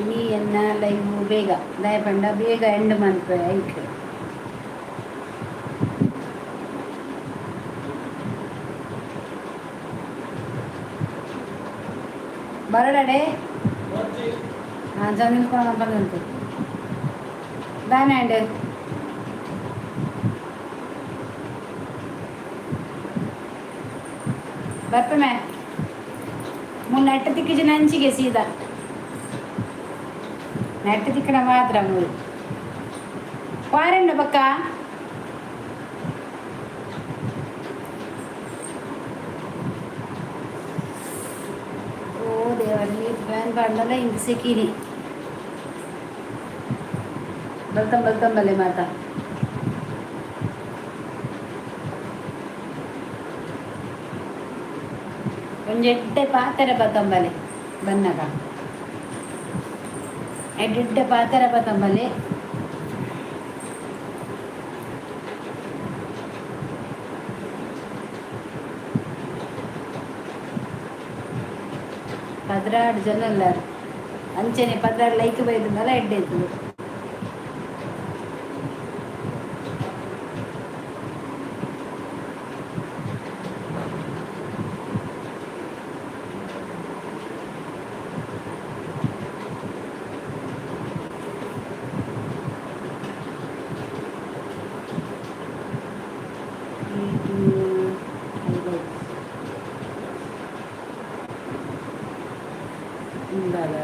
ಇನಿ ಎನ್ನ ಲೈವ್ ಬೇಗ ದಾಯ ಪಂಡ ಬೇಗ ಎಂಡ್ ಮನ್ಪೆ ಐಕ್. ಬರಡಡೆ. ಹಾಂ, ಚಂದಿನ ಬಂದಂತು ದಾನೆ. ಬರ್ಪೆ ಮುನ್ ನೆಟ್ಟ ತಿಕ್ಕಿಜಿ ನಂಚಿಗೆ ಸೀದಾ ನೆಟ್ಟ ತಿಕ್ಕಣ ಮಾತ್ರ ಮೂರು ಪಾರಂಡ ಪಕ್ಕ. ಓ ದೇವರ, ಫ್ಯಾನ್ ಪಾಡ್ನಲ್ಲ ಇಂಕ ಸೆಕಿನಿ. ಬಲ್ತಂ ಬಲ್ತಂ ಬಲೆ ಮಾತಾ. ಒಂಜಿ ಎಡ್ಡೆ ಪಾತೆರ ಬತ್ತಂಬಲೆ ಬನ್ನಗ, ಎಡ್ಡೆ ಪಾತೆರ ಬತ್ತಂಬಲೆ. 12 ಜನ ಎಲ್ಲಾರು ಅಂಚನೆ 12 ಲೈಕ್ ಬೈದಂದಲ್ಲ, ಎಡ್ಡೆ ಇರ್ತದೆ. ಇದು highlights. ಇಂದಾಲ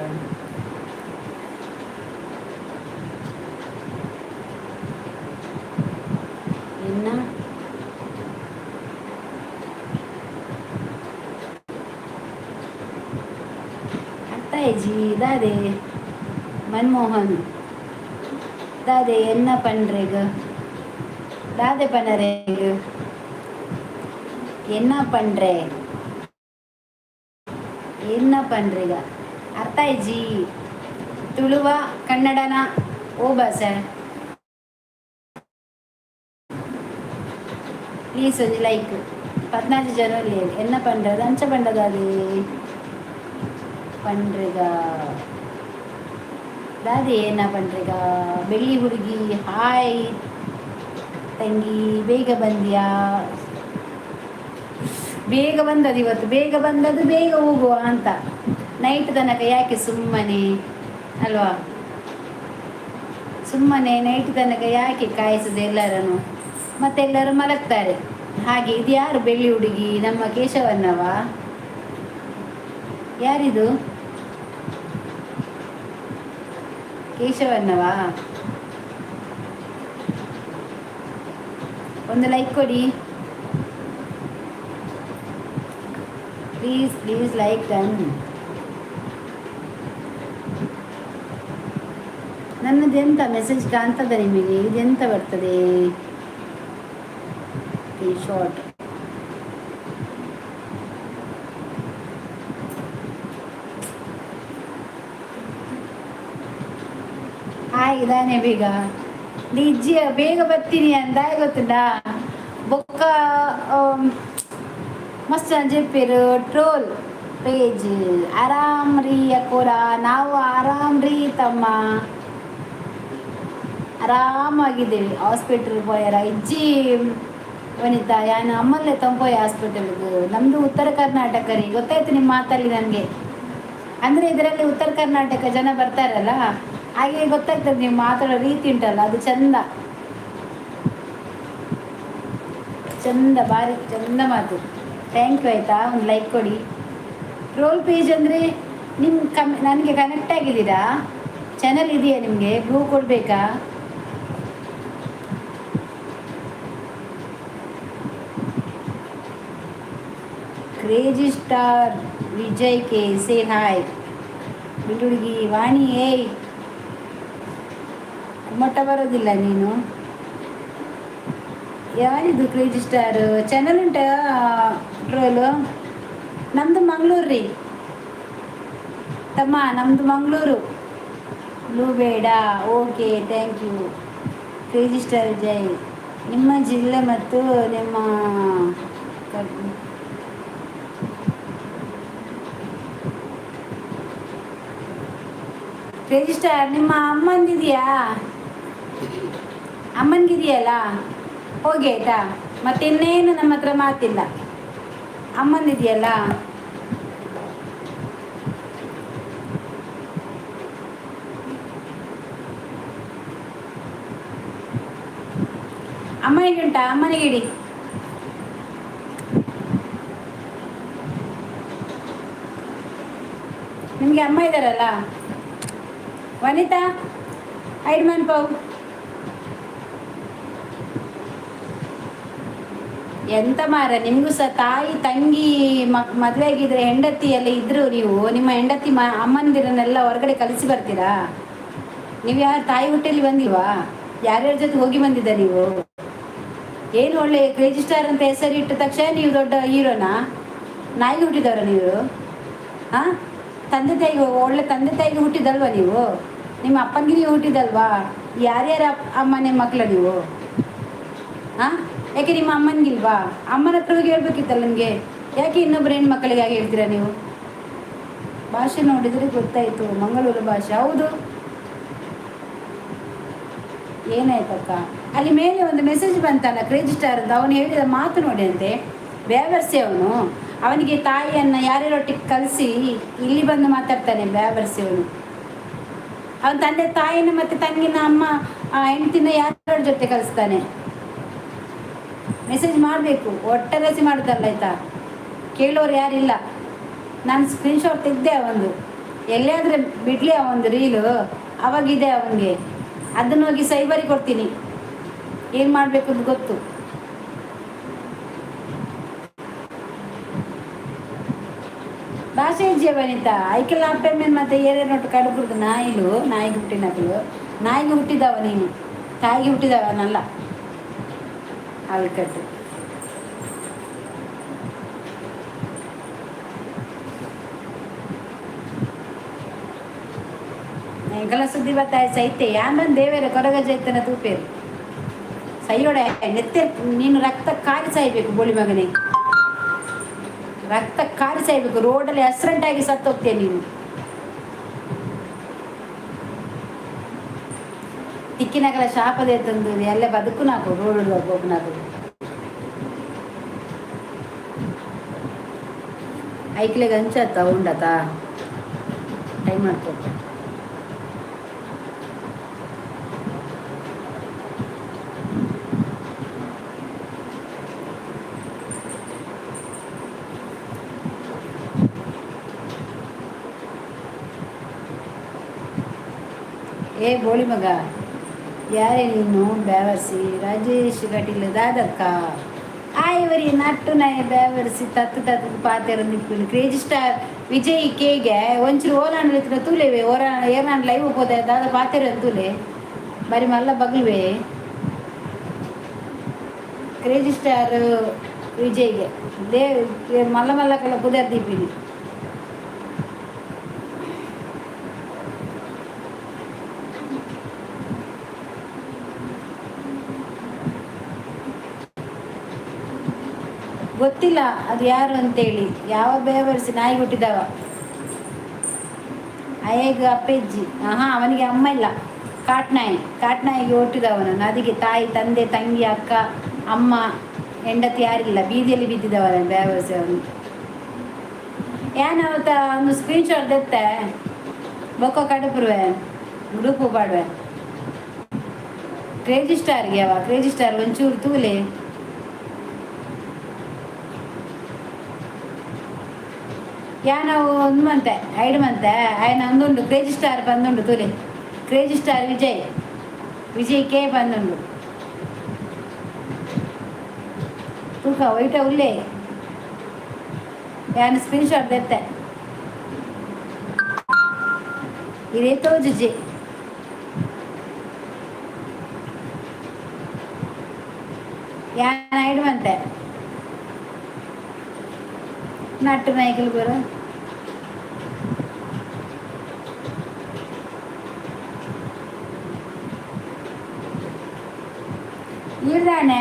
ಎನ್ನ ಅತ್ತಾಯಿಜಿ ದಾದೆ ಮನ್ಮೋಹನ್ ದಾದೆ ಎನ್ನ ಪಂಡ್ರೆಗ್ ದಾದೆ ಪನರೆಗ್ ಎನ್ನ ಪಂಡ್ರೆ ಎನ್ನ ಪಂಡ್ರೆಗ ಅರ್ಥ ಇಜ್ಜಿ. ತುಳುವ ಕನ್ನಡನ ಓ ಭಾಷೆ? ಪ್ಲೀಸ್ ಒಂಜಿ ಲೈಕ್. 14 ಜನ ಎನ್ನ ಪಂಡ್ರದ ಅಂಚ ಪಂಡದ ಅದೇ ಪಂಡ್ರೆಗ ದಾದೆ ಏನ ಪಂಡ್ರೆಗ. ಬೆಳ್ಳಿ ಹುಡುಗಿ, ಹಾಯ್ ತಂಗಿ, ಬೇಗ ಬಂದ್ಯಾ? ಬೇಗ ಬಂದದ್ದು ಇವತ್ತು, ಬೇಗ ಬಂದದ್ದು, ಬೇಗ ಹೋಗುವ ಅಂತ. ನೈಟ್ ತನಕ ಯಾಕೆ ಸುಮ್ಮನೆ, ಅಲ್ವಾ? ಸುಮ್ಮನೆ ನೈಟ್ ತನಕ ಯಾಕೆ ಕಾಯಿಸೋದು ಎಲ್ಲರನ್ನು? ಮತ್ತೆಲ್ಲರೂ ಮಲಗ್ತಾರೆ ಹಾಗೆ. ಇದು ಯಾರು ಬೆಳ್ಳಿ ಹುಡುಗಿ? ನಮ್ಮ ಕೇಶವನ್ನವ? ಯಾರಿದು? ಕೇಶವನ್ನವಾ? ಒಂದು ಲೈಕ್ ಕೊಡಿ ಪ್ಲೀಸ್, ಪ್ಲೀಸ್ ಲೈಕ್ ಡನ್. ನನ್ನದು ಎಂತ ಮೆಸೇಜ್ ಕಾಣ್ತದೆ ನಿಮಗೆ? ಇದೆಂತ ಬರ್ತದೆ? ಶಾರ್ಟ್ ಹಾಯ್ ಇದಾನೆ. ಬೇಗ ನಿಜ್ಜ ಬೇಗ ಬರ್ತೀನಿ ಅಂತ ಗೊತ್ತುಂಟಾ? ಬೊಕ್ಕ ಮಸ್ತ್ ಜೆಪ್ಪೇರು. Troll page. ಆರಾಮ್ ರೀ ಅಕೋರ? ನಾವು ಆರಾಮ್ ರೀ ತಮ್ಮ, ಆರಾಮಾಗಿದ್ದೇವೆ. ಹಾಸ್ಪಿಟ್ಲ್ ಪೋಯರ ಇಜ್ಜಿ ವನಿತಾ? ಯಾನ್ ಅಮ್ಮಲ್ಲೇ ತಂಪೋಯ್ ಹಾಸ್ಪಿಟಲ್ಗೆ. ನಮ್ಮದು ಉತ್ತರ ಕರ್ನಾಟಕ ರೀ. ಗೊತ್ತಾಯ್ತು ನಿಮ್ಮ ಮಾತಲ್ಲಿ ನನಗೆ. ಅಂದರೆ ಇದರಲ್ಲಿ ಉತ್ತರ ಕರ್ನಾಟಕ ಜನ ಬರ್ತಾರಲ್ಲ, ಹಾಗೆ ಗೊತ್ತಾಗ್ತದೆ. ನೀವು ಮಾತಾಡೋ ರೀತಿ ಉಂಟಲ್ಲ, ಅದು ಚಂದ ಚಂದ, ಭಾರಿ ಚಂದ ಮಾತು. Thank you. ಆಯಿತಾ? ಒಂದು ಲೈಕ್ ಕೊಡಿ. ಟ್ರೋಲ್ ಪೇಜ್ ಅಂದರೆ ನಿಮ್ಮ ನನಗೆ ಕನೆಕ್ಟ್ ಆಗಿದ್ದೀರಾ? ಚಾನಲ್ ಇದೆಯಾ ನಿಮಗೆ? ಬ್ಲೂ ಕೊಡಬೇಕಾ? Crazy star Vijay K, say hi. ಹುಡುಗಿ ವಾಣಿ, ಏಯ್, ಕುಮಟ ಬರೋದಿಲ್ಲ ನೀನು. ಯಾರಿದು ಕ್ರೇಜಿ ಸ್ಟಾರ್? ಚಾನಲ್ ಉಂಟಾ ಟ್ರೋಲು? ನಮ್ಮದು ಮಂಗಳೂರು ರೀ ತಮ್ಮ, ನಮ್ಮದು ಮಂಗಳೂರು. ಬ್ಲೂ ಬೇಡ. Okay, thank you crazy star Vijay. ನಿಮ್ಮ ಜಿಲ್ಲೆ ಮತ್ತು ನಿಮ್ಮ ರಿಜಿಸ್ಟರ್ ನಿಮ್ಮ ಅಮ್ಮಂದಿದೆಯಾ? ಅಮ್ಮನಿಗಿದೆಯಲ್ಲ, ಹೋಗಿ ಆಯ್ತಾ. ಮತ್ತೆ ಇನ್ನೇನು ನಮ್ಮ ಹತ್ರ ಮಾತಿಲ್ಲ. ಅಮ್ಮಂದಿದೆಯಲ್ಲ. ಅಮ್ಮನಿಗೆ ಉಂಟಾ? ಅಮ್ಮನಿಗೆ ಇಡಿ. ನಿಮಗೆ ಅಮ್ಮ ಇದ್ದಾರಲ್ಲ? ವನಿತಾ ಐಡ್ ಮನ್ಪವು. ಎಂತ ಮಾರ, ನಿಮಗೂ ಸಹ ತಾಯಿ ತಂಗಿ ಮದುವೆ ಆಗಿದ್ರೆ ಹೆಂಡತಿ ಎಲ್ಲ ಇದ್ರು ನೀವು ನಿಮ್ಮ ಹೆಂಡತಿ ಅಮ್ಮಂದಿರನ್ನೆಲ್ಲ ಹೊರಗಡೆ ಕಲಿಸಿ ಬರ್ತೀರಾ? ನೀವು ಯಾರು ತಾಯಿ ಹುಟ್ಟಲ್ಲಿ ಬಂದಿಲ್ವಾ? ಯಾರ್ಯಾರ ಜೊತೆ ಹೋಗಿ ಬಂದಿದ್ದ ನೀವು? ಏನು ಒಳ್ಳೆ ಕ್ರೇಜಿ ಸ್ಟಾರ್ ಅಂತ ಹೆಸರಿಟ್ಟ ತಕ್ಷಣ ನೀವು ದೊಡ್ಡ ಹೀರೋನಾ? ನಾಯಿಗೆ ಹುಟ್ಟಿದವರ ನೀವು? ಹಾಂ, ತಂದೆ ತಾಯಿಗೆ, ಒಳ್ಳೆ ತಂದೆ ತಾಯಿಗೆ ಹುಟ್ಟಿದಲ್ವಾ ನೀವು? ನಿಮ್ಮ ಅಪ್ಪನಿಗೆ ನೀವು ಹುಟ್ಟಿದಲ್ವಾ? ಯಾರ್ಯಾರ ಅಮ್ಮನೆ ಮಕ್ಕಳ ನೀವು? ಹಾಂ, ಯಾಕೆ ನಿಮ್ಮ ಅಮ್ಮನಿಗಿಲ್ವಾ? ಅಮ್ಮನ ಹತ್ರ ಹೋಗಿ ಹೇಳ್ಬೇಕಿತ್ತಲ್ಲ ನಿಮಗೆ. ಯಾಕೆ ಇನ್ನೊಬ್ಬರು ಹೆಣ್ಮಕ್ಕಳಿಗಾಗಿ ಹೇಳ್ತೀರಾ ನೀವು? ಭಾಷೆ ನೋಡಿದರೆ ಗೊತ್ತಾಯಿತು, ಮಂಗಳೂರು ಭಾಷೆ. ಹೌದು, ಏನಾಯ್ತಕ್ಕ? ಅಲ್ಲಿ ಮೇಲೆ ಒಂದು ಮೆಸೇಜ್ ಬಂತಲ್ಲ ಕ್ರೇಜಿ ಸ್ಟಾರ್ ಅಂತ, ಅವನು ಹೇಳಿದ ಮಾತು ನೋಡಿ ಅಂತೆ. ಬೇವರ್ಸಿ ಅವನು. ಅವನಿಗೆ ತಾಯಿಯನ್ನು ಯಾರ್ಯಾರೊಟ್ಟಿಗೆ ಕಲಿಸಿ ಇಲ್ಲಿ ಬಂದು ಮಾತಾಡ್ತಾನೆ ಬೇವರ್ಸಿ ಅವನು. ಅವನ ತಂದೆ ತಾಯಿನ ಮತ್ತು ತಂಗಿನ ಅಮ್ಮ ಹೆಂಡ್ತಿನ ಯಾರ್ಯಾರ ಜೊತೆ ಕಲಿಸ್ತಾನೆ? ಮೆಸೇಜ್ ಮಾಡಬೇಕು, ಒಟ್ಟರಸಿ ಮಾಡುತ್ತಲ್ಲ ಆಯ್ತಾ? ಕೇಳೋರು ಯಾರಿಲ್ಲ. ನಾನು ಸ್ಕ್ರೀನ್ಶಾಟ್ ತೆಗ್ದೆ ಒಂದು, ಎಲ್ಲಿಯಾದರೆ ಬಿಡಲಿ ಆ ಒಂದು ರೀಲು, ಅವಾಗಿದೆ ಅವನಿಗೆ. ಅದನ್ನು ಹೋಗಿ ಸೈಬರಿಗೆ ಕೊಡ್ತೀನಿ, ಏನು ಮಾಡಬೇಕು ಅಂತ ಗೊತ್ತು. ಭಾಷೆ ಇಜ್ಜೆ ವನಿತಾ ಐಕೆಲ್ಲ ಅಪ್ಪೆ ಮತ್ತೆ ಏನೇನು ಕಡುಬುರ್ದು ನಾಯಿಲು. ನಾಯಿಗೆ ಹುಟ್ಟಿನಗಳು, ನಾಯಿಗೆ ಹುಟ್ಟಿದವ ನೀನು, ತಾಯಿಗೆ ಹುಟ್ಟಿದವನಲ್ಲ. ಆಳ್ಕಟ್ಟು ಎಂಕಲ ಸುದ್ದಿ ಬತ್ತಾಯ ಸೈತೆ ಯಾನ್ ದೇವೇರ ಕೊರಗ ಜೈತನ ತೂಪೇರು ಸೈಯೋಡೆ ನೆತ್ತೆ. ನೀನು ರಕ್ತ ಕಾರಿ ಸಾಯ್ಬೇಕು ಬೋಳಿ ಮಗನೇ, ರಕ್ತ ಕಾರಿ ಸಾಯ್ಬೇಕು. ರೋಡಲ್ಲಿ ಆಗಿ ಸತ್ತೋಗ್ತೀಯ ನೀನು. ತಿಕ್ಕಿನಗಲ ಶಾಪದೆ ತಂದು ಎಲ್ಲ ಬದುಕು ನಾಕು ರೋಡ್ ಹೋಗ್ನಾಕು. ಐಕ್ಲೆಗ್ ಅಂಚತ್ತ ಉಂಡತ ಟೈಮ್ ಮಾಡ್ಕೊ. ಏ ಬೋಳಿ ಮಗ, ಯಾರೇ ನೀನು ಬ್ಯಾವರ್ಸಿ? ರಾಜೇಶ್ ಕಟೀಲ್ ದಾದಕ್ಕ ಆಯವರಿ ನಟ್ಟು ನಾಯ ಬ್ಯಾವರ್ಸಿ ತತ್ತು ತತ್ತು ಪಾತೆರ ನಿಪ್ಪುನು. ಕ್ರೇಜಿ ಸ್ಟಾರ್ ವಿಜಯ್ ಕೇಗೆ ಒಂಚೂರು ಓಲಾನ್ ಇತ್ತಿನ ತೂಲೆವೆ ಓರ ಏನಾನ್ ಲೈವ್ ಪೋದೆ ದಾದ ಪಾತೆರ ತೂಲೆ ಬರಿ ಮಲ್ಲ ಬಗ್ಲುವೆ. ಕ್ರೇಜಿ ಸ್ಟಾರ್ ವಿಜಯ್ಗೆ they ಮಲ್ಲ ಮಲ್ಲ ಕಲ್ಲ ಪುದರ್ ದೀಪಿನಿ. ಗೊತ್ತಿಲ್ಲ ಅದು ಯಾರು ಅಂತೇಳಿ, ಯಾವ ಬೇವರ್ಸಿ ನಾಯಿ ಹುಟ್ಟಿದವ. ಅಯ್ಯಗ ಅಪ್ಪೆಜ್ಜಿ, ಆಹಾ ಅವನಿಗೆ ಅಮ್ಮ ಇಲ್ಲ. ಕಾಟ್ನಾಯಿ, ಕಾಟ್ನಾಯಿಗೆ ಹುಟ್ಟಿದವನು. ನದಿಗೆ ತಾಯಿ ತಂದೆ ತಂಗಿ ಅಕ್ಕ ಅಮ್ಮ ಹೆಂಡತಿ ಯಾರಿಲ್ಲ, ಬೀದಿಯಲ್ಲಿ ಬಿದ್ದಿದ್ದವನ ಬೇವರ್ಸಿ ಅವನು. ಏನಾವತ್ತ ಒಂದು ಸ್ಕ್ರೀನ್ ಶಾಟ್ ದೆತ್ತೆ ಬೊಕ್ಕ ಕಡುಪುರುವೆ ಗ್ರೂಪ್ ಪಾಡುವೆ. ಕ್ರೇಜಿ ಸ್ಟಾರ್ಗೆ ಅವ ಕ್ರೇಜಿ ಸ್ಟಾರ್ ಒಂಚೂರು ತೂಲೆ. ಯಾನವು ಒಂದು ಮಂತೆ ಐಡು ಮಂತೆ ಆಯ್ನ ಒಂದುಂಡು ಕ್ರೇಜಿ ಸ್ಟಾರ್ ಬಂದುಂಡು ತೂಲೆ. Crazy star Vijay, Vijay K ಬಂದುಂಡು ತೂಕ ವೈಟ ಉಲ್ಲೇ. ಯಾನ್ ಸ್ಕ್ರೀನ್ ಶಾಟ್ ದೆತ್ತೆ ಇದೇ ತೋಜುಜಿ. ಯಾನ್ ಐಡು ಮಂತೆ ನಟ್ಟು ನಾಯ್ಕಲು ಬರ ಇರ್ದಾನೆ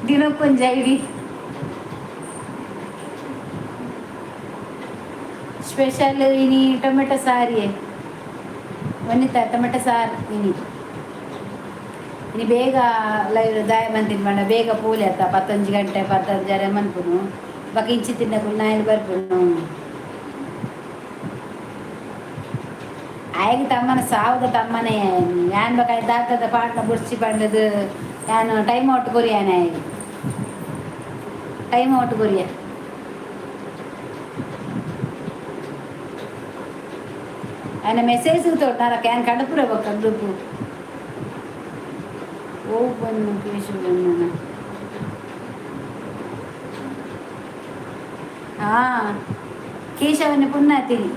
ದಿನಕ್ಕೊಂಜ ಐಡಿ ಸ್ಪೆಷಲ್ ಇನಿ ಟೊಮೆಟೊ ಸಾರಿ. ವನಿತಾ ಟೊಮೆಟೊ ಸಾರು ಇನಿ ಇನಿ ಬೇಗ ಲೈವ್ ದಾಯ ಮಂತಿನ ಪಂಡ ಬೇಗ ಪೂಲೆ ಅತ್ತ ಪತ್ತೊಂಜಿ ಗಂಟೆ ಪತ್ತೊಂಜರೆ ಮನ್ಪುನು ಬೊಕ ಇಂಚಿ ತಿನ್ನಕುಲು ನಾಯಿಲು ಬರ್ಪುನು. ಆಯಗ್ ತಮ್ಮನ ಸಾವುದ ತಮ್ಮನೆ ಯಾನ್ ಬೊಕ ದಾತದ ಪಾಟ್ನ ಬುಡ್ಚಿ ಪಂಡದು ಯಾನ್ ಟೈಮ್ ಔಟ್ ಕೊರಿಯಾನ ಆಯಗ್ ಟೈಮ್ ಔಟ್ ಕೊರಿಯ. ఆయన మెసేజ్ ತೋಟನಾರ can ಕಡಪುರ ಬೊಕ್ಕ ಗ್ರೂಪ್ ಓಪನ್ ಕೇಶವಣ್ಣ. ಹಾ ಕೇಶವನ್ನೇ ಪುನ್ನಾತಿನಿ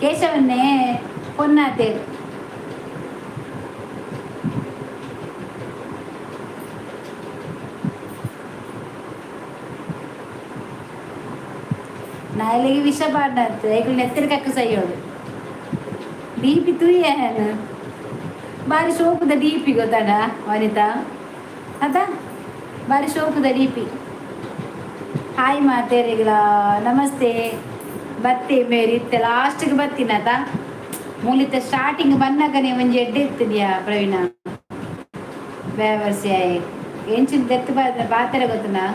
ಕೇಶವನ್ನೇ ಪೊನ್ನಾತೇರು. ನಾಯಿಲೆಗೆ ವಿಷ ಪಾಡ್ನತ್ತು ಐಕುಲು ನೆತ್ತೆರ್ ಕಕ್ಕ ಸೈಯೋಡು ಡಿ ಪಿ ತೂಯೆ ಬಾರಿ ಶೋಕುದ ಡಿ ಪಿ ಗೊತ್ತಾಡ ವನಿತಾ ಅತ ಬಾರಿ ಶೋಕುದ ಡಿ ಪಿ. ಹಾಯ್ ಮಾತೇರಿಗಳ ನಮಸ್ತೆ. ಬತ್ತಿ ಮೇರಿ ಇತ್ತೆ ಲಾಸ್ಟ್ಗೆ ಬತ್ತಿನತ ಮೂಲಿತ ಸ್ಟಾರ್ಟಿಂಗ್ ಬನ್ನಗನೆ ಒಂಜಿ ಎಡ್ಡೆ ಇತ್ತಿದ್ಯಾ ಪ್ರವೀಣ ಬೇವರ್ಸಿ ಆಯ್ ಎಂಚಿನ ದೆತ್ತು ಪಾತೆರ ಗೊತ್ತುನಾ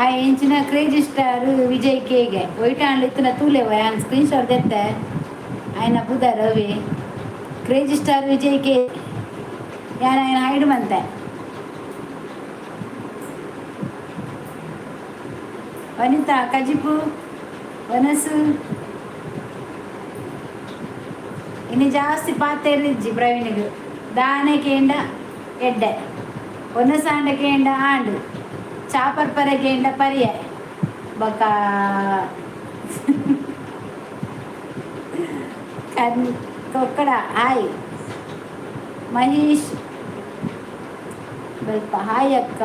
ಆ ಎಂಚಿನ ಕ್ರೇಜಿ ಸ್ಟಾರ್ ವಿಜಯ್ ಕೇಗೆ ಒಯ್ಟಾಂಡ್ಲ ಇತ್ತಿನ ತೂಲೆವ ಯಾನ್ ಸ್ಕ್ರೀನ್ ಶಾಟ್ ದೆತ್ತೆ ಆಯ್ನ ಪುದರ್ ರವಿ ಕ್ರೇಜಿ ಸ್ಟಾರ್ ವಿಜಯ್ ಕೆ ಯಾನ್ ಆಯ್ನ ಹೈಡ್ ಮಂತೆ. ವನಿತಾ ಕಜಿಪು ವನಸು ಇನ್ನು ಜಾಸ್ತಿ ಪಾತೆರ್ರಿಜ್ಜಿ ಪ್ರವೀಣಿಗ್ ದಾನೆ ಕೇಂಡ ಎಡ್ಡೆ ಒನಸಾಂಡ ಕೇಂಡ ಆಂಡ್ ಚಾಪರ್ಪರೆ ಕೇಂಡ ಪರಿಯೆ ಬೊಕ ಕನ್ ಕೊಕ್ಕಡ ಹಾಯ್ ಮಹೇಶ್ ಬಲ್ಪ ಹಾಯ್ ಅಕ್ಕ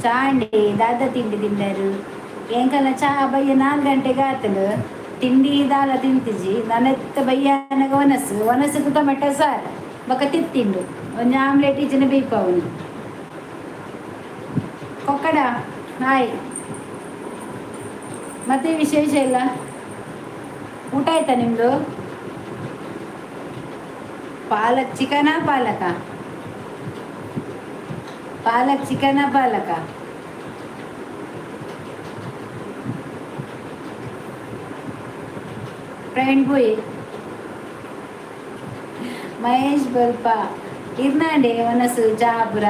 ಚಾಂಡಿ ದಾದ ತಿಂಡಿ ತಿಂದರು ಎಂಕಲ್ನ ಚಾ ಬಯ್ಯ 4 ಗಂಟೆಗೆ ಆತಲು ತಿಂಡಿ ದಾಲ ತಿಂತಿಜಿ ನನೆತ್ತ ಬಯ್ಯಾನಗ ಒನಸು ಒನಸುಕು ಟೊಮೆಟೊ ಸಾರು ಬೊಕ ತಿತ್ತಿಂಡು ಒಂಜಿ ಆಮ್ಲೆಟ್ ಇಜ್ಜಿನ ಬೇಯ್ಪಾವುನಿ. ಕೊಕ್ಕಡ ಹಾಯ್. ಮತ್ತೆ ವಿಶೇಷ ಇಲ್ಲ? ಊಟ ಆಯ್ತಾ ನಿಮ್ಮದು? ಪಾಲಕ್ ಚಿಕನಾ ಪಾಲಕ? ಪಾಲಕ್ ಚಿಕನಾ ಪಾಲಕ? ಪ್ರವೀಣ್ ಪೋಯಿ ಮಹೇಶ್ ಬಲ್ಪ ಇರ್ನಾಂಡೆ ಒನಸು ಚಾ ಪುರ.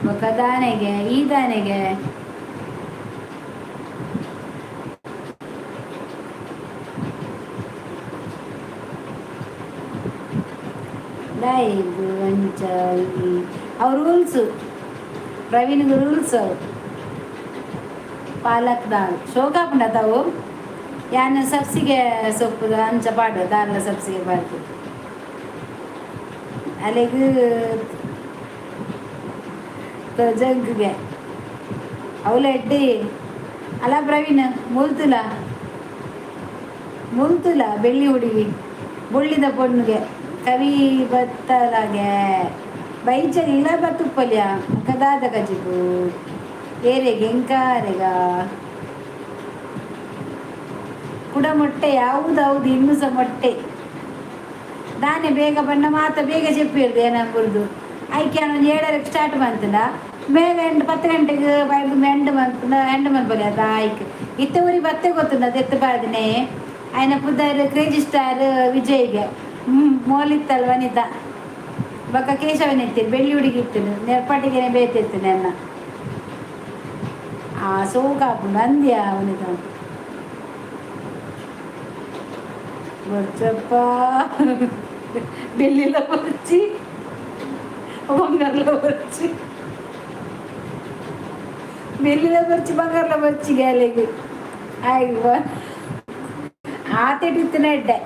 ಬೊಕ ದಾನೆಗೆ ಈ ದಾನೆಗೆ ದಾಯೆಗ್ ಅಂಚ ಅವು ರೂಲ್ಸು ಪ್ರವೀಣ್ಗ್ ರೂಲ್ಸ್ ಅವು. ಪಾಲಕ್ ದಾಲ್ ಶೋಕಾಪುಂಡ ಅವು ಯಾನ್ ಸಬ್ಸಿಗೆ ಸೊಪ್ಪುದ ಅಂಚ ಪಾಡು ದಾಲ್ಲ ಸಬ್ಸಿಗೆ ಪಾಡ್ದು ಅಲೆಗ್ ಜಂಕ್ಗೆ ಅವುಲ ಎಡ್ಡೆ ಅಲ್ಲ ಪ್ರವೀಣ್ ಮುಲ್ತುಲ ಮುಲ್ತುಲ ಬೆಳ್ಳಿ ಹುಡುಗಿ ಬೊಳ್ಳಿದ ಪೊಣ್ಣುಗೆ ಕವಿ ಬತ್ತಲಾಗೆ ಬೈಚ ಇಲ್ಲ ಬತ್ತುಪ್ಪಲ್ಯ ಕದಾದ ಕಜಿಪು ಏರೆಗೆ ಎಂಕಾರೆಗ ಕುಡ ಮೊಟ್ಟೆ ಯಾವುದು ಇನ್ನೂ ಸಹ ಮೊಟ್ಟೆ ದಾನೆ ಬೇಗ ಬಣ್ಣ ಮಾತ ಬೇಗ చెప్పిರ್ದು ಏನಂಬುರ್ದು ಐಕೆ ಒಂದು 7ಕ್ಕೆ ಸ್ಟಾರ್ಟ್ ಮಂತಂಡ ಬೇಗ 8 10 ಗಂಟೆಗೆ ಬೈದು ಎಂಡ್ ಮಂತ್ ಎಂಡ್ ಮನ್ಪೊಲಿ ಅದ ಆಯ್ಕೆ ಇತ್ತೆ ಊರಿ ಬತ್ತೆ ಗೊತ್ತುಂಡ ಅದು ಎತ್ತು ಪಾಡ್ದಿನೇ ಆಯ್ನ ಪುದರ್ ಕ್ರೇಜಿ ಸ್ಟಾರ್ ವಿಜಯ್ಗೆ ಮೋಲಿತ್ತಲ್ ವನಿತಾ ಬೊಕ್ಕ ಕೇಶವನ ಇತ್ತೀರಿ ಬೆಳ್ಳಿ ಹುಡುಗಿ ಇತ್ತು ನೆರ್ಪಟ್ಟಿಗೆನೆ ಬೇತಿತ್ತು ನೆನ್ನ ಆ ಸೋಕಾಪುಂಡು ಅಂದ್ಯ ವನಿತಾ ಬೊರ್ಚಪ್ಪ ಬೆಳ್ಳಿಲ ಬೊರ್ಚಿ ಬಂಗಾರಲ ಬೊರ್ಚಿ ಬೆಳ್ಳಿಲ ಬೊರ್ಚಿ ಬಂಗಾರಲ ಬೊರ್ಚಿ ಗ್ಯಾಲೆಗ್ ಆಯ್ತು ಆತೆಟಿತ್ತಿನ ಎಡ್ಡೆ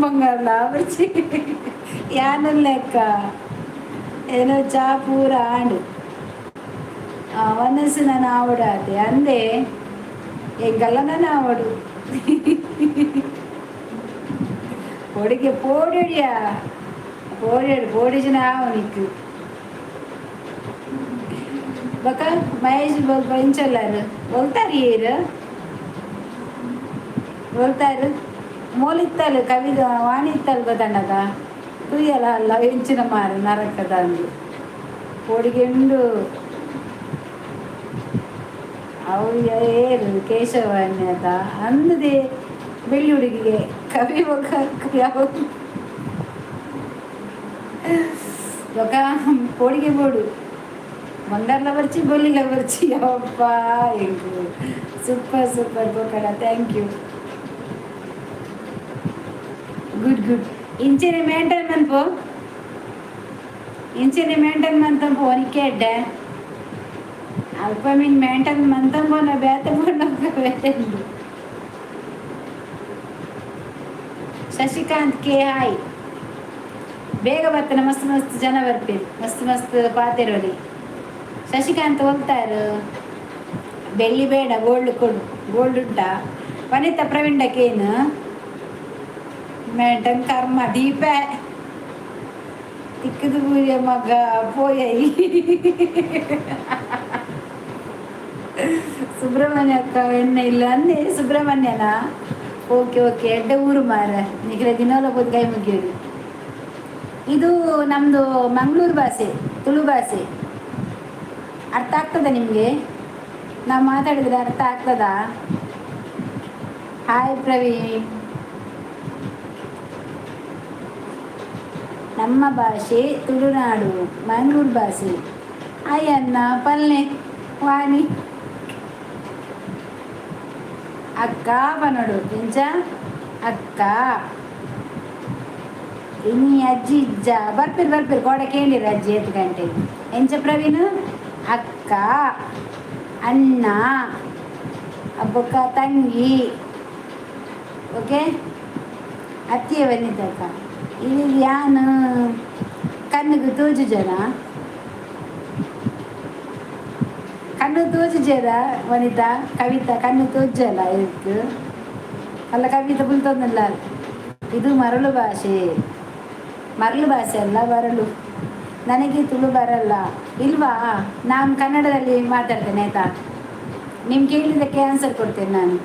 ಬಂಗಾರಲ ಬೊರ್ಚಿ ಯಾನಲ್ಲ ಏನೋ ಚಾ ಪೂರ ಆಂಡು ವನಸ್ಸು ನಾನು ಆವಡು ಆತೆ ಅಂದೆ ಎಂಕಲ್ಲ ನಾನು ಆವಡು పొడికి పోడియా పోడాడు పోడిచిన ఆవు నీకు. ಬೊಕ ಮಹೇಶ್ ಬೊಲ್ಪ ಇಂಚೊಲ್ಲಾರ್ ಒಲ್ತಾರ್ ಏರ್ ಒಲ್ತಾರ್ ಮೋಲಿತ್ತಲ್ ಕವಿದ ವಾಣಿ ಇತ್ತಲ್ ಗೊತ್ತಂಡದ ತೂಯಲ ಅಲ್ಲ ಎಂಚಿನ ಮಾರು ನರಕದ ಅಂದು ಪೋಡಿಗೆಂಡು ಅವು ಏರು ಕೇಶವನ್ಯದ ಅಂದದೆ ಬೆಳ್ಳಿ ಹುಡುಗಿಗೆ ಕವಿ ಬೊಕ ಯಾವ ಬೊಕ ಪೋಡಿಗೆ ಬೋಡು ಬಂಗಾರಲ ಬರ್ಚಿ ಬೊಲ್ಲಿಲ ಬರ್ಚಿ ಅಪ್ಪ ಎಂಕು ಸೂಪರ್ ಸೂಪರ್ ಬೋಕಡ. Thank you. Good good. ಇಂಚೆನೆ ಮೇಂಟೈನ್ ಮನ್ಪು, ಇಂಚೆನೆ ಮೇಂಟೈನ್ ಮಂತಂಪು ಒನಿಕೆ ಎಡ್ಡೆ. ಅಲ್ಪ ಮೀನ್ ಮೇಂಟೈನ್ ಮಂತಂಪೋನ ಬೇತೆ ಪೋನ ಬೇತೆ. Shashikant K hi. ಬೇಗ ಬರ್ತನೆ, ಮಸ್ತ್ ಮಸ್ತ್ ಜನ ಬರ್ಪೇರು, ಮಸ್ತ್ ಮಸ್ತ್ ಪಾತೆರೋಲಿ. ಶಶಿಕಾಂತ್ ಹೋಗ್ತಾರು. ಬೆಳ್ಳಿ ಬೇಡ, ಗೋಲ್ಡ್ ಕೊಡು. ಗೋಲ್ಡ್ ಉಂಟಾ? ವನಿತಾ ಪ್ರವೀಣಕ್ಕೇನು ಮೇಂಟನ್ ಕರ್ಮ ದೀಪ ತಿಕ್ಕದು ಬೂರಿಯ ಮಗ ಪೋಯೈ. ಸುಬ್ರಹ್ಮಣ್ಯ ಅಕ್ಕ ಎಣ್ಣೆ ಇಲ್ಲ ಅಂದೆ ಸುಬ್ರಹ್ಮಣ್ಯನಾ? ಓಕೆ ಓಕೆ, ಎಡ್ಡೆ ಊರು ಮಾರ ನಿಖಿಲ ದಿನೋಲ ಪೋದು ಕೈ ಮುಗಿಯೋದು. ಇದು ನಮ್ಮದು ಮಂಗಳೂರು ಭಾಷೆ, ತುಳು ಭಾಷೆ. ಅರ್ಥ ಆಗ್ತದ ನಿಮಗೆ? ನಾವು ಮಾತಾಡಿದರೆ ಅರ್ಥ ಆಗ್ತದಾ? ಹಾಯ್ ಪ್ರವೀಣ್. ನಮ್ಮ ಭಾಷೆ ತುಳುನಾಡು, ಮಂಗಳೂರು ಭಾಷೆ. ಅಯ್ಯನ್ನ ಪಲ್ಲೆ ವಾಣಿ ಅಕ್ಕ ಪನೋಡು ಎಂಚ ಅಕ್ಕ ಇನಿ ಅಜ್ಜಿ ಇಜ್ಜ ಬರ್ಪಿರ್ ಬರ್ಪಿರ್ ಕೋಡೆ ಕೇಳಿರ ಅಜ್ಜಿ ಏತ್ ಗಂಟೆ ಎಂಚ ಪ್ರವೀಣ್ ಅಕ್ಕ ಅಣ್ಣ ಬೊಕ್ಕ ತಂಗಿ. ಓಕೆ ಅತ್ತಿಯ ವನಿತಕ್ಕ ಇಲ್ಲಿ ಯಾನ್ ಕಣ್ಣಿಗೆ ತೋಜು ಜನ ಕಣ್ಣು ತೋಜುಜೆರ ವನಿತಾ ಕವಿತಾ ಕಣ್ಣು ತೋಜಲ್ಲ ಇದಕ್ಕೆ ಅಲ್ಲ ಕವಿತಾ ಬುಲ್ತೊಂದಲ್ಲ. ಇದು ಮರಳು ಭಾಷೆ, ಮರಳು ಭಾಷೆ ಅಲ್ಲ ಬರಲು. ನನಗೆ ತುಳು ಬರಲ್ಲ ಇಲ್ವಾ? ನಾನು ಕನ್ನಡದಲ್ಲಿ ಮಾತಾಡ್ತೇನೆ ಆಯಿತಾ? ನಿಮ್ಮ ಕೇಳಿದ್ದಕ್ಕೆ ಆನ್ಸರ್ ಕೊಡ್ತೇನೆ ನಾನು.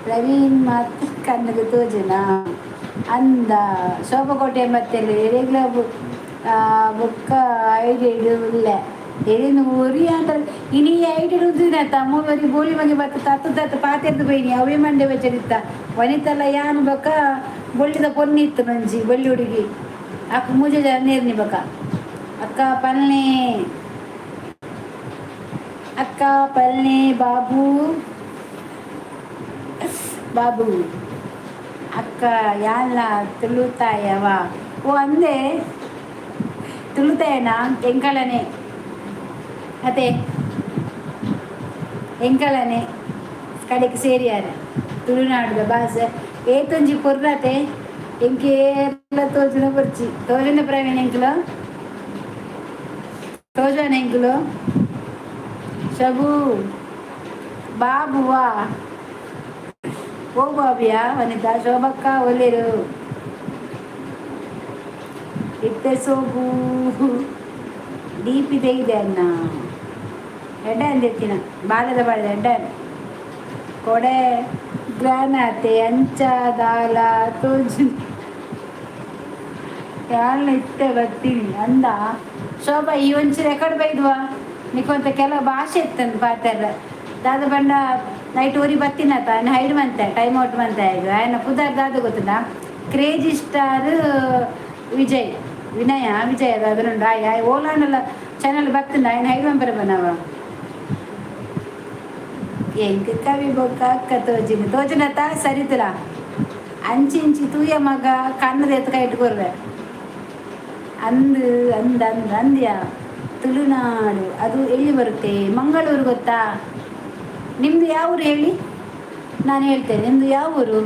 ಪ್ರವೀಣ್ ಮಾತು ಕಣ್ಣಿಗೆ ತೋಜುನಾ ಅಂದ ಶೋಭಕೋಟೆ ಮತ್ತೆಲ್ಲ ಎರೆಗ್ಲ ಬೊಕ್ಕ ಐಡಿಯಾ ಉಲ್ಲೆ ಎರಿನ ಒರಿ ಅಂತ ಇನಿ ಐಡಿಯಾ ಉದ್ದಿನ ತಮ್ಮ ಬರಿ ಬೋಳಿ ಮಗೆ ಬತ್ತ ತತ್ತು ತತ್ತು ಪಾತೆರ್ದು ಬೈನಿ ಅವೇ ಮಂಡೆ ಬೆಚ್ಚರಿತ್ತ ವನಿತಲ್ಲ ಯಾನ್ ಬೊಕ್ಕ ಬೊಳ್ಳಿದ ಪೊನ್ನಿತ್ತು ನಂಜಿ ಬೊಳ್ಳಿ ಹುಡುಗಿ ಅಕ್ಕ ಮೂಜೆ ಜನ ನೀರ್ನಿ ಬೊಕ್ಕ ಅಕ್ಕ ಪಲ್ನೆ ಅಕ್ಕ ಪಲ್ನೆ ಬಾಬು ಬಾಬು ಅಕ್ಕ ಯಾನ್ಲ ತುಳುತಾಯವ ಓ ಅಂದೆ ತುಳುತಾಯನ ಎಂಕಲನೆ ಅದೇ ಎಂಕಲನೆ ಕಡೆಗೆ ಸೇರಿಯಾರ ತುಳುನಾಡುದ ಭಾಷೆ ಏತೊಂಜಿ ಪೊರ್ರತೆ ಎಂಕೇರ್ಲ ತೋಜುನ ಬೊರ್ಚಿ ತೋಜುನ ಪ್ರವೀಣ್ ಎಂಕುಲು ತೋಜನ ಎಂಕುಲು ಶಬು ಬಾಬುವಾ ಓ ಬಾಬಿಯಾ ವನಿತಾ ಶೋಭಕ್ಕ ಒಲ್ಲೆರು ಇತ್ತೆ ಸೋಬು ಡಿಪಿ ತೆಗಿದೆ ಅಣ್ಣ ಎಡ್ಡೆ ಅಂದಿತ್ತಿನ ಬಾಲದ ಬಾಳದ ಎಡ್ಡೆ ಕೊಡೆ ಗ್ರಾನಾತೆ ಅಂಚ ದಾಲ ತೋಜು ಯಾಳ್ನ ಇತ್ತೆ ಬರ್ತೀನಿ ಅಂದ ಶೋಭಾ ಈ ಒಂಚೂರು ರೆಕಾರ್ಡ್ ಬೈದ್ವಾ ನಿಕೊಂತ ಕೆಲವು ಭಾಷೆ ಇತ್ತಂದು ಪಾತೆರ್ರ ದಾದ ಬಂಡ ನೈಟ್ ಊರಿ ಬತ್ತಿನತ ఆయన ಹೈಡ್ ಮಂತೆ ಟೈಮ್ ಔಟ್ ಮಂತೆ ಈಗ ఆయన ಪುದರ್ ದಾದ ಗೊತ್ತದ ಕ್ರೇಜಿ ಸ್ಟಾರ್ ವಿಜಯ್ ವಿನಯ ವಿಜಯ್ ಅದು ಅದರುಂಡು ಆಯ್ ಆಯ್ ಓಲಾಂಡಲ ಚಾನಲ್ ಬತ್ತುಂಡ ఆయన ಹೈಡ್ ಮಂಪರ ಬನವ ಎಂಕ್ ಕವಿ ಬೊಕ್ಕ ಅಕ್ಕ ತೋಜಿನ ತೋಜಿನತ ಸರಿತುಲ ಅಂಚಿಂಚಿ ತೂಯ ಮಗ ಕಣ್ಣದ ಎತ್ಕ ಇಟ್ಕೊರ್ವೆ ಅಂದು ಅಂದ ಅಂದ ಅಂದ್ಯ ತುಳುನಾಡು ಅದು ಎಲ್ಲಿ ಬರುತ್ತೆ? ಮಂಗಳೂರು ಗೊತ್ತಾ? ನಿಮ್ಮದು ಯಾವ ಊರು ಹೇಳಿ, ನಾನು ಹೇಳ್ತೇನೆ. ನಿಮ್ಮದು ಯಾವ ಊರು?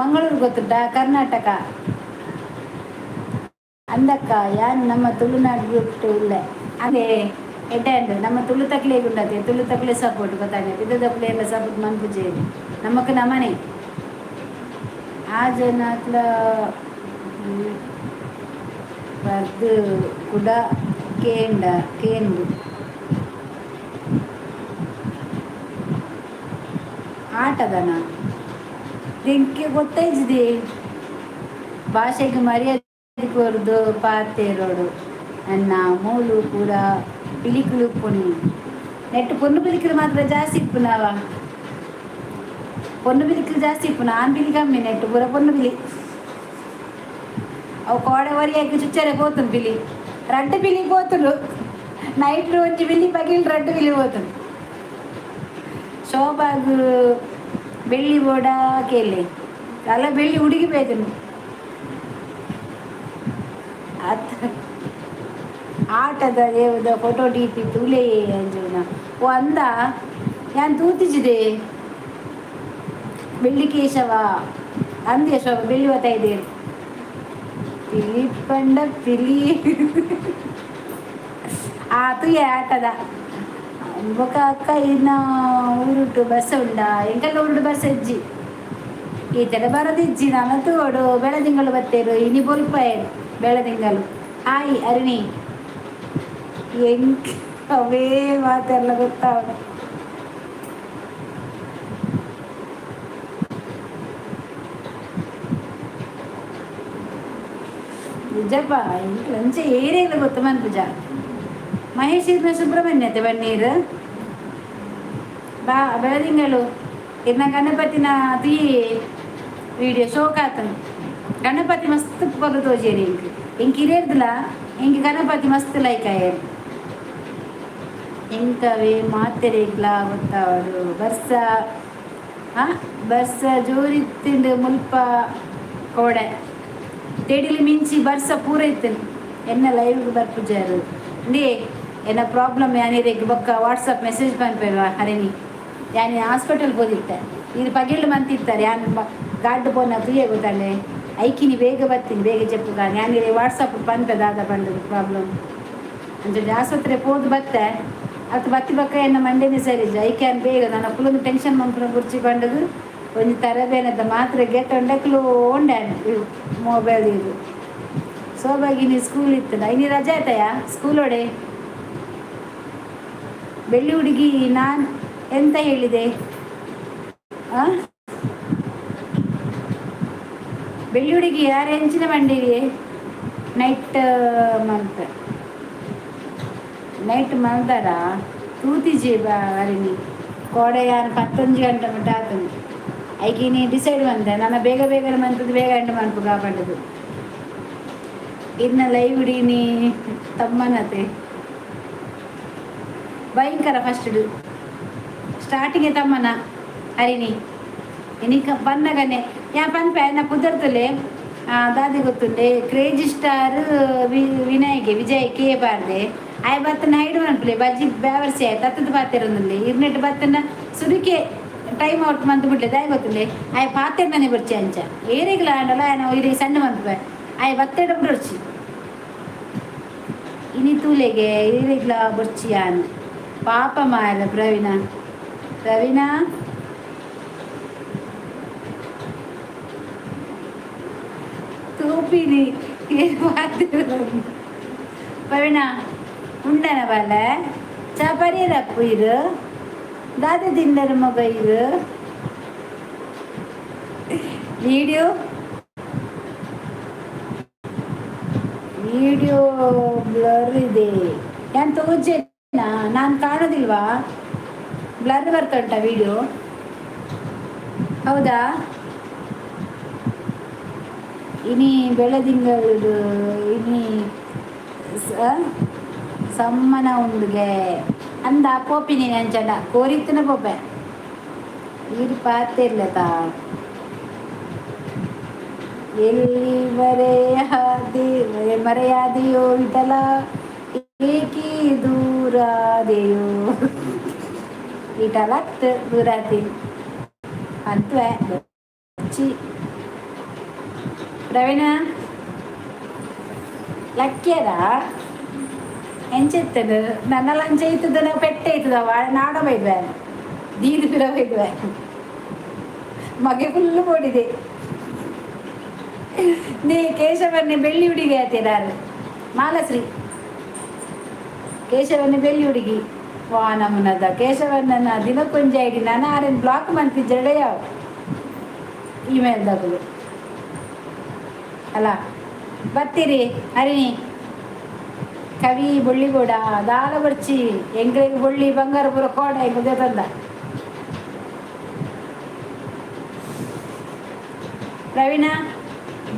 ಮಂಗಳೂರು ಗೊತ್ತುಂಟಾ? ಕರ್ನಾಟಕ. ಅಂದಕ್ಕ ಯಾನ್ ನಮ್ಮ ತುಳುನಾಡು ಬಿಟ್ಟು ಇಲ್ಲ ಅದೇ ಎಡ್ಡೆ ಅಂದು ನಮ್ಮ ತುಳು ತಕ್ಲೆ ಉಂಡತೆ ತುಳು ತಕ್ಲೆ ಸಪೋರ್ಟ್ ಗೊತ್ತಾಗ ಬಿದ್ದ ತಕ್ಲೆ ಎಲ್ಲ ಸಪೋರ್ಟ್ ಮನ್ಪುಜೆ ನಮಕ್ ನಮನೆ ಆ ಜನಕ್ಲ ಬರ್ದು ಕುಡ ಕೇಂಡ ಕೇಂಡು. ಆಟದನ ಎಂಕೆ ಗೊತ್ತೈಜಿದೆ. ಭಾಷೆಗೆ ಮರ್ಯಾದೆ ಕೊರ್ದು ಪಾತೆರೊಡು ಅನ್ನ. ಮೂಲು ಪೂರ ಪಿಲಿಕುಲು ಉಪ್ಪುನಿ. ನೆಟ್ ಪೊನ್ನು ಪಿಲಿಕುಲು ಮಾತ್ರ ಜಾಸ್ತಿ ಇಪ್ಪುನವ. ಪೊನ್ನು ಪಿಲಿಕುಲು ಜಾಸ್ತಿ ಇಪ್ಪುನ, ಆನ್ ಪಿಲಿ ಕಮ್ಮಿ. ನೆಟ್ ಪೂರ ಪೊನ್ನು ಪಿಲಿ. ಅವು ಕೋಡೆ ಒರಿಯಾಕಿ ಚುಚ್ಚರೆ ಪೋತುಂಡು ಪಿಲಿ. ರಡ್ಡ್ ಪಿಲಿ ಪೋತುಂಡು. ನೈಟ್ ಒಂಜಿ ಪಿಲಿ, ಪಗಿಲ್ ರಡ್ಡ್ ಪಿಲಿ ಪೋತುಂಡು. ಶೋಭಾಗ್ ಬೆಳ್ಳಿ ಬೋಡ ಕೇಳಿ ಅಲ್ಲ, ಬೆಳ್ಳಿ ಹುಡುಗಿ ಬೇತನು. ಅತ್ತ ಆಟದ ದೇವದ ಫೋಟೋ ಡಿಪಿ ತೂಲೆ ಅಂಜುನ. ಓ ಅಂದ, ಯಾನ್ ತೂತಿಜಿದೆ. ಬೆಳ್ಳಿ ಕೇಶವ ಅಂದೆ. ಶೋಭ ಬೆಳ್ಳಿ ಓತಾ ಇದೆ. ಪಿಲಿ ಪಂಡ ಪಿಲಿ ಆ ತುಯೆ ಆಟದ. ಬೊಕ ಅಕ್ಕ, ಇನ್ನ ಊರುಟು ಬಸ್ ಉಂಡ? ಎಂಕಲ್ನ ಊರುಡು ಬಸ್ ಇಜ್ಜಿ. ಈ ತರ ಬರದಿಜ್ಜಿ. ನಾನು ತೋಡು ಬೆಳದಿಂಗಳು ಬತ್ತೇರು. ಇನಿ ಬೊಲ್ಪಾಯರು ಬೆಳದಿಂಗಳು. ಹಾಯ್ ಅರುಣಿ. ಎಂಕ್ ಅವೇ ಮಾತೆಲ್ಲ ಗೊತ್ತಾವ. ನಿಜಪ್ಪ, ಎಂಕ್ ಅಂಚೆ ಏರಿಯಲ್ಲ ಗೊತ್ತು ಮನ್ಪುಜ. ಮಹೇಶ್ ಇರ್ನ ಸುಬ್ರಹ್ಮಣ್ಯತೆ ಬನ್ನೀರು ಬಾ. ಬೆಳದಿಂಗಳು ಇರ್ನ ಗಣಪತಿನ ತುಯಿ ವಿಡಿಯೋ ಶೋಕ್ ಆತನು. ಗಣಪತಿ ಮಸ್ತ್ ಪೊರ್ಲು ತೋಜೇರಿ ಇಂಕ್. ಇಂಕ್ ಇರೇರ್ದಲ ಇಂಕ್ ಗಣಪತಿ ಮಸ್ತ್ ಲೈಕ್ ಆಯೆರ್. ಎಂಕವೇ ಮಾತೆರೆಗ್ಲಾ ಗೊತ್ತಾವಡು. ಬರ್ಸ ಆ ಬರ್ಸ ಜೋರಿತ್ತಿಂಡು ಮುಲ್ಪ. ಕೋಡೆ ತೆಡಿಲು ಮಿಂಚಿ ಬರ್ಸ ಪೂರ ಇತ್ತನು. ಎನ್ನ ಲೈವ್ಗೆ ಬರ್ಪುಜಾರು ಅಂದೇ ಎನ್ನ ಪ್ರಾಬ್ಲಮ್ ಯಾನಿರೆಗ್ ಬೊಕ್ಕ ವಾಟ್ಸಪ್ ಮೆಸೇಜ್ ಪನ್ಪೇರ್ವಾ. ಹರಿಣಿ, ಯಾನ್ ಹಾಸ್ಪಿಟಲ್ ಪೋದಿತ್ತೆ. ಇದು ಪಗೆಲ್ ಮಂತಿತ್ತಾರೆ. ಯಾನ್ ಗಾಡ್ಡು ಪೋನ ತುಯೆ ಗೊತ್ತಾಂಡೆ. ಐಕಿನಿ ಬೇಗ ಬರ್ತೀನಿ, ಬೇಗ ಚೆಪ್ಪುಗ. ಯಾನಿರೆ ವಾಟ್ಸಪ್ ಪನ್ಪೆ ದಾದ ಪಂಡದು ಪ್ರಾಬ್ಲಮ್ ಅಂಚೆ. ಆಸ್ಪತ್ರೆ ಪೋದು ಬತ್ತೆ. ಅತ್ತು ಬತ್ತಿ ಬಕ್ಕ ಎನ್ನ ಮಂಡೆನೆ ಸರಿ ಐಕೆ. ಯಾನ್ ಬೇಗ ನನ್ನ ಫುಲ್ ಟೆನ್ಷನ್ ಮನ್ಪುನ ಕುರ್ಚಿ ಪಂಡದು ಒಂಜಿ ತರಬೇನದ ಮಾತ್ರೆ ಗೆತ್ತೊಂಡೆ ಉಂಡೆ ಮೊಬೈಲ್. ಇದು ಸೋಬಾಗಿನಿ ಸ್ಕೂಲ್ ಇತ್ತು, ಇನಿ ರಜೆ ಆಯ್ತಾಯ ಸ್ಕೂಲ್ ಒಡೆ. ಬೆಳ್ಳಿ ಹುಡುಗಿ, ನಾನು ಎಂತ ಹೇಳಿದೆ? ಆ ಬೆಳ್ಳಿ ಹುಡುಗಿ ಯಾರು ಹೆಂಚಿನ ಮಂಡಿರಿ? Night month night ಮಲ್ದಾರ ತೂತಿಜಿ ಬಾ. ಅರಿನಿ ಕೋಡೆ ಯಾರು ಪತ್ತೊಂಜಿ ಗಂಟೆ ಮಟ್ಟ ಆತಂದು. ಐಕಿನಿ ಡಿಸೈಡ್ ಬಂದೆ ನನ್ನ ಬೇಗ ಬೇಗ ಮಂತದ್ದು ಬೇಗ ಗಂಟೆ ಮನ್ಪು ಕಾಪಂಡದು. ಇನ್ನ ಲೈವ್ ಹುಡುಗಿನಿ ತಮ್ಮನತೆ ಭಯಂಕರ. ಫಸ್ಟ್ ಸ್ಟಾರ್ಟಿಂಗ್ ತಮ್ಮನ ಹರಿಣಿ ಇನಿಕ ಪನ್ನಗನೆ ಯಾ ಪನ್ಪೆ ನಾ ಪುದರ್ತಲೆ ದಾದಿ ಗೊತ್ತುಂಡೆ. ಕ್ರೇಜಿ ಸ್ಟಾರ್ ವಿನಯ್ಗೆ ವಿಜಯ್ ಕೆ ಬಾರ್ದೆ. ಆಯ್ ಬತ್ತನ ಹೈಡ್ ಮನ್ಪುಲೆ. ಬಜ್ಜಿ ಬ್ಯಾವರ್ಸಿ ಆಯ್ತು ತತ್ತದ ಪಾತೆರೊಂದುಲ್ಲೆ. ಇರ್ನೆಟ್ ಬತ್ತನ ಸುರುಕೆ ಟೈಮ್ ಔಟ್ ಮಂತ್ ಬಿಡ್ಲೆ. ದಾಯ ಗೊತ್ತುಂಡೆ, ಆಯ್ ಪಾತೆರ್ನನೆ ಬರ್ಚಿ. ಅಂಚ ಏರೆಗ್ಲ ಆಂಡಲ ಆಯನ ಇರೆ ಸಣ್ಣ ಮನ್ಪೆ. ಆಯ್ ಬತ್ತೆಡ ಬುಡೊರ್ಚಿ. ಇನಿ ತೂಲೆಗೆ ಏರೆಗ್ಲ ಬೊರ್ಚಿ ಯಾನ್. ಪಾಪ ಮಾರ ಪ್ರವೀಣ. ಪ್ರವೀಣ ತೂಪಿನಿ ಪ್ರವೀಣ ಉಂಡನ ಬಾಲೆ ಚಾ ಪರಿಯರಪ್ಪು ಇರು. ದಾದ ತಿಂಡರ ಮಗ ಇರು. Video video blur ಇದೆ. ನಾನು ತೋಜೇನಾ? ನಾನು ಕಾಣೋದಿಲ್ವಾ? ಬ್ಲರ್ ಬರ್ತಾ ಉಂಟಾ ವಿಡಿಯೋ? ಹೌದಾ? ಇನಿ ಬೆಳದಿಂಗಳು ಇನಿ ಸಮ್ಮನ ಉಂಡುಗೆ ಅಂದ ಪೋಪಿನಿ ಅಂಚಂಡ ಕೋರಿತ್ತನ ಪೋಪೆ. ಈರು ಪಾತಿರ್ಲತಾ. ಎಲ್ಲಿ ಮರೆಯಾದಿ ಮರೆಯಾದೆಯೋ ವಿಠಲ, ಏಕಿ ದೂರಾದೆಯೋ ವಿಠಲತ್ ದೂರಾತಿ ಅಂತುವೆ ಚಿ. ಪ್ರವೀಣ ಲಕ್ಕ್ಯರ ಎಂಚೆತ್ತದು? ನನ್ನ ಲಂಚ ಇತ್ತದ ಪೆಟ್ಟೆ ಇತ್ತದ ನಾಡ ಬೈದ್ವೆ ದೀದು ಪಿರ ಬೈದ್ವೆ. ಮಗೆ ಫುಲ್ ಪೋಡಿದೆ. ನೀ ಕೇಶವನ್ನೇ ಬೆಳ್ಳಿ ಹುಡುಗಿ ಆತೀರಾರು. ಮಾಲಶ್ರೀ ಕೇಶವನ್ನೇ ಬೆಳ್ಳಿ ಹುಡುಗಿ. ವಾ ನಮನದ ಕೇಶವಣ್ಣನ ದಿನಕ್ಕೊಂಜಿ ಐಡಿ. ನಾನು ಆರೆನ್ ಬ್ಲಾಕ್ ಮಂತಿಜ್ಜೆರಡ ಯಾವ ಇಮೇಲ್ದಕುಲು ಅಲ್ಲ. ಬತ್ತೀರಿ ಹರಿಣಿ. ಕವಿ ಬೊಳ್ಳಿ ಬೋಡ ದಾಲ ಬರ್ಚಿ. ಎಂಗ್ಳಿಗೆ ಬೊಳ್ಳಿ ಬಂಗಾರ ಪೂರ ಕೋಡ ಎಂಕ್ ತಂದ. ಪ್ರವೀಣ,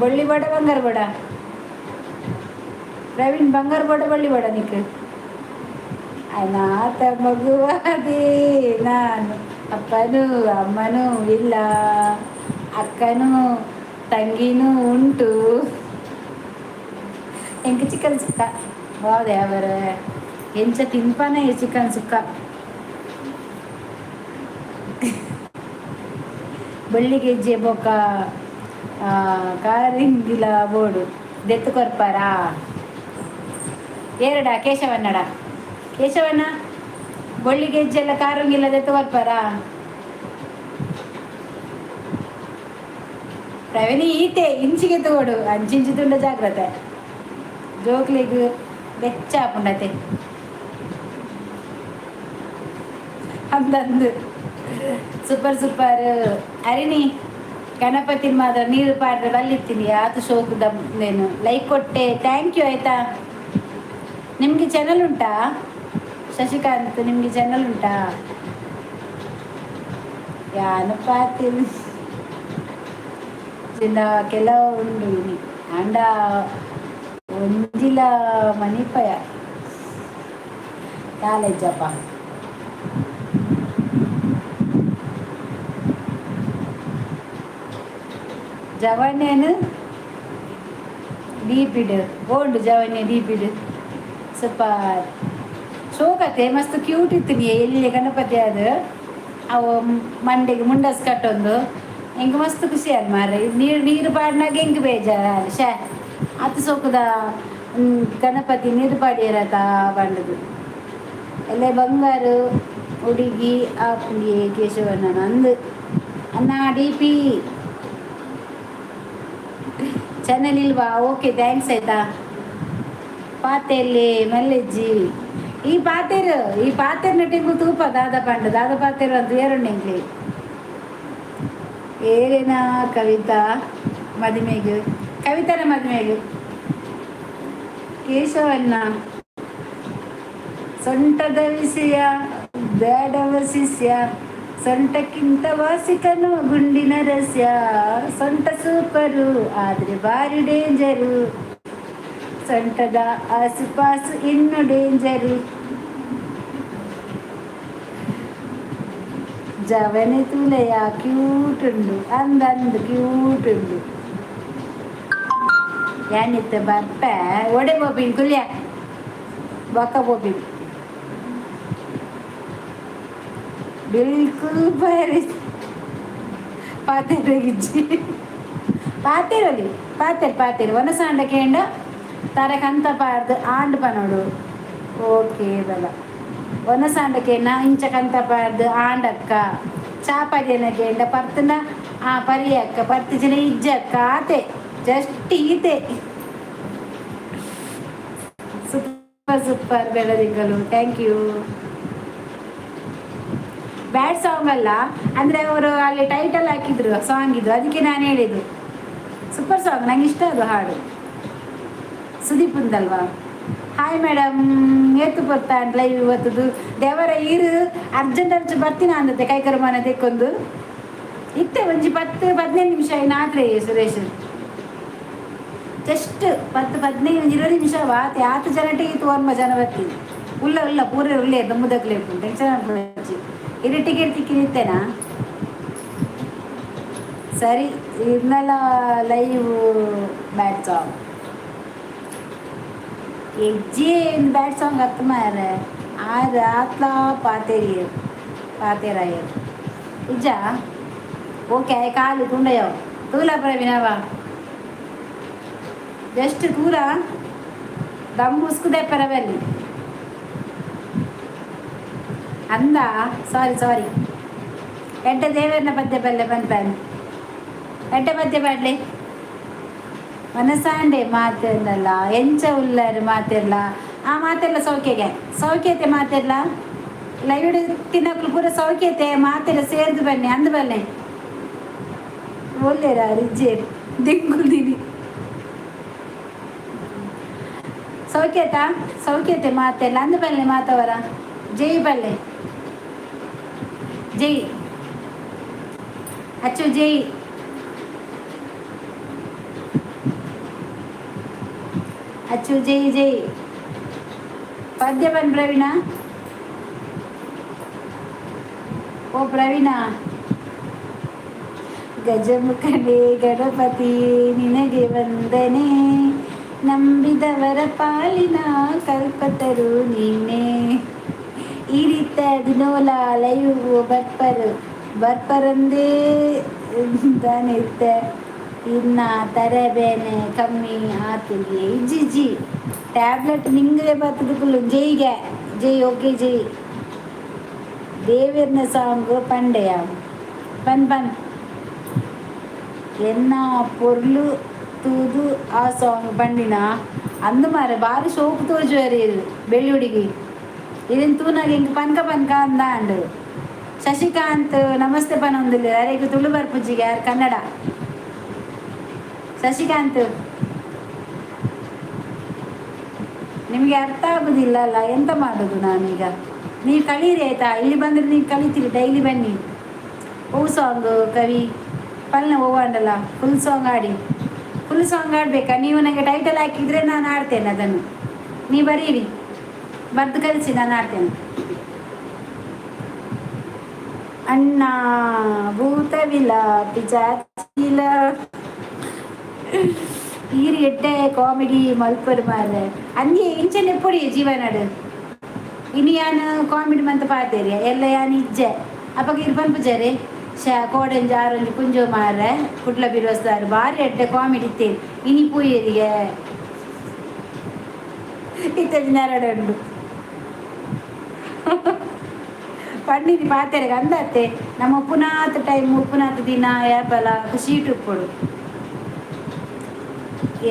ಬೊಳ್ಳಿ ಬೋಡ ಬಂಗಾರ ಬೋಡ? ಪ್ರವೀಣ್, ಬಂಗಾರ ಬೋಡ ಬಳ್ಳಿ ಬೋಡ ನಿಕ್? ಅನಾಥ ಮಗುವಾದೆ ನಾನು, ಅಪ್ಪನೂ ಅಮ್ಮನೂ ಇಲ್ಲ, ಅಕ್ಕನೂ ತಂಗಿನೂ ಉಂಟು. ಎಂಕ್ ಚಿಕನ್ ಸುಕ್ಕ ಬಾವ್ದೆ ಅವರ ಎಂಚ ತಿನ್ಪಾನ ಈ ಚಿಕನ್ ಸುಕ್ಕ. ಬಳ್ಳಿ ಗೆಜ್ಜೆ ಬೊಕ್ಕ ಕಾರಿಂಗಿಲ ಬೋಡು ದೆತ್ತು ಕೊರ್ಪಾರಾ? ಏರಡ ಕೇಶವನ್ನಡ? ಕೇಶವಣ್ಣ, ಬೊಳ್ಳಿ ಗೆಜ್ಜೆ ಎಲ್ಲ ಕಾರುಂಗಿಲ್ಲ ದೆತ್ತು ಕೊರ್ಪಾರಾ? ಪ್ರವೀಣಿ, ಈತೆ ಇಂಚಿಗೆ ತಗೋಡು, ಅಂಚಿಂಚಿ ತುಂಡ ಜಾಗ್ರತೆ. ಜೋಕ್ಲಿಗ್ ಬೆಚ್ಚ ಆಪುಂಡತೆ. ಅಂದಂದು ಸೂಪರ್ ಸೂಪರ್. ಹರಿಣಿ, ಗಣಪತಿ ಮಾತ್ರ ನೀರು ಪಾಡ್ರೆ ಬಲ್ಲಿತ್ತೀನಿ. ಆತು ಶೋಕುದ ನೇನು. ಲೈಕ್ ಕೊಟ್ಟೆ, thank you ಆಯ್ತಾ. ನಿಮಗೆ ಚಾನಲ್ ಉಂಟಾ? ಶಶಿಕಾಂತ್, ನಿಮಗೆ ಚಾನಲ್ ಉಂಟಾ? ಯಾನು ಪಾತಿನ ಕೆಲವು ಉಂಡು ಇನಿ ಆಂಡ ಒಂಜಿಲ ಮನಿಪಯ ಕಾಲೇಜಪ್ಪ. ಜವನ್ಯನು ಡೀಪಿಡ್ ಓಂಡು. ಜವನ್ಯ ಡೀಪಿಡ್ ಸೂಪರ್ ಶೋಕತೆ. ಮಸ್ತ್ ಕ್ಯೂಟ್ ಇತ್ತು ನೀ ಎಲ್ಲಿ ಗಣಪತಿ ಅದು. ಅವು ಮಂಡೆಗೆ ಮುಂಡಸ್ ಕಟ್ಟೊಂದು ಎಂಕ್ ಮಸ್ತ್ ಖುಷಿ ಆದ್ ಮಾರ್ರೆ. ನೀರು ನೀರು ಪಾಡ್ನಾಗ ಎಂಕ್ ಬೇಜಾರ. ಶೇ, ಅತ್ ಸೋಕುದ ಗಣಪತಿ ನೀರು ಪಾಡಿಯರತ ಪಂಡುದು. ಎಲ್ಲ ಬಂಗಾರು ಹುಡುಗಿ ಆಪುಂಡಿಯೇ ಕೇಶವಣ್ಣ ಅಂದು. ಅಣ್ಣ, ಡಿಪಿ ಚಾನಲ್ ಇಲ್ವಾ? ಓಕೆ, thanks ಆಯ್ತಾ. ಪಾತೆಲ್ಲಿ ಮಲ್ಲೆಜ್ಜಿ ಈ ಪಾತೆರು, ಈ ಪಾತೆರ್ ನಟಿಂಗು ತೂಪ ದಾದ ಪಂಡ ದಾದ ಪಾತೆರು ಅಂತ ಏರುಂಡು ಎಂಕ್ಲಿ. ಏರೇನಾ ಕವಿತಾ ಮದಿಮೆಗ್? ಕವಿತನ ಮದಿಮೆಗ್. ಕೇಶವಣ್ಣ, ಸೊಂಟದ ವಿಷಯ ಬೇಡವ ಶಿಷ್ಯ, ಸೊಂಟಕ್ಕಿಂತ ವಾಸಿಕನು ಗುಂಡಿನ ರಸ್ಯ. ಸೊಂಟ ಸೂಪರು ಆದ್ರೆ ಭಾರಿ ಡೇಂಜರು, ಸೊಂಟದ ಆಸುಪಾಸು ಇನ್ನು ಡೇಂಜರು. ಜವನೆ ತೂಲೆಯ ಕ್ಯೂಟ್ ಉಂಡು ಅಂದ ಅಂದ್ ಕ್ಯೂಟ್ ಉಂಡು. ಯಾನಿತ್ತ ಬರ್ಪೆ ಒಡೆ ಬೋಪಿನ್ ಕುಲ್ಯ ಬೊಕ್ಕ ಬೋಪಿನ್ ಬಿಲ್ಕುಲ್ ಬರಿ ಪಾತೆರಗಿಜ್ಜಿ. ಪಾತೆರಲಿ ಪಾತೆರ್ ಪಾತೆರ್ ವನಸಾಂಡ ಕೇಂಡ ತರಕಂತ ಪಾಡ್ದು ಆಂಡ್ ಪನೋಡು. ಓಕೆ ಬಲ. ವನಸಾಂಡ ಕೇಂಡ ಇಂಚ ಕಂತ ಪಾಡ್ದು ಆಂಡಕ್ಕ. ಚಾಪದಿಯನ ಕೇಂಡ ಪರ್ತನ ಆ ಪರಿಯಕ್ಕ ಪರ್ತಿಜಿನ ಇಜ್ಜಕ್ಕ. ಆತೆ, ಜಸ್ಟ್ ಈತೆ. ಸೂಪರ್ ಸೂಪರ್ ಬೆಳದಿಂಗಲು, thank you. Bad song ಅಲ್ಲ, ಅಂದರೆ ಅವರು ಅಲ್ಲಿ ಟೈಟಲ್ ಹಾಕಿದ್ರು ಸಾಂಗ್ ಇದು, ಅದಕ್ಕೆ ನಾನು ಹೇಳಿದ್ದು. ಸೂಪರ್ ಸಾಂಗ್, ನಂಗೆ ಇಷ್ಟ ಅದು ಹಾಡು. ಸುದೀಪ್ ಉಂದಲ್ವಾ? ಹಾಯ್ ಮೇಡಮ್, ಏತು ಬರ್ತಾನ್ ಲೈವ್ ಇವತ್ತದು? ದೇವರ ಈರು ಅರ್ಜೆಂಟ್ ಅರ್ಜೆಂಟ್ ಬರ್ತೀನ ಅಂದತೆ. ಕೈಕರ್ಮನ ತೆಕ್ಕೊಂದು ಇತ್ತೆ ಒಂಜಿ 10-15 ನಿಮಿಷ ಇನ್ನಾತ್ರೆ. ಸುರೇಶ್, ಜಸ್ಟ್ 10-15 20 ನಿಮಿಷ ವಾತೆ. ಆತು ಜನಟಿಗೆ ಇತ್ತು ಒನ್ಮ ಜನ ಬರ್ತೀನಿ. ಉಲ್ಲ ಉಲ್ಲ ಪೂರ ಉಲ್ಲೇ ದಮ್ಮುದಕ್ಲೆ ಟೆನ್ಷನ್ ಅನ್ಕೊಳಚ್ಚಿ. ಇದು ಟಿಕೆಟ್ ತಿಕ್ಕಿನಿತ್ತೇನಾ? ಸರಿ, ಇನ್ನೆಲ್ಲ ಲೈವ್ ಬ್ಯಾಡ್ ಸಾಂಗ್ ಎಜ್ಜಿ. ಬ್ಯಾಡ್ ಸಾಂಗ್ ಅತ್ತ ಮಾರ್ರೆ. ಆರ್ ಆತ್ಲಾ ಪಾತೇರಿ ಪಾತೇರಾಯರ್ ಇಜ್ಜ. ಓಕೆ, ಕಾಲು ತುಂಡಯೋ ತೂಲ ಪ್ರವೀಣವ ಜಸ್ಟ್ ತೂಲ ದಮ್ ಉಸ್ಕುದೆ ಪರವಲ್ಲಿ ಅಂದ. ಸಾರಿ ಸಾರಿ. ಎಡ್ಡ ದೇವರನ್ನ ಪದ್ಯ ಬಲ್ಲೆ ಪನ್ಪನ್. ಎಡ್ಡ ಪದ್ಯ ಪಾಡ್ಲೆ. ಮನಸಾಂಡೆ ಮಾತೆರ್ನಲ್ಲ ಎಂಚ ಉಲ್ಲರು ಮಾತೆರ್ಲ. ಆ ಮಾತೆಲ್ಲ ಸೌಖ್ಯಗೆ ಸೌಖ್ಯತೆ ಮಾತೆರ್ಲ. ಲೈವ್ ತಿನ್ನಕ್ಲು ಪೂರ ಸೌಖ್ಯತೆ ಮಾತೆಲ್ಲ ಸೇರ್ದು ಬನ್ನಿ ಅಂದು ಬನ್ನಿ. ಒಲ್ಲೇರ ರಿಜ್ಜೇರ್ ದಿಂಗುಲ್ದಿನಿ. ಸೌಖ್ಯತ ಸೌಖ್ಯತೆ ಮಾತೆಲ್ಲ ಅಂದು ಬಲ್ಲೆ ಮಾತವರ. ಜೈ ಬಲ್ಲೆ, ಜೈ ಅಚ್ಚು, ಜೈ. ಅಚ್ಚು ಜೈ ಜೈ. ಪದ್ಯ ಬನ್ ಪ್ರವೀಣ. ಓ ಪ್ರವೀಣ. ಗಜಮುಖನೇ ಗಣಪತಿ ನಿನಗೆ ವಂದನೆ, ನಂಬಿದವರ ಪಾಲಿನ ಕಲ್ಪತರು ನೀನೆ. ಈ ರೀತಿ ದಿನೋಲ ಲೈವ್ ಬರ್ಪರು ಬರ್ಪರಂದೇ ದಾನಿತ್ತೆ. ಇನ್ನ ತರಬೇನೆ ಕಮ್ಮಿ ಆತುಗೆ? ಇಜ್ಜಿ, ಟ್ಯಾಬ್ಲೆಟ್ ನಿಂಗದೆ ಬರ್ತದ ಕುಲ್ಲು. ಜೈಗೆ ಜೈ. ಓಕೆ, ಜೈ. ದೇವಿರ್ನ ಸಾಂಗ್ ಪಂಡೆಯ ಪನ್ ಪನ್. ಎನ್ನ ಪೊರ್ಲು ತೂದು ಆ ಸಾಂಗ್ ಪಂಡಿನ ಅಂದು ಮಾರೆ. ಬಾರಿ ಸೋಕು ತೋಜುವರಿ ಬೆಳ್ಳುಡಿಗಿ. ಇದನ್ ತೂನಾಗ ಇಂಕ್ ಪನ್ಕ ಪನ್ಕ ಅಂದ ಅಂಡು. ಶಶಿಕಾಂತ್ ನಮಸ್ತೆ ಪನೊಂದಿಲ್ಲ. ಅರೆಗ್ ತುಳು ಬರ್ಪುಜ್ಜಿಗೆ, ಯಾರು ಕನ್ನಡ. ಶಶಿಕಾಂತ್, ನಿಮಗೆ ಅರ್ಥ ಆಗುದಿಲ್ಲ ಅಲ್ಲ, ಎಂತ ಮಾಡೋದು ನಾನೀಗ? ನೀವು ಕಲೀರಿ ಆಯ್ತಾ? ಇಲ್ಲಿ ಬಂದರೆ ನೀವು ಕಲಿತೀರಿ. ಡೈಲಿ ಬನ್ನಿ. ಓ ಸಾಂಗ್ ಕವಿ ಪಲ್ನ ಓವಾಂಡಲ್ಲ, ಫುಲ್ ಸಾಂಗ್ ಆಡಿ. ಫುಲ್ ಸಾಂಗ್ ಆಡಬೇಕಾ ನೀವು? ನನಗೆ ಟೈಟಲ್ ಹಾಕಿದರೆ ನಾನು ಆಡ್ತೇನೆ ಅದನ್ನು. ನೀವು ಬರೀರಿ, ಬರೆದು ಕಲಿಸಿ, ನಾನು ಆಡ್ತೇನೆ. ಅಣ್ಣ ಭೂತವಿಲ್ಲ ಪಿಚಾಚಿಲ. ಈರು ಎಡ್ಡೆ ಕಾಮಿಡಿ ಮಲ್ಪರು ಮಾರ್ರೆ. ಅಂದ್ಯೆ ಇಂಚನೆ ಪೊಡಿ ಜೀವನಡು. ಇನಿ ಯಾನ್ ಕಾಮಿಡಿ ಮಂತ ಪಾತೇರಿ ಎಲ್ಲ ಯಾನ್ ಇಜ್ಜೆ. ಅಪಗ ಇರ್ ಪನ್ಪುಜಾರೆ, ಶ ಕೋಡಂಜಿ ಆರೊಂಜಿ ಪುಂಜೋ ಮಾರ್ರೆ ಕುಡ್ಲ ಬಿರೋಸ್ದಾರ್ ಬಾರಿ ಎಡ್ಡೆ ಕಾಮಿಡಿ ಇತ್ತೇರಿ. ಇನಿ ಪೂಯೇರಿಗೆ ಇತ್ತೆಜಿ ನೆರಡು ಉಂಡು ಪಂಡಿನಿ ಪಾತೆರೆಗ್ ಅಂದತ್ತೆ. ನಮ್ಮ ಉಪ್ಪುನಾತ್ ಟೈಮ್, ಉಪ್ಪುನಾತ್ ದಿನ ಏಪಲ ಖುಷಿಟ್ ಉಪ್ಪೊಡು.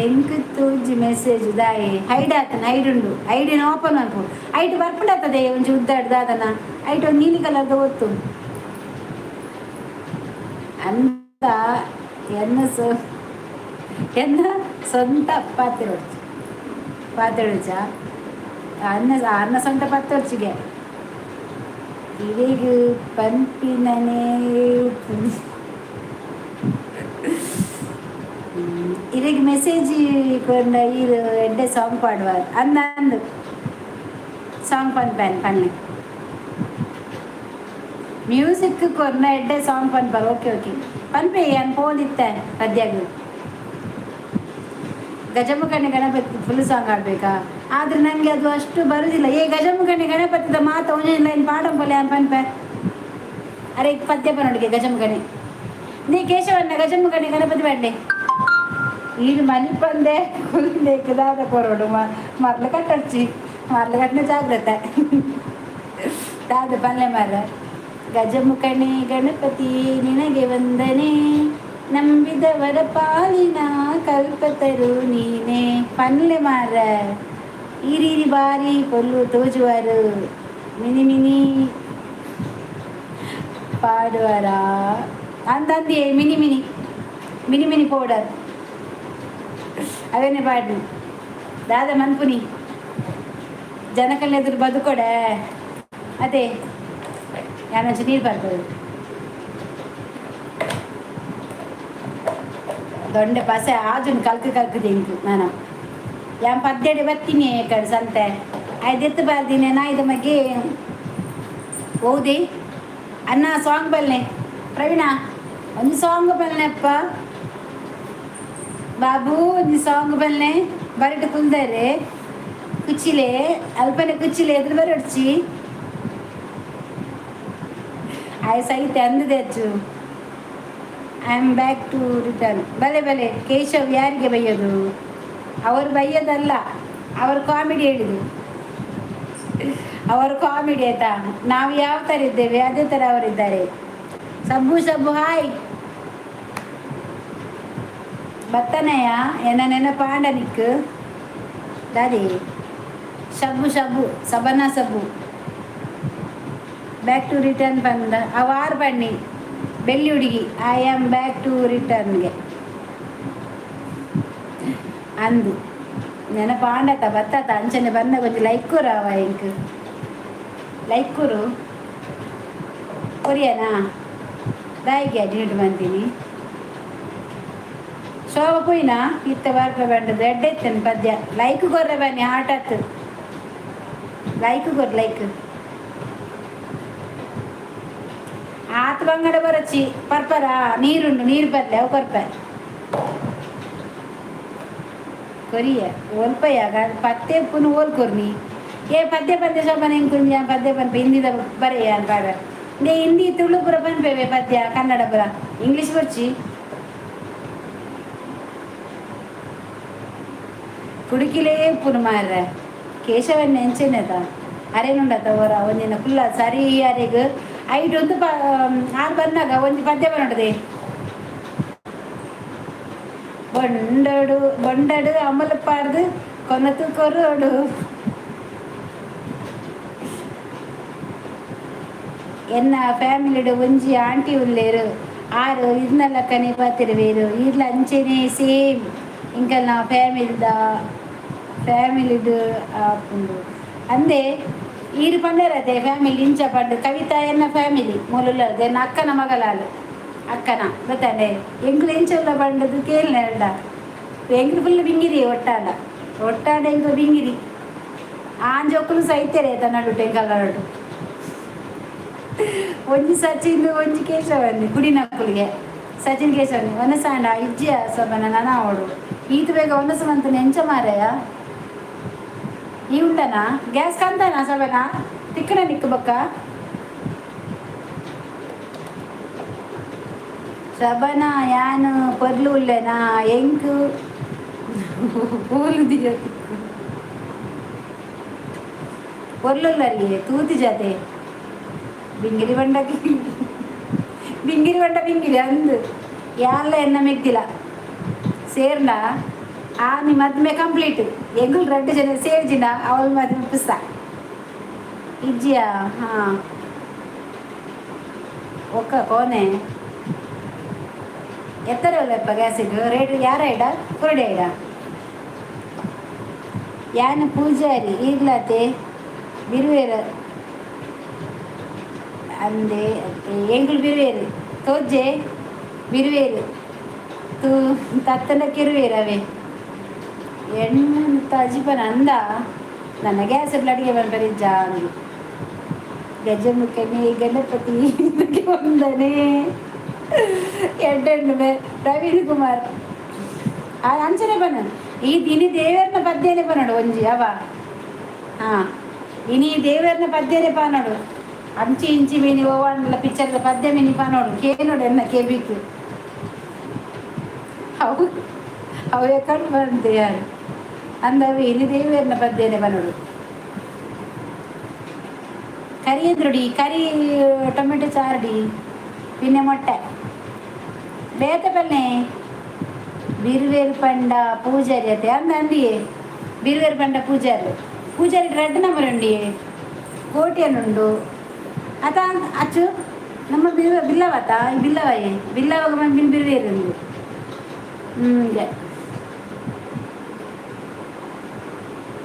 ಎಂಕ್ ತೂಜಿ ಮೆಸೇಜ್ ದಾಯೆ ಹೈಡ್ ಆತನ? ಹೈಡ್ ಉಂಡು, ಐಡಿನ ಓಪನ್ ಮಲ್ಪು. ಐಟ್ ಬರ್ಪುಂಡತ್ತದೆ ಒಂಜಿ ಉದ್ದಾಡ್ ದಾದನ. ಐಟ್ ಒಂದು ನೀಲಿ ಕಲರ್ದ ಒತ್ತು ಅಂತ. ಎನ್ನ ಸೊ ಎನ್ನ ಸ್ವಂತ ಪಾತೆರೊಡ್ಚಿ ಪಾತೆರೊಡ್ಚ ಅನ್ನ ಅನ್ನ ಸ್ವಂತ ಪತ್ತೊರ್ಚಿಗೆ ಇರೆಗ್ ಪನ್ಪಿನನೇ. ಇರೆಗ್ ಮೆಸೇಜ್ ಕೊರ್ಂಡ ಈರ್ ಎಡ್ಡೆ ಸಾಂಗ್ ಪಾಡುವಾರ್ ಅಂದ ಅಂದು. ಸಾಂಗ್ ಪನ್ಪೇನ್ ಪನ್ಲೆ. ಮ್ಯೂಸಿಕ್ ಕೊರ್ನ ಎಡ್ಡೆ ಸಾಂಗ್ ಪನ್ಪಾರ. ಓಕೆ ಓಕೆ, ಪನ್ಪೆ. ಯಾನ್ ಪೋಂದಿತ್ತೆ ಪದ್ಯಗ್. ಗಜಮುಖನಿ ಗಣಪತಿ ಫುಲ್ ಸಾಂಗ್ ಆಡ್ಬೇಕಾ? ಆದ್ರೆ ನನಗೆ ಅದು ಅಷ್ಟು ಬರುದಿಲ್ಲ. ಏ ಗಜಮುಖನಿ ಗಣಪತಿದ ಮಾತ ಒಂಜೊಂಜಿ ಲೈನ್ ಪಾಡಂಪೊಲೆ, ಯಾನ್ ಪನ್ಪೆ. ಅರೆ ಪದ್ಯ ಪನೊಡಿಗೆ ಗಜಮುಖನಿ. ನೀ ಕೇಶವನ್ನ ಗಜಮುಖನಿ ಗಣಪತಿ ಪಂಡೆ. ಈರು ಮನಿಪಂದೆ ಕುಲ್ಲೇಕ್ ದಾದ ಕೊರೊಡು. ಮರ್ಲು ಕಟ್ಟೊಡ್ಚಿ, ಮರ್ಲು ಕಟ್ಟನೆ ಜಾಗ್ರತೆ. ದಾದ ಪಲ್ಲೆ ಮಾರ್ರೆ. ಗಜಮುಖನಿ ಗಣಪತಿ ನಿನಗೆ ವಂದನೆ, ನಂಬಿದವರ ಪಾಲಿನ ಕಲ್ಪತರು ನೀನೆ. ಪನ್ಲೆ ಮಾರ್ರೆ. ಈರೀರಿ ಬಾರಿ ಪೊಲ್ಲು ತೋಜುವರು. ಮಿನಿ ಮಿನಿ ಪಾಡುವರ ಅಂದಂದಿ. Mini mini mini mini powder ಅವೇನೆ ಪಾಡ್ನಿ. ದಾದ ಮನ್ಪುನಿ? ಜನಕಲ್ಲೆದುರು ಬದುಕೊಡೆ. ಅದೇ ಯಾನೊಂಚು ನೀರು ಬರ್ತದೆ. ದೊಂಡೆ ಪಸೆ ಆಜುನ್ ಕಲ್ಕು ಕಲ್ಕು ತಿಂಕು ನಾನು. ಯಾನ್ ಪದ್ದೆಡೆ ಬತ್ತೀನಿ ಕಡೆ ಸಂತೆ ಐದೆತ್ತು ಬರ್ತೀನಿ ನಾಯ್ದ ಬಗ್ಗೆ ಹೌದಿ. ಅಣ್ಣ ಸಾಂಗ್ ಬಲ್ನೆ. ಪ್ರವೀಣ, ಒಂದು ಸಾಂಗ್ ಬಲ್ನೆಪ್ಪ. ಬಾಬು, ಒಂದು ಸಾಂಗ್ ಬಲ್ನೆ. ಬರಟು ಕುಲ್ದರೆ ಕುಚ್ಚಿಲೆ ಅಲ್ಪನೆ ಕುಚ್ಚಿಲೆ ಎದುರು ಬರೊಡ್ಚಿ. ಆಯ್ ಸೈತೆ ಅಂದದೆ ಅಚ್ಚು. I am back to return. ಬಲೆ ಬಲೆ ಕೇಶವ್, ಯಾರಿಗೆ ಬೈಯೋದು? ಅವರು ಬೈಯೋದಲ್ಲ, ಅವರು ಕಾಮಿಡಿ ಹೇಳಿದ್ದು. ಅವರು ಕಾಮಿಡಿ ಆಯ್ತಾ? ನಾವು ಯಾವ ಥರ ಇದ್ದೇವೆ ಅದೇ ಥರ ಅವರಿದ್ದಾರೆ. ಸಬ್ಬು ಸಬ್ಬು ಹಾಯ್. ಬತ್ತನೆಯ ಎನ್ನ ನೆನಪಾಂಡ ನಿಕ್ ದಾದಿ? ಶಬ್ಬು ಶಬ್ಬು ಸಬನ ಸಬ್ಬು. ಬ್ಯಾಕ್ ಟು ರಿಟರ್ನ್ ಬಂದ ಅವಾರು ಬನ್ನಿ ಬೆಳ್ಳಿ ಹುಡುಗಿ. I am back to ರಿಟರ್ನ್ಗೆ ಅಂದು ನೆನಪಾಂಡತ ಬತ್ತತ ಅಂಚನೆ ಬನ್ನ ಕೊಂಚ ಲೈಕ್ ಕೊರವ ಇಂಕ್ ಲೈಕ್ ಕೊರು ಕೊರಿಯನಾ ದಾಯಿಗೆ ಅಡ್ಮಿಟ್ ಬಂತೀನಿ. ಶೋಭ ಪೋಯಿನಾ ಇತ್ತ ಬರ್ಪ ಬಂಡದು ಎಡ್ಡೆ ಇತ್ತೇನೆ ಪದ್ಯ. ಲೈಕ್ ಕೊರ್ರೆ ಬನ್ನಿ ಹಾಟ್ ಆತು. ಲೈಕ್ ಕೊರ್ ಲೈಕ್ ಆತ್ ಬಂಗಡ ಬರಚಿ ಪರ್ಪರ ನೀರುಂಡು ನೀರು ಬರ್ಲೆ ಅವು ಕೊರ್ಪ ಕೊರಿಯ ಒಲ್ಪಯ್ಯ ಪತ್ತೆ ಪುನು ಓಲ್ ಕೊರ್ನಿ. ಏ ಪದ್ಯ ಪದ್ಯ ಶೋಭನ ಹೆಂಗ್ ಪದ್ಯ ಪನ್ಪ ಹಿಂದಿದ ಬರೆಯ ಪಾಡ ನೇ ಹಿಂದಿ ತುಳು ಪುರ ಪನ್ಪೇವೆ ಪದ್ಯ ಕನ್ನಡ ಪುರ ಇಂಗ್ಲೀಷ್ ಬರ್ಚಿ. ಕುಡುಕಿಲೇ ಪುನು ಮಾರ್ರೆ ಕೇಶವನ್ ಎಂಚೆನೆದ ಅರೇನುಂಡತ ಓರ ಒಂಜಿನ ಕುಲ್ಲ ಸರಿ ಅರೆಗ್ ಐಟ್ ಒಂದು ಪ ಆರು ಬನ್ನಾಗ ಒಂಜಿ ಪದ್ಯ ಬನ್ನೋಡದೆ. ಬೊಂಡಡು ಬೊಂಡಡು ಅಮಲಪಾರ್ದು ಕೊನತು ಕೊರೋಡು. ಎನ್ನ ಫ್ಯಾಮಿಲಿಡ್ ಒಂಜಿ ಆಂಟಿ ಉಲ್ಲೇರು ಆರು ಇರ್ನಲಕ್ಕನೆ ಪಾತಿರುವೇರು ಇರ್ಲ ಅಂಚೆನೆ ಸೇಮ್ ಇಂಕಲ್ನ ಫ್ಯಾಮಿಲಿದ ಫ್ಯಾಮಿಲಿಡ್ ಆಪುಂಡು ಅಂದೆ ಈರು ಪಂಡರತೆ ಫ್ಯಾಮಿಲಿ ಇಂಚ ಪಂಡು ಕವಿತಾ ಎನ್ನ ಫ್ಯಾಮಿಲಿ ಮೂಲುಲ್ಲ ಎನ್ನ ಅಕ್ಕನ ಮಗಲಾಲು ಅಕ್ಕನ ಗೊತ್ತಾಂಡೆ ಎಂಕ್ಲು ಎಂಚುಲ್ಲ ಪಂಡದು ಕೇಳ್ನೆ ಅಲ್ಡ ಎಂಕ್ಲು ಫುಲ್ ಬಿಂಗಿರಿ ಒಟ್ಟಾಂಡ ಒಟ್ಟಾಂಡ ಎಂಕ್ಲು ಬಿಂಗಿರಿ ಆಂಜೋಕುಲು ಸೈತೆರೆ ತನ್ನಡು ಎಂಕಲ್ ನಡುಟು. ಒಂಜಿ ಸಚಿನ್ ಒಂಜಿ ಕೇಶವನ್ನಿ ಕುಡಿನಕುಲಿಗೆ ಸಚಿನ್ ಕೇಶವನ್ನಿ ಒನಸಾಂಡ ಇಜ್ಜಿಯ ಸೊಬನ ನನ ಅವಡು ಈತ ಬೇಗ ಒನಸು ಮಂತನ ಎಂಚ ಮಾರಾಯ ಈ ಉಂಡನಾ ಗ್ಯಾಸ್ ಕಂತಾನ ಸೊಬನ ತಿಕ್ಕಣ ನಿಕ್ಕು ಬೊಕ್ಕ ಶಬನ ಯಾನು ಪೊರ್ಲು ಉಲ್ಲೆನಾ ಎಂಕ್ ಪೋಲು ದಿಯ ತಿಕ್ಕು ಪೊರ್ಲುಲ್ಲರಿಗೆ ತೂತಿ ಜಾತೆ ಬಿಂಗಿರಿ ಬಂಡ ಬಿಂಗಿರಿ ಬಂಡ ಬಿಂಗಿರಿ ಅಂದು ಯಾರ್ಲ ಎನ್ನ ಮೆಗ್ದಿಲ್ಲ ಸೇರ್ನ ಆ ನಿ ಮದ್ಮೆ ಕಂಪ್ಲೀಟ್ ಎಂಗುಲ್ ರಡ್ಡು ಜನ ಸೇರ್ಜಿನ ಅವಳ ಮದ್ಮೆ ಪುಸ್ತ ಇಜ್ಜಿಯಾ ಹಾಂ ಒಕ್ಕ ಕೋನೆ ಎತ್ತರ ಗ್ಯಾಸಿಗೆ ರೇಟ್ ಯಾರ ಇಡ ಕುರುಡೆ ಇಡ ಯಾನ ಪೂಜಾರಿ ಈಗ್ಲಾತೆ ಬಿರುವೇರ ಅಂದೆ ಎಂಗುಲ್ ಬಿರುವೇರು ತೋಜೆ ಬಿರುವೇರು ತೂ ತತ್ತನ ಕಿರುವೇರವೇ ಎಣ್ಣೆ ಅಜಿಪನ ಅಂದ ನನ್ನ ಗ್ಯಾಸ್ ಅಡುಗೆ ಬರ್ಬರಿ ಜಾನು ಗಜಮುಖನೇ ಗಣಪತಿ ವಂದನೆ ಎಡ್ಡೆಂಡು ಪ್ರವೀಣ್ ಕುಮಾರ್ ಅಂಚನೆ ಬನ್ನ ಈ ಇನಿ ದೇವರನ ಪದ್ಯನೇ ಪನೋಡು ಒಂಜಿ ಅವ ಹಾಂ ಇನಿ ದೇವರನ ಪದ್ಯನೇ ಪಾನೋಡು ಅಂಚಿ ಇಂಚಿ ಮೀನಿ ಓವಾಂಡ್ಲ ಪಿಕ್ಚರ್ದ ಪದ್ಯ ಮೀನಿ ಪಾನೋಡು ಕೇನೋಡು ಎನ್ನ ಕೇಬಿಕ್ ಅವು ಅವು ಕಂಡು ಬಂತೆ ಯಾರು ಅಂದವು ಇನಿ ದೇವರನ ಪದ್ಯನೇ ಪನೋಡು ಕರಿ ಎದ್ರುಡಿ ಕರಿ ಟೊಮೆಟೊ ಚಾರ್ಡಿ ಪಿನ್ನೆ ಮೊಟ್ಟೆ ಬೇತೆ ಪಲ್ಲೆ ಬಿರುವೇರು ಪಂಡ ಪೂಜಾರಿ ಅತ್ತೆ ಅಂದ ಅಂದಿಯೇ ಬಿರುವೇರು ಪಂಡ ಪೂಜಾರಿ ಪೂಜಾರಿ ರೆಡ್ ನಂಬರ್ ಉಂಡಿ ಕೋಟಿಯನ್ನುಂಡು ಅತ ಅಚ್ಚು ನಮ್ಮ ಬಿಲ್ವ ಬಿಲ್ಲವತ ಬಿಲ್ಲವಯೇ ಬಿಲ್ಲವಾಗ ಬಿನ್ ಬಿರುವೇರು ಉಂಡು ಹ್ಞೂ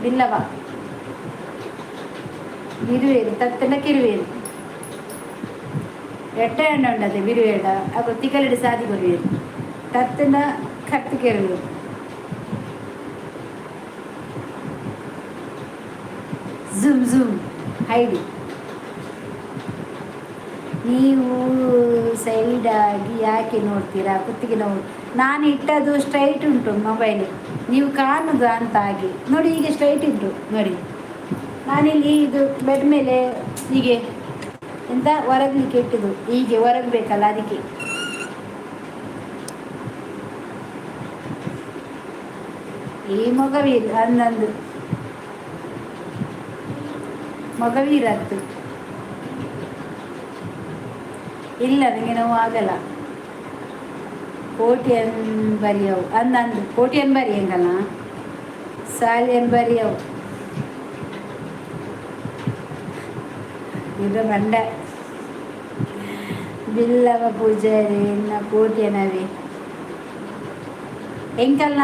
ಬಿಲ್ಲವ ಬಿರುವೇರು ತತ್ತನ ಕಿರುವೇರು ಎಟ್ಟೆ ಎಣ್ಣೆ ಉಂಡದೆ ಬಿರುವೇಡ ಅಗು ತಿಕಲಿಡಿ ಸಾದಿ ಕೊರುವೇರು ತತ್ತನ ಕತ್ತು ಕೆರುವೇರು. ಝುಮ್ ಝುಮ್ ಹೈಡಿ ನೀವು ಸೈಡಾಗಿ ಯಾಕೆ ನೋಡ್ತೀರಾ ಕುತ್ತಿಗೆ ನೋವು. ನಾನು ಇಟ್ಟದ್ದು ಸ್ಟ್ರೈಟ್ ಉಂಟು ಮೊಬೈಲ್, ನೀವು ಕಾಣುದು ಅಂತ ಹಾಗೆ ನೋಡಿ. ಈಗ ಸ್ಟ್ರೈಟ್ ಉಂಟು ನೋಡಿ. ನಾನಿಲ್ಲಿ ಇದು ಬೆಡ್ ಮೇಲೆ ಹೀಗೆ ಎಂತ ಒರಗಲಿಕ್ಕೆ ಇಟ್ಟಿದ್ದು, ಹೀಗೆ ಒರಗಬೇಕಲ್ಲ ಅದಕ್ಕೆ. ಈ ಮೊಗವೀರ್ ಅಂದಂದು ಮೊಗವೀರತ್ತು ಇಲ್ಲ ನನಗೆ ನೋವು ಆಗಲ್ಲ. ಕೋಟಿಯನ್ ಬರಿಯವು ಅಂದಂದು ಕೋಟಿಯನ್ ಬರಿಯಂಗಲ್ಲ ಸಾಲಿಯನ್ ಬರಿಯವು ಇದು ಬಂಡೆ. ಬಿಲ್ಲವ ಪೂಜಾರಿ ಎನ್ನ ಕೋಟ್ಯನವೇ. ಎಂಕಲ್ನ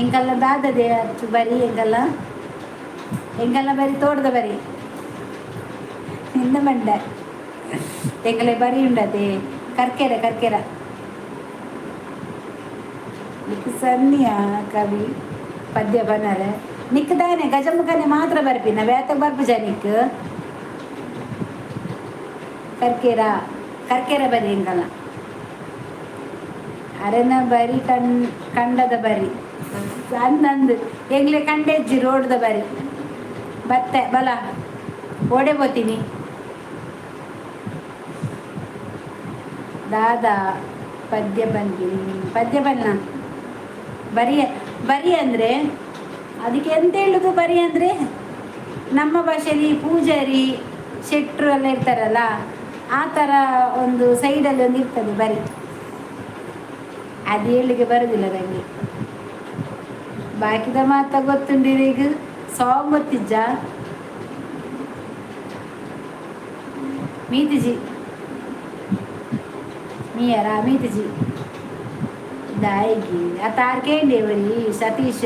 ಎಂಕಲ್ನ ದಾದದೆ ಅತ್ತು ಬರಿ ಎಂಕಲ್ಲ ಎಂಕಲ್ನ ಬರಿ ತೋಟದ ಬರಿ ನಿನ್ನ ಮಂಡ ಎಂಕಲೆ ಬರಿ ಉಂಡತೆ ಕರ್ಕೆರ ಕರ್ಕೆರ. ನಿಕ್ ಸನ್ನಿಯ ಕವಿ ಪದ್ಯ ಬನ್ನರೆ ನಿಕ್ ದಾನೆ ಗಜಮುಖನೆ ಮಾತ್ರ ಬರ್ಪಿನ ಬೇತ ಬರ್ಪುಜ ನಿಕ್. ಕರ್ಕೆರ ಕರ್ಕೆರ ಬರಿ ಎಂಕಲ್ನ ಅರೆನ ಬರಿ ಕಂಡದ ಬರಿ ಅಂದಂದು ಎಂಗ್ಲೆ ಕಂಡೆಜ್ಜಿ ರೋಡ್ದ ಬರಿ ಬತ್ತೆ ಬಲ ಓಡೆ ಬೋತೀನಿ. ದಾದಾ ಪದ್ಯ ಬಂದಿ ಪದ್ಯ ಬನ್ನ ಬರಿ ಬರಿ ಅಂದರೆ ಅದಕ್ಕೆ ಎಂತ ಹೇಳುದು? ಬರಿ ಅಂದರೆ ನಮ್ಮ ಭಾಷೆಯಲ್ಲಿ ಪೂಜಾರಿ ಶೆಟ್ರು ಎಲ್ಲ ಇರ್ತಾರಲ್ಲ, ಆ ಥರ ಒಂದು ಸೈಡಲ್ಲಿ ಒಂದು ಇರ್ತದೆ ಬರಿ. ಅದು ಹೇಳಲಿಕ್ಕೆ ಬರುದಿಲ್ಲ ನನಗೆ. ಬಾಕಿದ ಮಾತ ಗೊತ್ತುಂಡು ಈಗ ಸಾಂಗ್ ಗೊತ್ತಿಜ್ಜ ಮೀತಿಜಿ ಮೀಯರ ಮೀತಿಜಿ ದಾಯಿಗಿ ಅತ್ತಾರು ಕೇಂಡೇವರಿ ಸತೀಶ್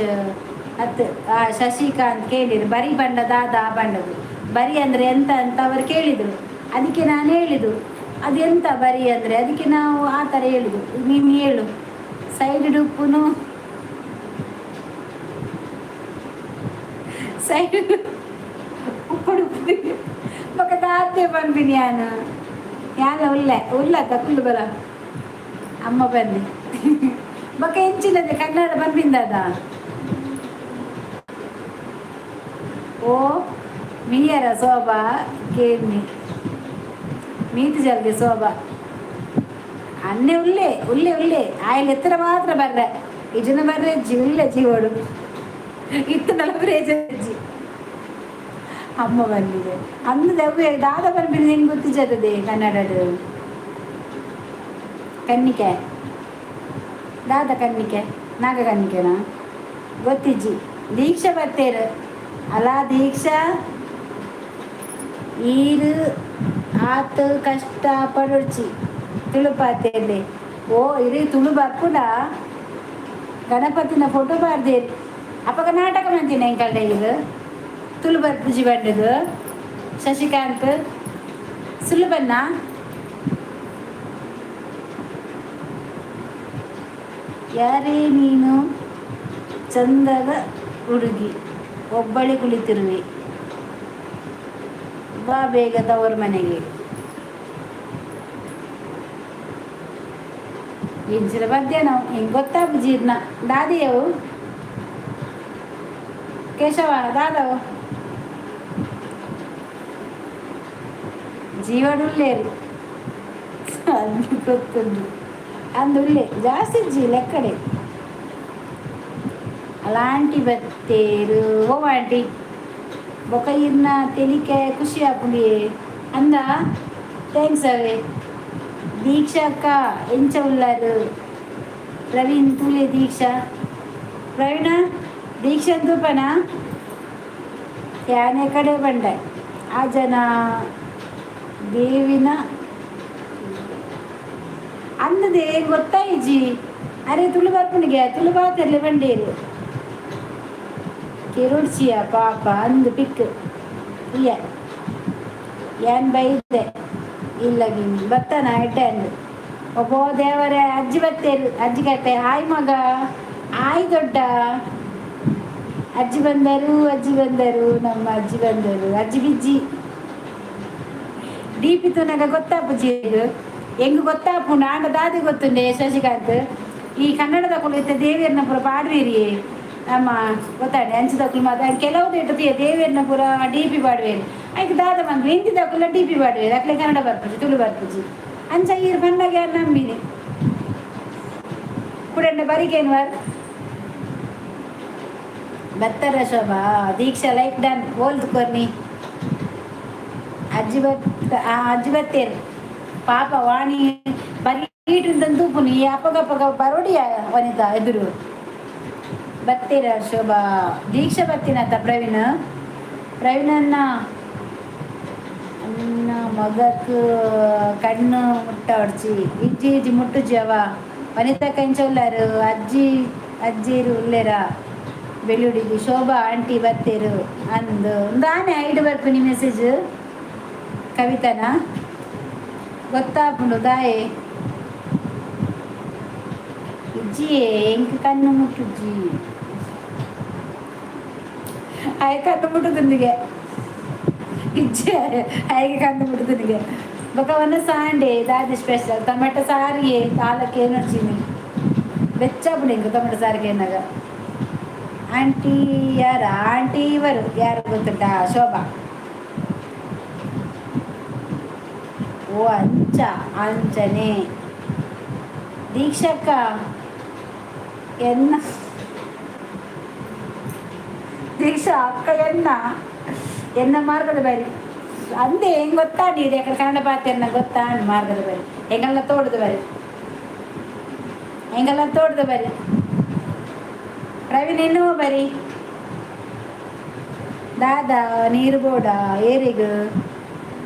ಅತ್ ಆ ಶಶಿಕಾಂತ್ ಕೇಳಿದ್ರು ಬರಿ ಬಂಡ ದಾದಾ ಬಂಡದು ಬರಿ ಅಂದರೆ ಎಂತ ಅಂತ ಅವರು ಕೇಳಿದರು. ಅದಕ್ಕೆ ನಾನು ಹೇಳಿದ್ದು ಅದೆಂತ ಬರಿ ಅಂದರೆ, ಅದಕ್ಕೆ ನಾವು ಆ ಥರ ಹೇಳುದು. ನೀನು ಹೇಳು ಸೈಡ್ ಡುಪ್ಪುನು ಸೈಡ್ ಉಪ್ಪು ಬೊಕ ದಾತೆ ಪನ್ಪಿನಿ ಯಾನ್ ಯಾಲ ಉಲ್ಲೆ ಉಲ್ಲತ್ತ ಕುಲ್ಲು ಬಲ ಅಮ್ಮ ಬನ್ನಿ ಬೊಕ ಎಂಚಿನದೆ ಕನ್ನಡ ಪನ್ಪಿಂದದ. ಓ ಮೀಯರ ಶೋಭಾ ಕೇಳ್ನಿ ಮೀತು ಜಲ್ದಿ ಶೋಭಾ ಅನ್ನೆ ಉಲ್ಲೆ ಉಲ್ಲೆ ಉಲ್ಲೆ ಆಯ್ಲ್ ಎತ್ತರ ಮಾತ್ರ ಬರ್ರೆ ಇಜನ ಬರ್ರೆ ಜಿ ಉಲ್ಲೆ ಜೀವಡು ಇತ್ತು ನಲವರೇಜಿ ಅಮ್ಮ ಬಂದಿದೆ ಅಂದು ದೆವ್ವೆ ದಾದ ಬರ್ಬಿಂದ ಹೆಂಗೆ ಗೊತ್ತಿಜತ್ತದೆ ಕನ್ನಡಡು ಕನ್ನಿಕೆ ದಾದ ಕನ್ನಿಕೆ ನಾಗ ಕನ್ನಿಕೆನಾ ಗೊತ್ತಿಜ್ಜಿ. ದೀಕ್ಷಾ ಬತ್ತೇರು ಅಲ್ಲ ದೀಕ್ಷಾ ಈರು ಆತ್ ಕಷ್ಟ ಪಡೊಡ್ಚಿ ತುಳು ಪಾತೆರ್ಲೆ. ಓ ಇರಿ ತುಳು ಬರ್ಪುಂಡ ಗಣಪತಿನ ಫೋಟೋ ಬಾರ್ದೇರು ಅಪಗ ನಾಟಕ ಮಂತಿನ ಎಂಕಲ್ಡ ಇದು ತುಳು ಬರ್ಪುಜಿ ಬಂಡದು ಶಶಿಕಾಂತ್ ಸುಳ್ಳು ಬನ್ನ. ಯಾರೇ ನೀನು ಚಂದದ ಹುಡುಗಿ ಒಬ್ಬಳೆ ಕುಳಿತಿರುವೆ ಬಾ ಬೇಗ ತವರು ಮನೆಗೆ. ಎಂಚಿನ ಮಧ್ಯಾಹ್ನ ಹಿಂಗೆ ಗೊತ್ತಾಪು ಜೀರ್ಣ ದಾದಿಯವು ಕೇಶವ ದಾದವು ಜೀವಡುಲ್ಲೇರು ಅದು ಗೊತ್ತುಂಡು ಅಂದು ಉಲ್ಲೆ ಜಾಸ್ತಿ ಜಿ ಲೆಕ್ಕಡೆ అలాಂಟಿ ಬತ್ತೇರು. ಓ ಆಂಟಿ ಬೊಕ ಇರ್ನ ತೆಲಿಕೆ ಖುಷಿ ಆಪುಂಡಿ ಅಂದ thanks ಅವೇ. ದೀಕ್ಷಾ ಅಕ್ಕ ಎಂಚ ಉಲ್ಲಾರು ಪ್ರವೀಣ್ ತೂಲೆ ದೀಕ್ಷಾ ಪ್ರವೀಣ ದೀಕ್ಷಾ ತೂಪನ ಯಾನೆ ಕಡೆ ಬಂಡೆ ಆ ಜನ ದೇವಿನ ಅಂದದೆ ಗೊತ್ತಾಯಿಜಿ. ಅರೆ ತುಳು ಬರ್ಪುಣಿಗೆ ತುಳು ಬಾತಿರ್ಲಿ ಬಂಡೇರು ಕಿರುಡ್ಚಿಯ ಪಾಪ ಅಂದು ಪಿಕ್ ಇಯ ಏನ್ ಬೈದೆ ಇಲ್ಲ ಗಿನ್ನಿ ಬತ್ತಾನ ಎಡ್ಡೆ ಅಂದು. ಒಬ್ಬ ದೇವರೇ ಅಜ್ಜಿ ಬತ್ತೇರು ಅಜ್ಜಿ ಕತೆ ಆಯ್ ಮಗ ಆಯ್ ದೊಡ್ಡ ಅಜ್ಜಿ ಬಂದರು ಅಜ್ಜಿ ಬಂದರು ನಮ್ಮ ಅಜ್ಜಿ ಬಂದರು ಅಜ್ಜಿ ಬಿಜ್ಜಿ ಡಿಪಿ ತೂನಗ ಗೊತ್ತಾಪುಜಿ ಇದು ಹೆಂಗ್ ಗೊತ್ತಾಪುಂಡು ಆಂಡ ದಾದಿ ಗೊತ್ತುಂಡೆ ಶಶಿಕಾಂತ್ ಈ ಕನ್ನಡದ ಕುಳಿತ ದೇವಿಯರ್ನ ಪೂರ ಪಾಡ್ವೀರಿ ನಮ್ಮ ಗೊತ್ತಾಂಡೆ ಅಂಚದಕ್ಕಲು ಮಾತ್ರ ಕೆಲವು ಇಟ್ಟುತ್ತೀಯ ದೇವಿಯರ್ನ ಪೂರ ಡಿ ಪಿ ಪಾಡ್ವೇರಿ ಐಕ್ ದಾದ ಬಂದು ಹಿಂದಿದಕ್ಕುಲ ಡಿ ಪಿ ಪಾಡ್ವೇರಿ ಅಕ್ಲೆ ಕನ್ನಡ ಬರ್ಪುಜಿ ತುಳು ಬರ್ಪುಜಿ ಅಂಚ ಈರ್ ಬಂದಾಗ ಯಾರು ನಂಬಿನಿ ಕುಡಂಡ ಬರಿಗೇನು ವಾರ್ ಬತ್ತರ ಶೋಭಾ ದೀಕ್ಷಾ ಲೈಕ್ ಡನ್ ಓಲ್ದು ಕೊರ್ನಿ ಅಜ್ಜಿ ಬತ್ತ ಆ ಅಜ್ಜಿ ಬತ್ತೇರು ಪಾಪ ವಾಣಿ ಬರೀ ತೂಪುನಿ ಈ ಅಪ್ಪಗಪ್ಪಗ ಬರೋಡಿಯ ವನಿತಾ ಎದುರು ಬತ್ತೀರ ಶೋಭಾ ದೀಕ್ಷಾ ಬತ್ತಿನತ್ತ ಪ್ರವೀಣ್ ಪ್ರವೀಣನ್ನ ಎನ್ನ ಮಗಕ್ ಕಣ್ಣು ಮುಟ್ಟವಡ್ಚಿ. ಇಜ್ಜಿ ಇಜ್ಜಿ ಮುಟ್ಟುಜಿ ಅವ. ವನಿತಾ ಎಂಚ ಉಲ್ಲಾರು? ಅಜ್ಜಿ ಅಜ್ಜಿರು ಉಲ್ಲೇರ? ಬೆಳ್ಳುಡಿಗೆ ಶೋಭಾ ಆಂಟಿ ಬತ್ತೇರು ಅಂದು ದಾನೆ ಐಡು ಬರ್ಪಿನಿ ಮೆಸೇಜ್. ಕವಿತನಾ? ಗೊತ್ತಾಪುಂಡು ದಾಯೆ. ಇಜ್ಜಿಯೇ, ಎಂಕ್ ಕಣ್ಣು ಮುಟ್ಟುಜ್ಜಿ. ಆಯ್ ಕಣ್ಣು ಮುಟ್ಟುದುಂದಿಗೆ. ಇಜ್ಜಿ, ಆಯ್ಗೆ ಕಣ್ಣು ಮುಟ್ಟುದುನಿಗೆ. ಬೊಕ ಒನ್ನ ಸಾಂಡೆ ದಾದಿ ಸ್ಪೆಷಲ್? ಟೊಮೆಟೊ ಸಾರಿಗೆ. ಪಾಲಕ್ ಏನೊಡ್ಚಿನಿ ಬೆಚ್ಚಾಪುಂಡು ಎಂಕ್ ಟೊಮೆಟೊ ಸಾರಿಗೆ ಏನಾಗ. ಆಂಟಿ ಯಾರ? ಆಂಟಿ ಇವರು ಯಾರು ಗೊತ್ತುಂಟಾ? ಶೋಭಾ. ಓ ಅಂಚ ಅಂಚನೆ. ದೀಕ್ಷಕ್ಕ ಎನ್ನ ದೀಕ್ಷಾ ಅಕ್ಕ ಎನ್ನ ಎನ್ನ ಮಾರ್ಗದ ಬರಿ ಅಂದೆ. ಹೆಂಗ್ ಗೊತ್ತಾ ಇದೆ ಕನ್ನಡ ಪಾತೆರ್ನ ಗೊತ್ತಾ? ಮಾರ್ಗದ ಬರಿ ಎಂಗಲ್ನ ತೋಟದ ಬರಿ, ಎಂಗಲ್ನ ತೋಟದ ಬರಿ. ಪ್ರವೀಣ್ ಇನ್ನೂ ಬರಿ. ದಾದಾ ನೀರು ಬೋಡ ಏರಿಗ್?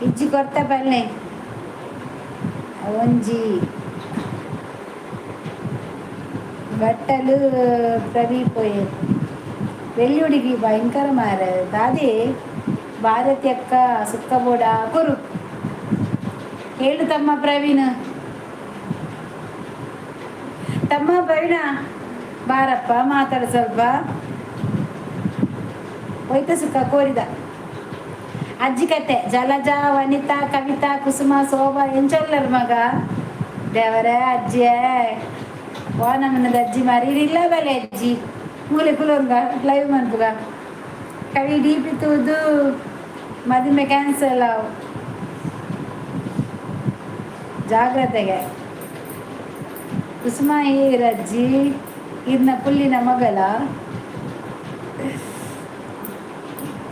ಇಜ್ಜಿ, ಕೊರ್ತ ಬಲ್ಲೆ ಒಂಜಿ ಬಟ್ಟಲು. ಪ್ರವೀ ಪೋಯೆ വെല്ലുടിക്ക് ಭಯಂಕರ ಮಾರ. ದಾದೆ ಭಾರತಿ ಅಕ್ಕ ಸುಕ್ಕ ಬೋಡ ಕೊರು ಹೇಳು ತಮ್ಮ. ಪ್ರವೀಣ್ ತಮ್ಮ, ಪ್ರವೀಣ ಬಾರಪ್ಪ, ಮಾತಾಡು ಸ್ವಲ್ಪ. ಹೋಯ್ತ ಸುಕ್ಕ ಕೋರಿದ ಅಜ್ಜಿ ಕತೆ. ಜಲಜ, ವನಿತಾ, ಕವಿತಾ, ಕುಸುಮ, ಶೋಭಾ ಎಂಚೊಲ್ಲರು ಮಗ? ದೇವರೇ, ಅಜ್ಜಿಯೇ ವಾ ನಮ್ಮನದ ಅಜ್ಜಿ ಮಾರಿ ಇಲ್ಲ ಬಲೆ. ಅಜ್ಜಿ ಮೂಲೆ ಕುಲೊಂಗ ಲೈವ್ ಮನ್ಪುಗ. ಕವಿ ಡಿ ಪಿ ತೂದು ಮದುವೆ ಕ್ಯಾನ್ಸಲ್ ಆವು, ಜಾಗ್ರತೆಗೆ. ಕುಸುಮ ಏರಜ್ಜಿ? ಇರ್ನ ಪುಲ್ಲಿನ ಮಗಳ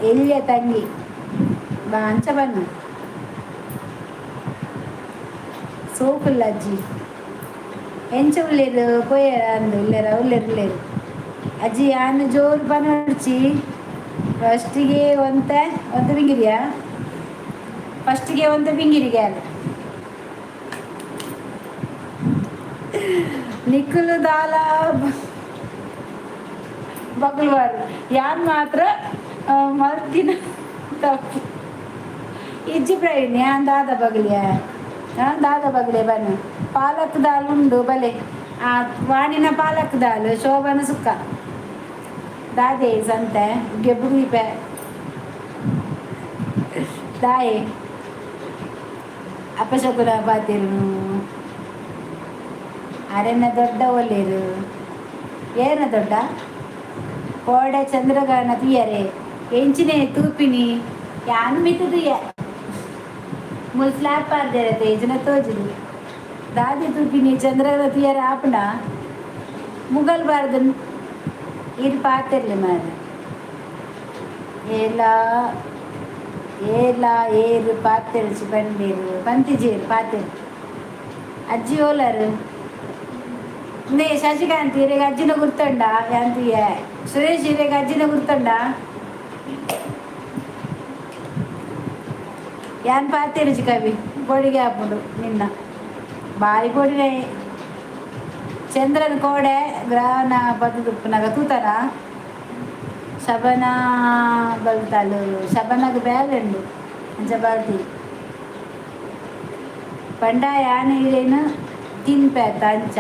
ಎಲ್ಲಿಯ ತಂಗಿ. ಬಾ ಅಂಚ ಬನ್ನು. ಸೋಕುಲ್ಲ ಅಜ್ಜಿ. ಎಂಚ ಉಲ್ಲೇರು? ಪೋಯರ ಅಂದು ಉಲ್ಲೇರ? ಉಲ್ಲೇರು ಉಲ್ಲೇರು ಅಜ್ಜಿ. ಯಾನ್ ಜೋರು ಪನೊಡ್ಚಿ. ಫಸ್ಟಿಗೆ ಒಂತೆ ಒಂತೆ ಬಿಂಗಿರಿಯಾ? ಫಸ್ಟಿಗೆ ಒಂತೆ ಬಿಂಗಿರಿಗೆ ಅಲ್ಲ. ನಿಕ್ಕುಲು ದಾಲ ಬಗಲ್ವಾರು. ಯಾನ್ ಮಾತ್ರ ಮಲ್ತಿನ ತಪ್ಪು ಇಜ್ಜಿ ಪ್ರವೀಣ್. ಯಾನ್ ದಾದ ಬಗಲಿಯ? ಹಾಂ, ದಾದ ಬಗಲೆ ಬನ್ನಿ. ಪಾಲಕ್ ದಾಲ್ ಉಂಡು ಬಲೆ. ಆ ವಾಣಿನ ಪಾಲಕ್ ದಾಲ್, ಶೋಭನ ಸುಕ್ಕ. ದಾದೆ ಸಂತೆ ಗೆಬ್ಬುಗಿಪೆ ದಾಯೆ? ಅಪಶಕುನ ಪಾತೆರುನು. ಅರೆನ ದೊಡ್ಡ ಒಲ್ಲೇರು? ಏನ ದೊಡ್ಡ ಕೋಡೆ ಚಂದ್ರಗಾನ ತುಯ್ಯರೆ ಎಂಚಿನೆ ತೂಪಿನಿ ಯಾನ್ ಮಿತ್ತು ತುಯ್ಯ. ಮುಲ್ ಸ್ಲಾಪ್ ಪಾರ್ದೇರ ತೇಜನ ತೋಜುದು. ದಾದಿ ತೂಪಿನಿ ಚಂದ್ರಗಾನ ತುಯ್ಯರೆ ಆಪುಂಡ? ಮುಗಲ್ ಬಾರ್ದು. ಇರ್ ಪಾತೆರ್ಲೆ ಮಾರ್ರೆ. ಏಲ ಏಲ ಏರು ಪಾತೆರ್ಚಿ ಪಂಡೇರು ಪಂತಿಜೇರು ಪಾತೆರ್. ಅಜ್ಜಿ ಓಲರು? ನೇ ಶಶಿಕಾಂತ್ ಇರೆಗ್ ಅಜ್ಜಿನ ಗುರ್ತುಂಡ? ಯಾನ್ ತೂಯೆ. ಸುರೇಶ್, ಇರೆಗ್ ಅಜ್ಜಿನ ಗುರ್ತುಂಡ? ಯಾನ್ ಪಾತೆರುಜಿ ಕವಿ, ಪೋಡಿಗೆ ಆಪುಂಡು ನಿನ್ನ ಬಾರಿ ಪೋಡಿನೆ. ಚಂದ್ರನ ಕೋಡೆ ಗ್ರಹಣ ಬದುಕುಪ್ಪುನಗ ತೂತನ. ಶಬನ ಬಲ್ತಾಲು. ಶಬನಗ್ ಬೇಲೆ ಉಂಡು, ಅಂಚ ಬಲ್ತಿ ಪಂಡ ಯಾನ್ ಇರೇನು ತಿನ್ಪೇತ ಅಂಚ.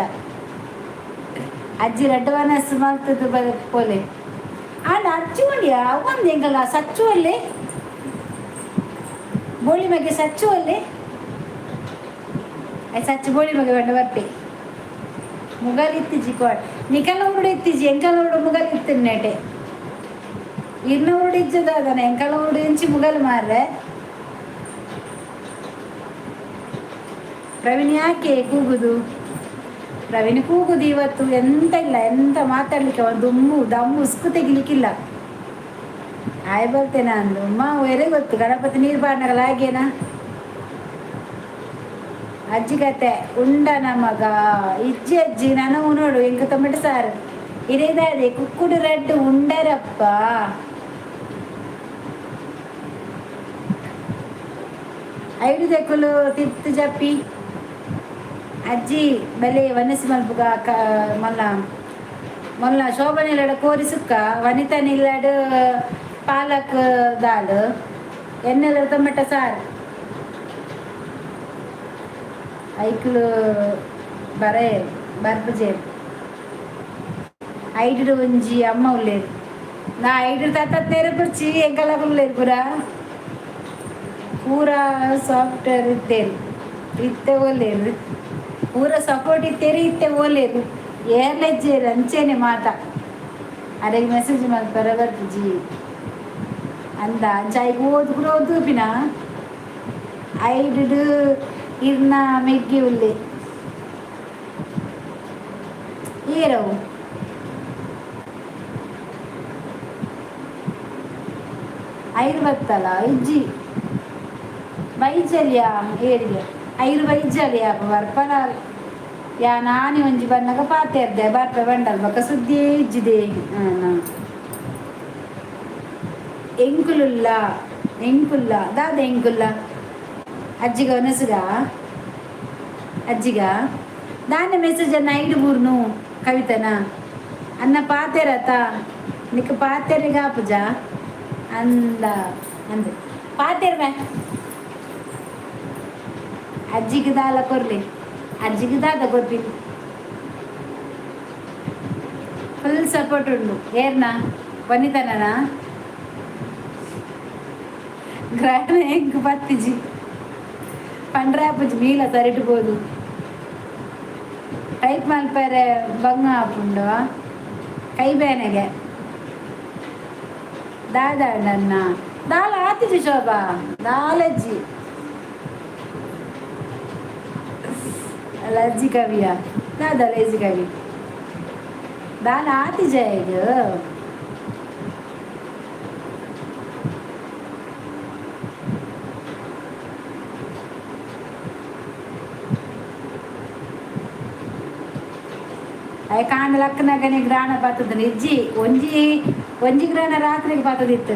ಅಜ್ಜಿ ರಡ್ಡ್ ವನಸ್ ಮಲ್ತುದು ಪೋಲೆ. ಆಂಡ ಅಜ್ಜಿ ಉಂಡಿಯ ಒಂದು ಎಂಕಲ್ಲ ಸಚ್ಚು ಅಲ್ಲೇ ಬೋಳಿ ಮಗೆ ಸಚ್ಚು ಅಲ್ಲೇ ಸಚ್ಚು ಬೋಳಿ ಮಗೆ ಬಂಡ ಬರ್ಪೆ. ಮುಗಲ್ ಇತ್ತಿಜಿ ಕೋಡ್ ನಿಕಲ ಉರುಡು ಇತ್ತಿಜಿ. ಎಂಕಲ ಉರುಡು ಮುಗಲ್ ಇತ್ತು ನೆಟೆ. ಇರ್ನ ಉರುಡು ಇಜ್ಜದ ಅದನ. ಎಂಕಲ ಉರುಡು ಇಂಚಿ ಮುಗಲ್ ಮಾರ್ರೆ. ಪ್ರವೀಣ್ ಯಾಕೆ ಕೂಗುದು? ಪ್ರವೀಣ್ ಕೂಗುದು ಇವತ್ತು ಎಂತ ಇಲ್ಲ, ಎಂತ ಮಾತಾಡ್ಲಿಕ್ಕೆ ಒಂದು ದುಮ್ಮು ದಮ್ಮು ಉಸ್ಕು ತೆಗಿಲಿಕ್ಕಿಲ್ಲ. ಆಯ್ ಬರ್ತೇನೆ ಅಂದು ಅಮ್ಮ ಬೇರೆ ಗೊತ್ತು. ಗಣಪತಿ ನೀರು ಪಾಡ್ನಗಲ ಹಾಗೇನಾ? ಅಜ್ಜಿ ಕತೆ ಉಂಡನ ಮಗ. ಇಜ್ಜಿ ಅಜ್ಜಿ, ನಾನು ನೋಡು ಎಂಕ ಟೊಮೆಟೊ ಸಾರು ಇರೇದಾದೆ. ಕುಕ್ಕುಡು ರಡ್ಡು ಉಂಡರಪ್ಪ. ಐಡುದೆಕ್ಕುಲು ತಿರ್ತು ಜಪ್ಪಿ. ಅಜ್ಜಿ ಬಲೆ ವನಸ್ ಮಲ್ಪುಗ ಕ ಮಲ್ಲ ಮೊಲ್ಲ ಶೋಭನಿಲ್ಲಡ ಕೋರಿ ಸುಕ್ಕ, ವನಿತಾ ನಿಲ್ಲಡ್ ಪಾಲಕ್ ದಾಲ್, ಎಣ್ಣೆಲ ಟೊಮೆಟೊ ಸಾರು. ಐಕ್ಲು ಬರೇ ಬರ್ಪುಜೆ. ಐಡು ಒಂಜಿ ಅಮ್ಮ ಉಲ್ಲೇರು. ನಾ ಐಡು ತಾತ ತೆರಪುರ್ಚಿ ಎಂಕಲ ಉಲ್ಲೇರು ಪೂರ ಪೂರ ಸಾಫ್ಟ್ವೇರ್ ಇತ್ತೇರು, ಇತ್ತೆ ಓಲೇರು. ಪೂರ ಸಪೋರ್ಟ್ ಇತ್ತೇರು, ಇತ್ತೆ ಓಲೇರು. ಏರ್ಲೆಜ್ಜೇರು ಅಂಚೆನೆ ಮಾತ. ಅರೆಗೆ ಮೆಸೇಜ್ ಮಲ್ಪರ ಬರ್ಪುಜಿ ಅಂದ. ಅಂಚ ಐಕ್ ಓದು ಪೂರ ಓದುಪಿನ. ಐಡು ಇರ್ನ ಮೆಗ್ಗಿ ಉಲ್ಲೆ ಏರವು. ಐರು ಬತ್ತಲ್ಲ ಇಜ್ಜಿ ಬೈಜಲಿಯ ಏರಿಗೆ ಐರು ಬೈಜಲಿಯ ಬರ್ಪನ. ಯಾ ನಾನಿ ಒಂಜಿ ಬನ್ನಗ ಪಾತೆರ್ದೆ, ಬರ್ಪೆ ಬಂಡಲ್ ಬೊಕ ಸುದ್ದಿ ಇಜ್ಜಿದೆ. ಎಂಕುಲುಲ್ಲ ಎಂಕುಲ್ಲ ದಾದ ಎಂಕುಲ್ಲ ಅಜ್ಜಿಗ ಒನಸುಗ ಅಜ್ಜಿಗ ದಾನೆ ಮೆಸೇಜ್ ಅನ್ನ ಐಡು ಬೂರ್ನು ಕವಿತನ ಅನ್ನ ಪಾತೆರತ ನಿಕ್ಕ ಪಾತೆರಿಗ ಪೂಜಾ ಅಂದ ಅಂದ ಪಾತೆರ್ವೆ. ಅಜ್ಜಿಗೆ ದಾಲ ಕೊರ್ಲಿ, ಅಜ್ಜಿಗೆ ದಾದ ಕೊರ್ಪಿನಿ. ಫುಲ್ ಸಪೋರ್ಟ್ ಉಂಡು. ಏರ್ನ ವನಿತನ ಗ್ರಹಣ ಎಂಕ್ ಪತ್ತಿಜಿ ಪಂಡ್ರೆ ಆಪುಜಿ ಮೀಲ ಸರಿಟ್ಬೋದು. ಟೈಪ್ ಮಲ್ಪರೆ ಬಂಗ ಆಪುಂಡು, ಕೈ ಬೇನೆಗೆ. ದಾದ ನನ್ನ ದಾಲ ಆತಿಜಿ ಶೋಭಾ ದಾಲಜ್ಜಿ ಲಜ್ಜಿ ಕವಿಯ ದಾದ ಲೇಜಿ ಕವಿ ದಾಲ ಆತಿಜ ಈಗ. ಅಯ್ಯ ಕಾಂಡ ಲಕ್ಕನಗನೆ ಗ್ರಾಣ ಪಾತದ ಇಜ್ಜಿ. ಒಂಜಿ ಒಂಜಿ ಗ್ರಾಣ ರಾತ್ರಿಗೆ ಪಾತದಿತ್ತು.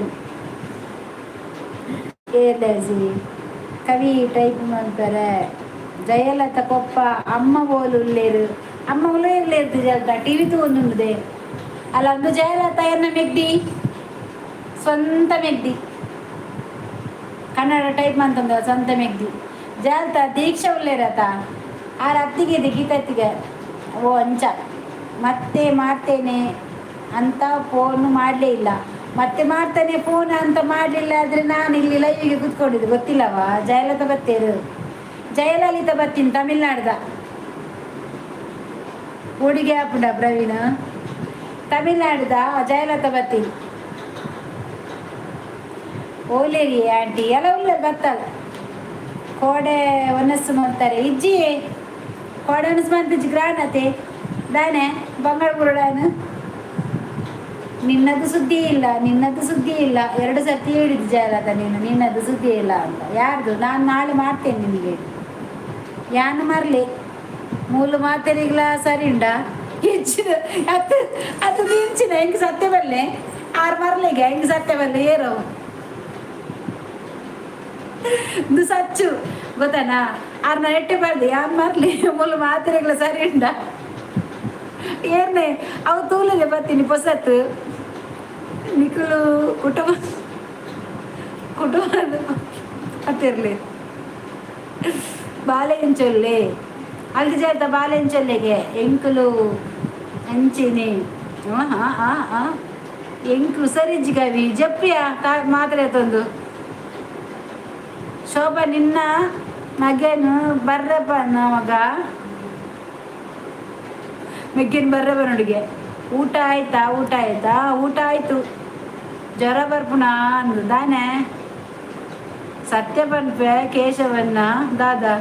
ಏರ್ಲೇಜಿ ಕವಿ ಟೈಪ್ ಮಲ್ಪರೆ. ಜಯಲತ ಕೊಪ್ಪ ಅಮ್ಮ ಓಲು ಉಲ್ಲೇರು. ಅಮ್ಮ ಉಲ್ಲೇರ್ಲೇರ್ದು ಜಲತ ಟಿವಿ ತೂವೊಂದುಂಡುದೆ ಅಲ್ಲ. ಒಂದು ಜಯಲತಾ ಎನ್ನ ಮೆಗ್ದಿ, ಸ್ವಂತ ಮೆಗ್ದಿ. ಕನ್ನಡ ಟೈಪ್ ಮಂತಂದ ಸ್ವಂತ ಮೆಗ್ದಿ ಜಯಲತಾ. ದೀಕ್ಷಾ ಉಲ್ಲೇರತ ಆರ್ ಅತ್ತಿಗೆ ಇದೆ, ಗೀತತ್ತಿಗೆ. ಓ ಅಂಚ ಮತ್ತೆ ಮಾಡ್ತೇನೆ ಅಂತ ಫೋನ್ ಮಾಡಲೇ ಇಲ್ಲ. ಮತ್ತೆ ಮಾಡ್ತಾನೆ ಫೋನ್ ಅಂತ ಮಾಡಲಿಲ್ಲ. ಆದರೆ ನಾನು ಇಲ್ಲಿ ಲೈವಿಗೆ ಕೂತ್ಕೊಂಡಿದ್ದೆ, ಗೊತ್ತಿಲ್ಲವಾ? ಜಯಲತಾ ಬತ್ತೇರು, ಜಯಲಲಿತಾ ಬತ್ತೀನಿ ತಮಿಳ್ನಾಡ್ದ. ಹುಡುಗಿ ಆಪುಂಡ ಪ್ರವೀಣ. ತಮಿಳ್ನಾಡ್ದ ಜಯಲತಾ ಬತ್ತೀನಿ. ಓಲೇರಿ ಆಂಟಿ ಎಲ್ಲ ಉಲ್ಲ ಬತ್ತಲ್ಲ. ಕೋಡೆ ಒನಸ್ಸು ಮಾಡ್ತಾರೆ ಇಜ್ಜಿ. ಕೋಡೆ ಒನಸ್ಸು ಮಂತಿಜ್ಜಿ ಗ್ರಾನತೆ ದಾನೆ ಬಂಗಾಳ. ನಿನ್ನದು ಸುದ್ದಿ ಇಲ್ಲ, ನಿನ್ನದು ಸುದ್ದಿ ಇಲ್ಲ. ಎರಡು ಸರ್ತಿ ಹೇಳಿದ್ದು ಜಯಲತಾ ನೀನು, ನಿನ್ನದು ಸುದ್ದಿ ಇಲ್ಲ ಅಂತ. ಯಾರ್ದು? ನಾನು ನಾಳೆ ಮಾಡ್ತೇನೆ ನಿನಗೆ. ಯಾನು ಮರ್ಲಿ ಮೂಲು ಮಾತೆರಿಗ್ಲ ಸರಿ ಉಂಡ ಹೆಚ್ಚಿನ ಅದು ಅದು ಮಿಂಚಿನ ಹೆಂಗೆ ಸತ್ಯ ಬಲ್ಲೆ. ಆರು ಮರ್ಲಿಗೆ ಹೆಂಗೆ ಸತ್ಯ ಬಲ್ಲೆ ಏರೋ ಇದು ಸಚ್ಚು ಗೊತ್ತಾನಾ? ಆರ್ನ ಎಟ್ಟೆ ಬರ್ದು ಯಾನ್ ಮರ್ಲಿ ಮೂಲು ಮಾತೆರಿಗ್ಲ ಸರಿ ಉಂಡ ಏರ್ನೆ. ಅವು ತೂಲನೆ ಬರ್ತೀನಿ ಪೊಸತ್ತು. ನಿಕುಲು ಕುಟುಂಬ ಕುಟುಂಬ ಅತ್ತಿರ್ಲಿ. ಬಾಲೆಂಚೊಲ್ಲೆ ಅಲ್ದಿ ಜಾತ ಬಾಲೆಂಚೊಲ್ಲೆಗೆ ಎಂಕುಲು ಅಂಚಿನಿ. ಹಾಂ ಹಾಂ ಹಾಂ ಎಂಕು ಸರಿಜ್ಜಿ ಕವಿ ಜಪ್ಪಿಯ ಮಾತ್ರೆ ತಂದು. ಶೋಭಾ ನಿನ್ನ ಮಗನು ಬರ್ರಪ್ಪ ಮಗ ಮೆಗ್ಗಿನ ಬರ್ರೆ ಬರೋಡಿಗೆ. ಊಟ ಆಯ್ತಾ? ಊಟ ಆಯ್ತಾ? ಊಟ ಆಯ್ತು. ಜ್ವರ ಬರ್ಪುಣ ಅಂದು ದಾನೆ ಸತ್ಯ ಪನ್ಪೆ ಕೇಶವನ್ನ ದಾದಾ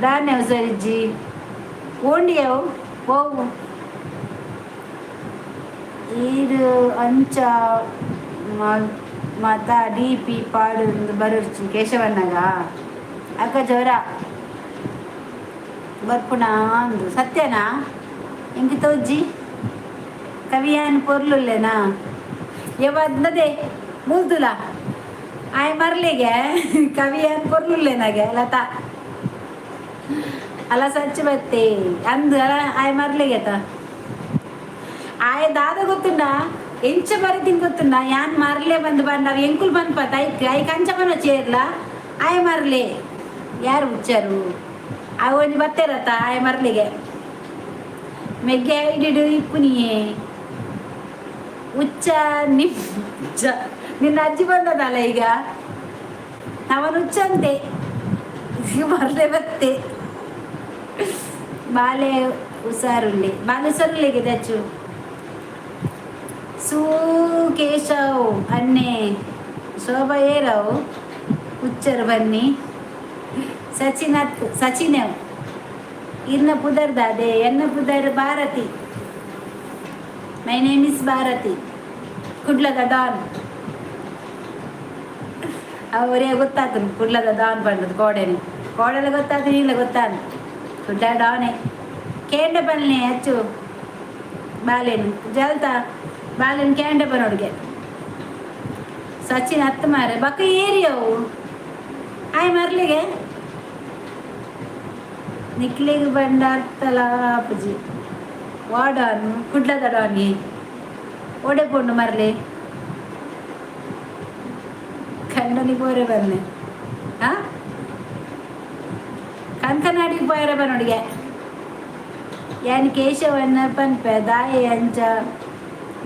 ದಾನೆ ಸರಿಜ್ಜಿ ಓಂಡಿಯವು ಓವು ಈರು ಅಂಚ ಮಾತ ಡಿ ಪಿ ಪಾಡು ಬರುರ್ಚಿ ಕೇಶವಣ್ಣಗ. ಅಕ್ಕ ಜ್ವರ ಬರ್ಪುಣ ಅಂದು ಸತ್ಯನಾ? ಎಂಕ್ ತೋಜಿ ಕವಿಯಾನ್ ಪೊರ್ಲುಲ್ಲೆನಾ?ಯವದ್ನದೆ ಮುಲ್ದುಲ. ಆಯ್ ಮರ್ಲಿಗೆ ಕವಿ ಏನ್ ಕೊರ್ಲುಲ್ಲೇನಾಗೆ ಲತಾ. ಅಲ್ಲ ಸಚ್ಚು ಬತ್ತೆ ಅಂದು ಅಲ್ಲ ಆಯ್ ಮರ್ಲಿಗೆತ. ಆಯ್ ದಾದ ಗೊತ್ತುಂಡ ಎಂಚ ಬರೀತೀನಿ ಗೊತ್ತುಂಡ? ಯಾನ್ ಮರ್ಲೆ ಬಂದು ಬಂದ ಅವು ಎಂಕುಲು ಬಂದ್ಪತ್ತ ಐಕ್ ಐಕ್ ಅಂಚ ಬನ ಚೇರ್ಲ. ಆಯ್ ಮರ್ಲೆ ಯಾರು ಹುಚ್ಚರು? ಅವು ಒಂಜಿ ಬತ್ತೇರತ್ತ ಆಯ್ ಮರ್ಲಿಗೆ. ಮೆಗ್ಗೆ ಐಡಿಡು ಇಪ್ಪುನಿಯೇ ಹುಚ್ಚ ನಿಚ್ಚ. ನಿನ್ನ ಅಜ್ಜಿ ಬಂದದಲ್ಲ ಈಗ, ಅವನು ಹುಚ್ಚಂತೆ. ಮರ್ಲೆ ಬತ್ತೆ. ಬಾಲೆ ಹುಷಾರುಳ್ಳಿ, ಬಾಲೆ ಹುಷಾರುಳ್ಳಿಗೆ ದಚ್ಚು. ಸೂ ಕೇಶವ್ ಅನ್ನೆ, ಶೋಭಾ ಏರವ್ ಹುಚ್ಚರು ಬನ್ನಿ. ಸಚಿನ್ ಅತ್ ಸಚಿನ್ ಇರ್ನ ಪುದರ್ ದಾದೆ? ಎನ್ನ ಪುದರ್ Bharati. My name is Bharati, ಕುಡ್ಲದ ಡಾನ್. ಅವರೇ ಗೊತ್ತಾತು ಕುಡ್ಲದ ಡಾನ್ ಬಂದದ್ದು. ಕೋಡೆನೆ ಕೋಡೆಲ್ಲ ಗೊತ್ತಾತು, ಇಲ್ಲ ಗೊತ್ತಾನು ಕುಡ್ಲ ಡಾನೆ. ಕೇಂಡ ಬನ್ನಿ ಅಚ್ಚು ಬಾಲೇನು ಜಲ್ತ ಬಾಲೇನು ಕೇಂಡ ಬನ್ನೋಡ್ಗೆ. ಸಚಿನ್ ಹತ್ತು ಮಾರೆ ಬಕ್ಕ ಏರಿಯವು. ಆಯ್ ಮರ್ಲಿಗೆ ನಿಕ್ಲಿಗೆ ಬಂಡಾರ್ತಲ ಅಪ್ಪುಜಿ. ವಾಡಾನು ಕುಡ್ಲದ ಡಾನಿ ಓಡೆ ಪೋಂಡು ಮರ್ಲಿ ಕಂಡನಿ ಪೋರೆ ಬನ್ನಿ. ಆ ಕಂಕನಾಡಿಗೆ ಪೋಯರೆ ಬನ್ನೋಡಿಗೆ. ಯಾನ್ ಕೇಶವನ್ನ ಪನ್ಪೆ ದಾಯೆ ಅಂಚ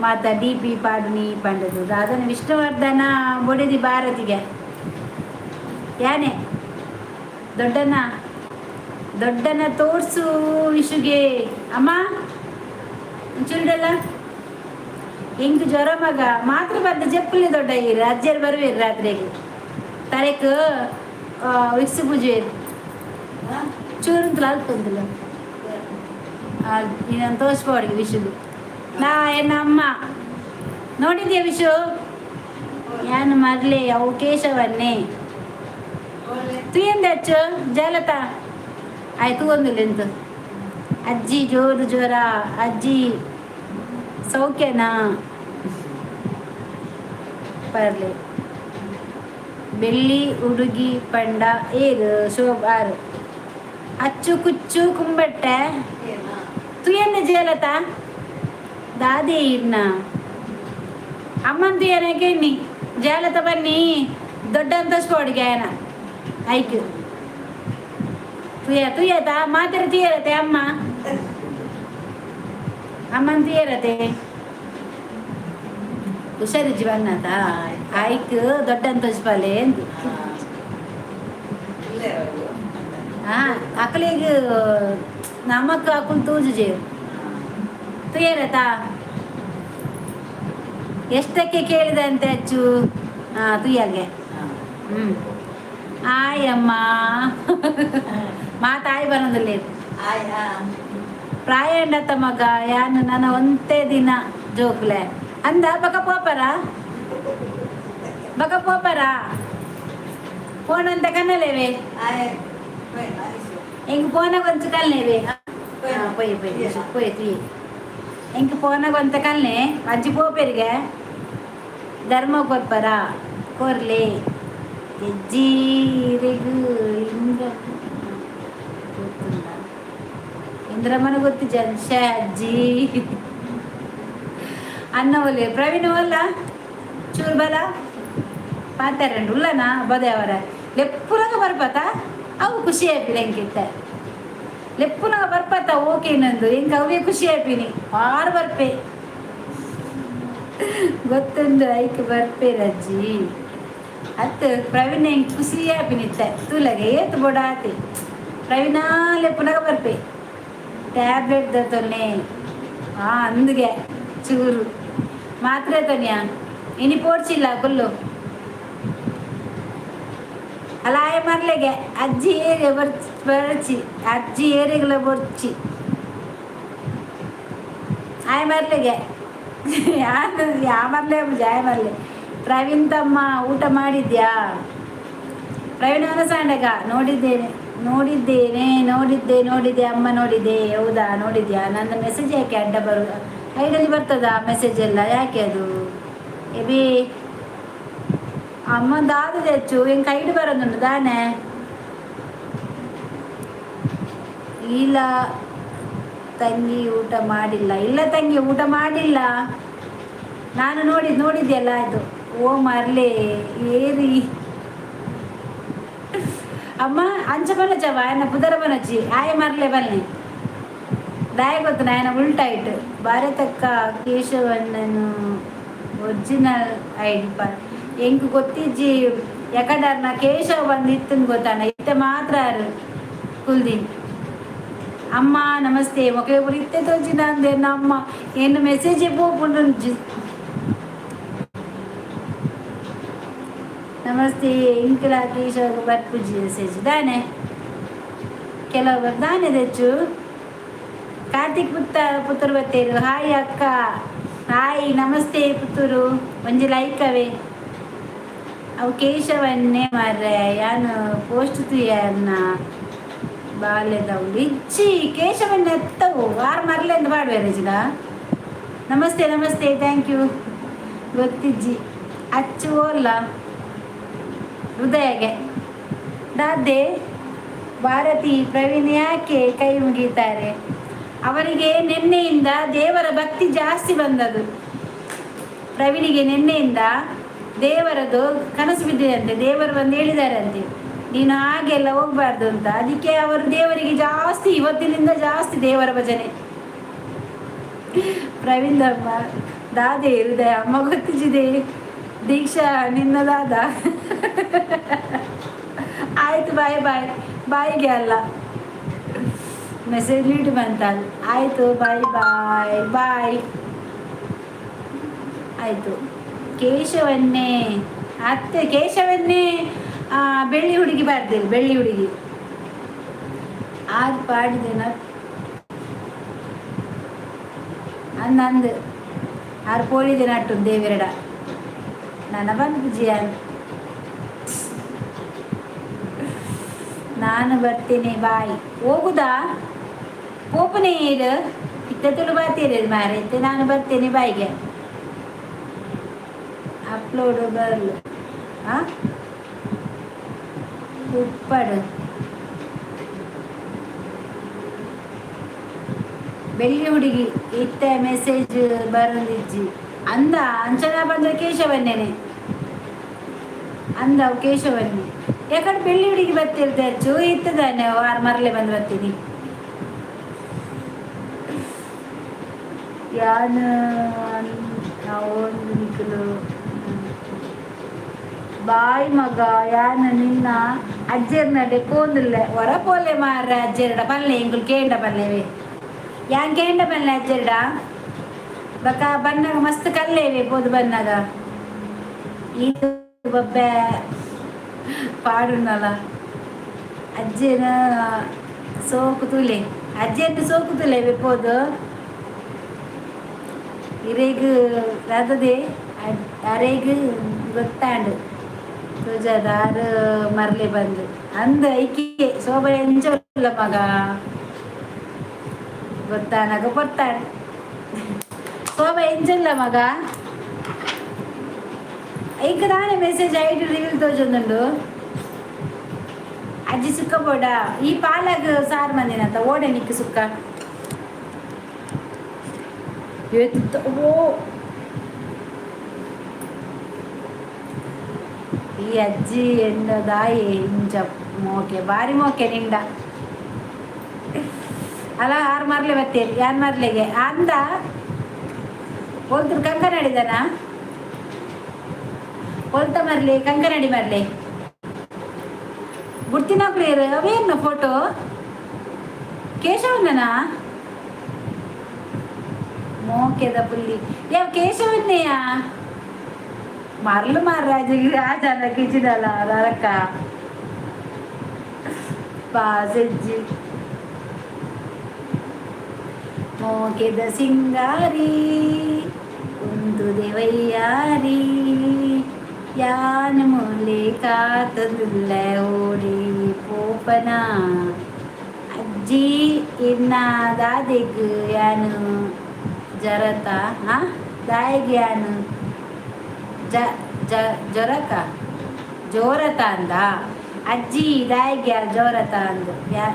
ಮಾತ ಡಿ ಪಿ ಪಾಡುನಿ ಪಂಡದು ದಾದನ? ವಿಷ್ಣುವರ್ಧನ ಬೊಡೆದಿ ಭಾರತಿಗೆ. ಯಾನೆ ದೊಡ್ಡನ ದೊಡ್ಡನ ತೋರ್ಸು ವಿಶುಗೆ. ಅಮ್ಮ ಚುರುಡಲ್ಲ ಹಿಂಗ್ ಜ್ವರ ಮಗ ಮಾತ್ರ ಬಂದ ಜಪ್ಪಲಿ. ದೊಡ್ಡ ಇರು ಅಜ್ಜರು ಬರುವಿರು ರಾತ್ರಿಗೆ. ತಲೆಕ್ ವಿಕ್ಸ್ ಪೂಜೆ ಚೂರುಂತಲ ಅಲ್ಪಂತಲ ನೀನು ತೋರಿಸ್ಬೋಡಿಗೆ ವಿಶುಗೆ. ನಾ ಎನ್ನ ಅಮ್ಮ ನೋಡಿದ್ಯಾ ವಿಶು? ಯಾನು ಮರ್ಲೆ ಅವು ಕೇಶವನ್ನೇ ತುಯಂದ ಅಚ್ಚು ಜಾಲತ ಆಯ್ತು ಒಂದಿಲ್ಲ ಎಂತ. ಅಜ್ಜಿ ಜೋರು ಜ್ವರ, ಅಜ್ಜಿ ಸೌಖ್ಯನಾ? ಪರ್ಲೆ ಬೆಳ್ಳಿ ಹುಡುಗಿ ಪಂಡ ಏರು ಶೋಭಾರು ಅಚ್ಚು ಕುಚ್ಚು ಕುಂಬಟ್ಟೆ ತುಯನ್ನ ಜೇಲತ ದಾದೆ ಇರ್ನ ಅಮ್ಮನ್ ತುಯನಕ್ಕೆ ಇನ್ನಿ ಜಾಲತ ಬನ್ನಿ. ದೊಡ್ಡ ಅಂತಸ್ಕೋಡಿಗೆ ಆಯನ ಐಕ್ ತುಯ ತುಯತ ಮಾತ್ರ ತುಯರತೆ ಅಮ್ಮ. ಅಮ್ಮನ್ ತುಯರತೆ ಹುಷಾರಿಜ್ಜಿ ಬನ್ನತ ಐಕ್ ದೊಡ್ಡ ಅಂತಸ್ಪಾಲೆ ಎಂದು. ಹಾ ಅಕಲಿಗ್ ನಮಕ್ ಅಕುಲ್ ತೂಜುಜೆ. ತುಯರತ ಎಷ್ಟಕ್ಕೆ ಕೇಳಿದಂತೆ ಅಚ್ಚು? ಹಾ ತುಯ್ಯಗೆ. ಆಯಮ್ಮ ಮಾತಾಯಿ ಬರೋದಿಲ್ಲ. ಪ್ರಾಯಂಡತ್ತ ಮಗ ಯಾನು ನನ್ನ ಒಂದೇ ದಿನ ಜೋಕ್ಲೆ ಅಂದ. ಬಕ ಪೋಪರ ಬಕ ಪೋಪರ ಫೋನ್ ಅಂತ ಕನ್ನಲೇವೆ. ಎಂಕ್ ಪೋನ ಕೊಂಚ ಕಲ್ನೇವೆ. ಪೊಯ್ ಪೊಯ್ ಪೊಯ್ ತುಯ್. ಎಂಕ್ ಪೋನ ಕೊಂತ ಕಲ್ನೆ. ಅಜ್ಜಿ ಪೋಪೆರಿಗೆ ಧರ್ಮ ಕೊರ್ಪರ ಕೊರ್ಲೆ ಹೆಜ್ಜೀರಿಗು ಇಂದ್ರ ಗೊತ್ತುಂಡ? ಇಂದ್ರಮ್ಮನ ಗೊತ್ತು. ಜನ್ಷ ಅಜ್ಜಿ ಅನ್ನ ಒಲೆ ಪ್ರವೀಣ್ ಒಲ್ಲ ಚೂರು ಬಲ ಪಾತೆರಂಡು ಉಲ್ಲನಾ ಬದೆ ಅವರ ಲೆಪ್ಪುನಗ ಬರ್ಪತ. ಅವು ಖುಷಿ ಆಯ್ಪಿಲ್ಲ ಎಂಕಿತ್ತೆ. ಲೆಪ್ಪುನಗ ಬರ್ಪತ ಓಕೆ ನಂದು ಎಂಕ್ ಅವೇ ಖುಷಿ ಆಯ್ಪಿನಿ. ಆರು ಬರ್ಪೆ ಗೊತ್ತುಂಡು. ಐಕ್ ಬರ್ಪೇರಜ್ಜಿ ಅತ್ತು ಪ್ರವೀಣ್ ಎಂಕ್ ಖುಷಿ ಆಪಿನಿತ್ತೆ. ತೂಲಗೆ ಏತು ಬೊಡಾತಿ ಪ್ರವೀಣ ಲೆಪ್ಪುನಗ ಬರ್ಪೆ. ಟ್ಯಾಬ್ಲೆಟ್ ದತ್ತೊನ್ನೆ. ಹಾ ಅಂದುಗೆ ಚೂರು ಮಾತ್ರೆ ತೋನ್ಯಾ. ಇನಿ ಪೋಡ್ಚಿಲ್ಲ ಕುಲ್ಲು ಅಲ್ಲ. ಆಯ ಮರ್ಲೆಗೆ ಅಜ್ಜಿ ಏರೆ ಬರ್ಚಿ ಅಜ್ಜಿ ಏರೆಗಳ ಬೊರ್ಚಿ ಆಯ ಮರ್ಲೆಗೆ. ಯಾ ಮರ್ಲೆ ಜಾಯ ಮರ್ಲೆ. ಪ್ರವೀಣ್ ತಮ್ಮ ಊಟ ಮಾಡಿದ್ಯಾ? ಪ್ರವೀಣ್ ಅನಸಾಂಡಗ ನೋಡಿದ್ದೇನೆ ನೋಡಿದ್ದೇನೆ ನೋಡಿದ್ದೆ ನೋಡಿದೆ ಅಮ್ಮ ನೋಡಿದೆ. ಹೌದಾ? ನೋಡಿದ್ಯಾ? ನನ್ನ ಮೆಸೇಜ್ ಯಾಕೆ ಅಡ್ಡ ಬರು ಐಡಲ್ಲಿ ಬರ್ತದಾ ಮೆಸೇಜ್ ಎಲ್ಲ? ಯಾಕೆ ಅದು ಎಬಿ? ಅಮ್ಮ ದಾದ ತೆಚ್ಚು ಎಂಕ್ ಕೈಡ್ ಬರೋದುಂಡು ದಾನೆ. ಇಲ್ಲ ತಂಗಿ ಊಟ ಮಾಡಿಲ್ಲ. ಇಲ್ಲ ತಂಗಿ, ಊಟ ಮಾಡಿಲ್ಲ. ನಾನು ನೋಡಿ ನೋಡಿದ್ದೆಲ್ಲ ಆಯ್ತು. ಓ ಮರ್ಲೆ ಏರಿ ಅಮ್ಮ ಅಂಚ ಬನ್ನಚವ ಆಯನ ಪುದರ ಬನಚಿ ಆಯ ಮರ್ಲೆ ಬನ್ನಿ ದಾಯ ಗೊತ್ತು ನಾಯನ ಉಲ್ಟಾಯ್ತು. ಭಾರತಕ್ಕ ಕೇಶವಣ್ಣನು ಒರಿಜಿನಲ್ ಐಡಿ ಪ ಎಂಕ್ ಗೊತ್ತಿಜ್ಜಿ. ಯಕಡರ್ನ ಕೇಶವ ಬಂದು ಇತ್ತನ್ ಗೊತ್ತಾನ ಇತ್ತೆ ಮಾತ್ರ ಕುಲ್ದಿ. ಅಮ್ಮ ನಮಸ್ತೆ. ಮೊಕಲೆ ಪೂರ ಇತ್ತೆ ತೋಜಿನ ಅಂದೆ ನಮ್ಮ ಏನು ಮೆಸೇಜ್ ಪೋಪುಂಡು. ನಮಸ್ತೆ. ಇಂಕಲ ಕೇಶವ ಬರ್ಪುಜಿ ಮೆಸೇಜ್ ದಾನೆ ಕೆಲವು ದಾನೆ తెచ్చు. ಕಾರ್ತಿಕ್ ಪುತ್ತ ಪುತ್ತೂರು ಬತ್ತೇರು. ಹಾಯ್ ಅಕ್ಕ. ಹಾಯ್, ನಮಸ್ತೆ ಪುತ್ತೂರು. ಒಂಜಿ ಲೈಕ್ ಅವೇ. ಅವು ಕೇಶವನ್ನೇ ಮಾರ್ರೆ, ಯಾನು ಪೋಸ್ಟ್ ತುಯನ್ನ ಬಾಲ್ಯದವು ಇಚ್ಚಿ ಕೇಶವನ್ನ ಎತ್ತವು ವಾರ ಮರ್ಲೆಂದು ಪಾಡ್ವೇರೆ. Namaste namaste, thank you. ಗೊತ್ತಿಜ್ಜಿ ಅಚ್ಚು ಓಲ್ಲ ಹೃದಯಗೆ ದಾದೆ. ಭಾರತಿ ಪ್ರವೀಣ್ ಯಾಕೆ ಕೈ ಮುಗೀತಾರೆ? ಅವರಿಗೆ ನಿನ್ನೆಯಿಂದ ದೇವರ ಭಕ್ತಿ ಜಾಸ್ತಿ ಬಂದದ್ದು. ಪ್ರವೀಣಿಗೆ ನಿನ್ನೆಯಿಂದ ದೇವರದು ಕನಸು ಬಿದ್ದಿದೆ. ದೇವರು ಬಂದು ಹೇಳಿದಾರಂತೆ, ನೀನು ಹಾಗೆಲ್ಲ ಹೋಗ್ಬಾರ್ದು ಅಂತ. ಅದಕ್ಕೆ ಅವರು ದೇವರಿಗೆ ಜಾಸ್ತಿ, ಇವತ್ತಿನಿಂದ ಜಾಸ್ತಿ ದೇವರ ಭಜನೆ. ಪ್ರವೀಣಮ್ಮ ದಾದೆ ಹೃದಯ ಅಮ್ಮ ಗೊತ್ತಿದೆ. ದೀಕ್ಷಾ ನಿನ್ನ ದಾದ. ಆಯ್ತು, ಬಾಯ್ ಬಾಯ್. ಬಾಯಿಗೆ ಅಲ್ಲ, ಮೆಸೇಜ್ ನೀಡಿ ಬಂತ. ಆಯಿತು, ಬಾಯ್ ಬಾಯ್ ಬಾಯ್. ಆಯಿತು. ಕೇಶವನ್ನೇ ಅತ್ತೆ, ಕೇಶವನ್ನೇ ಬೆಳ್ಳಿ ಹುಡುಗಿ ಬರ್ದಿಲ್ಲ, ಬೆಳ್ಳಿ ಹುಡುಗಿ ಆದ್ ಪಾಡಿದೆನ ಅಂದಂದು ಆರು ಪೋಳಿದೆ ನಟ್ಟು ದೇವಿರಡ ನನ್ನ ಬಂದು ಪೂಜಿಯ. ನಾನು ಬರ್ತೀನಿ, ಬಾಯ್. ಹೋಗುದಾ ಪೋಪುನೇ ಇದು ಇತ್ತ ತುಳು ಬಾತೀರಿ ಮಾರೆ. ನಾನು ಬರ್ತೇನೆ ಬಾಯ್ಗೆ. ಅಪ್ಲೋಡ್ ಬರಲು ಆ ಉಪ್ಪಡು. ಬೆಳ್ಳಿ ಹುಡುಗಿ ಇತ್ತ ಮೆಸೇಜ್ ಬರಂದಿಜ್ಜಿ ಅಂದ. ಅಂಚನ ಬಂದ್ರೆ ಕೇಶವನ್ನೇನೆ ಅಂದ ಕೇಶವನ್ನೇ. ಯಾಕಂದ್ರೆ ಬೆಳ್ಳಿ ಹುಡುಗಿ ಬರ್ತಿರ್ತೆ ಅಚ್ಚು ಇತ್ತದಾನೆ ವಾರ ಮರಲೆ ಬಂದು ಬರ್ತೀನಿ. ಯಾನ ಒಂದು ನಿಕ್ಕಲು ಬಾಯ್ ಮಗ. ಯಾನ ನಿನ್ನ ಅಜ್ಜೆರ್ನಡೆ ಪೋಂದಿಲ್ಲ ಹೊರ ಪೋಲೆ ಮಾರ್ರೆ. ಅಜ್ಜೆರಡ ಪಲ್ಲೆ ಎಂಕುಲು ಕೇಂಡ ಪಲ್ಲೆವೆ. ಯಾನ್ ಕೇಂಡ ಪಲ್ಲೆ ಅಜ್ಜೆರಡ ಬಕ ಬನ್ನಾಗ ಮಸ್ತ್ ಕಲ್ಲೇವೆ ಪೋದು ಬನ್ನಾಗ. ಇದು ಬಬ್ಬೆ ಪಾಡುನಲ ಅಜ್ಜೆನ ಸೋಕು ತೂಲೆ, ಅಜ್ಜೆನ ಸೋಕು ತೂಲೆ ಪೋದು. ಇರೆಗ್ ರದದೆ ಅರೆಗ್ ಗೊತ್ತಾಂಡು ತೋಜಾದ ಮರ್ಲೆ ಬಂದು ಅಂದ ಐಕೆ ಶೋಭ ಎಂಚೊಲ್ಲ ಮಗ ಗೊತ್ತಾನಾಗ ಬರ್ತಾಳೆ. ಶೋಭ ಎಂಚಲ್ಲ ಮಗ. ಈಗ ತಾನೇ ಮೆಸೇಜ್ ಐಡಿ ರೀಲ್ ತೋಜೊಂದುಂಡು. ಅಜ್ಜಿ ಸುಕ್ಕ ಬೋಡ. ಈ ಪಾಲಾಗ ಸಾರು ಮಂದಿನಂತ ಓಡೆ ನಿಕ್ಕ ಸುಕ್ಕ ಓ. ಈ ಅಜ್ಜಿ ಎನ್ನದಾಯಿ ಇಂಚ ಮೋಕೆ ಬಾರಿ ಮೋಕೆ ನಿಂಡ ಅಲ್ಲ. ಆರು ಮರ್ಲೆ ಬತ್ತೇರಿ ಯಾನ್ ಮರ್ಲೆಗೆ ಅಂದ ಹೋಲ್ತರು ಕಂಕನಾಡಿದನ ಹೊಲ್ತ ಮರ್ಲಿ ಕಂಕನಾಡಿ ಮರ್ಲಿ ಗುರ್ತಿನ ಅವೇನು ಫೋಟೋ ಕೇಶವಣ್ಣನ ಮೋಕೆದ ಪುಲ್ಲಿ ಯಾವ ಕೇಶವನ್ನೆಯ ಮರಳು ಮಾರಾಜಿಗೆ ರಾಜನ ಕಿಚಿದಲ್ಲ ರಕ್ಕ ಪಾಸಜ್ಜಿ ಮೋಕೆದ ಸಿಂಗಾರಿ ಒಂದು ದೇವಯ್ಯಾರಿ ಯಾನ ಮೂಲೆ ಕಾತದುಲ್ಲ ಓಡಿ ಪೋಪನ. ಅಜ್ಜಿ ಇನ್ನ ದಾದೆಗ್ ಯಾನು ಜರತ ಹಾ ದಾಯಿಗೆ ಯಾನು ಜ ಜ ಜೊರಕ ಜೋರತ ಅಂದ ಅಜ್ಜಿ ದಾಯಿಗೆ ಜೋರತ ಅಂದು ಯಾ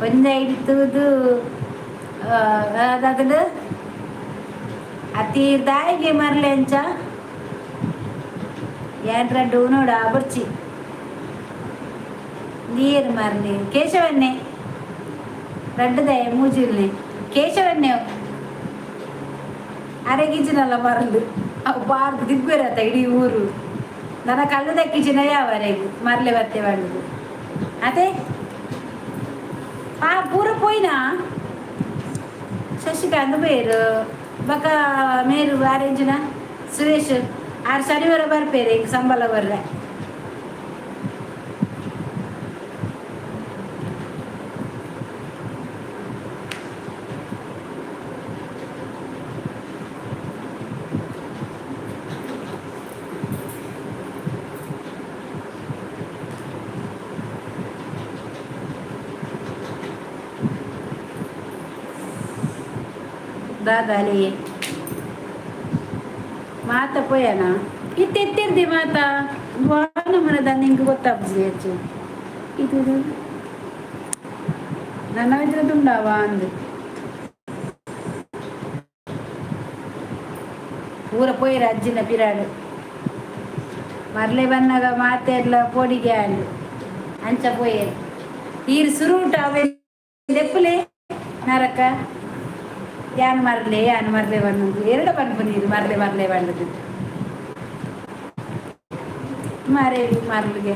ಒಂಜ ಇಡ್ತುದು ಅದಾದ್ರೆ ಅತಿ ದಾಯಿಗೆ ಮರ್ಲೆ ಅಂಚ ಏನ್ರ ನೋಡ ಬುರ್ಚಿ ನೀರು ಮರ್ಲಿ ಕೇಶವನ್ನೇ ರಡ್ಡದೆ ಮೂಜಿಲ್ನಿ ಕೇಶವನ್ನೇ ಅರೆಗಿಜಿನಲ್ಲ ಮರಲು ಅವು ಬಾರ್ದು ದಿಗ್ಬೇರತ್ತ ಇಡೀ ಊರು. ನನ್ನ ಕಲ್ಲು ದಕ್ಕಿಜಿನ ಯಾವರೆಗೆ ಮರ್ಲೆ ಬತ್ತೆ ಬಂಡುದು ಅದೇ ಆ ಪೂರ ಪೋಯಿನಾ. ಶಶಿಕಾಂತ್ ಬೇರು ಬಕ ಮೇರು ಆರೆಂಜಿನ ಸುರೇಶ್ ಆರು ಶನಿವಾರ ಬರ್ಪೇರೆ ಈಗ ಸಂಬಳ ಬರ್ರೆ. ದಾದಾಲಿ ಮಾತ ಪೋಯನ ಇತ್ತು ಎತ್ತಿರ್ದಿ ಮಾತ ವಾನ ಮನದ ನಿಂಗೆ ಗೊತ್ತಾಗ್ತದೆ ಹೆಚ್ಚು ಇದು ನನ್ನ ಇದ್ರದ್ದುಂಡಾವ ಅಂದು ಪೂರ ಪೋಯಿರ ಅಜ್ಜಿನ ಪಿರಾಡು ಮರ್ಲೆ ಬನ್ನಾಗ ಮಾತೆರ್ಲ ಪೋಡಿಗೆ ಅಂದು ಅಂಚ ಪೋಯೇರು ಈರು ಸುರುಟ ಅವೆ ದೆಪ್ಪಲೆ ನರಕ ಯಾನ್ ಮರ್ಲೆ ಯಾನ್ ಮರ್ಲೆ ಬಂದು ಎರಡು ಪನ್ಪು ನೀರು ಮರ್ಲೆ ಮರ್ಲೆ ಬಂದದ್ದು ಮಾರೇ ಮರ್ಲಿಗೆ.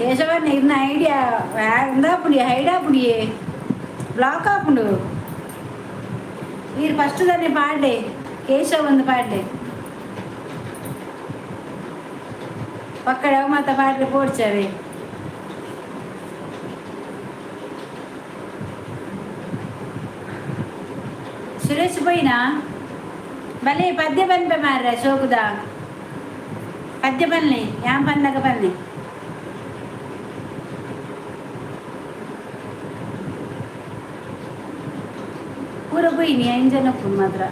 ಕೇಶವಣ್ಣ ಇನ್ನ ಐಡಿಯಾ ಇಂದಾಪುಡಿ ಹೈಡಾಪುಡಿಯೇ ಬ್ಲಾಕ್ ಆಪುಂಡು. మీరు ఫస్ట్ దాన్ని పాడే కేశవ్ ಒಂದು పాడే పక్కడ మాత పాటలు పోడ్చావి. ಸುರೇಶ್ పోయినా భలే పద్య పనిపై మారా షోకుదా పద్య పని యాం పన్నక పని ಪೂರ ಪೋಯಿನಿ ಐದು ಜನಕ್ಕೂ ಮಾತ್ರ.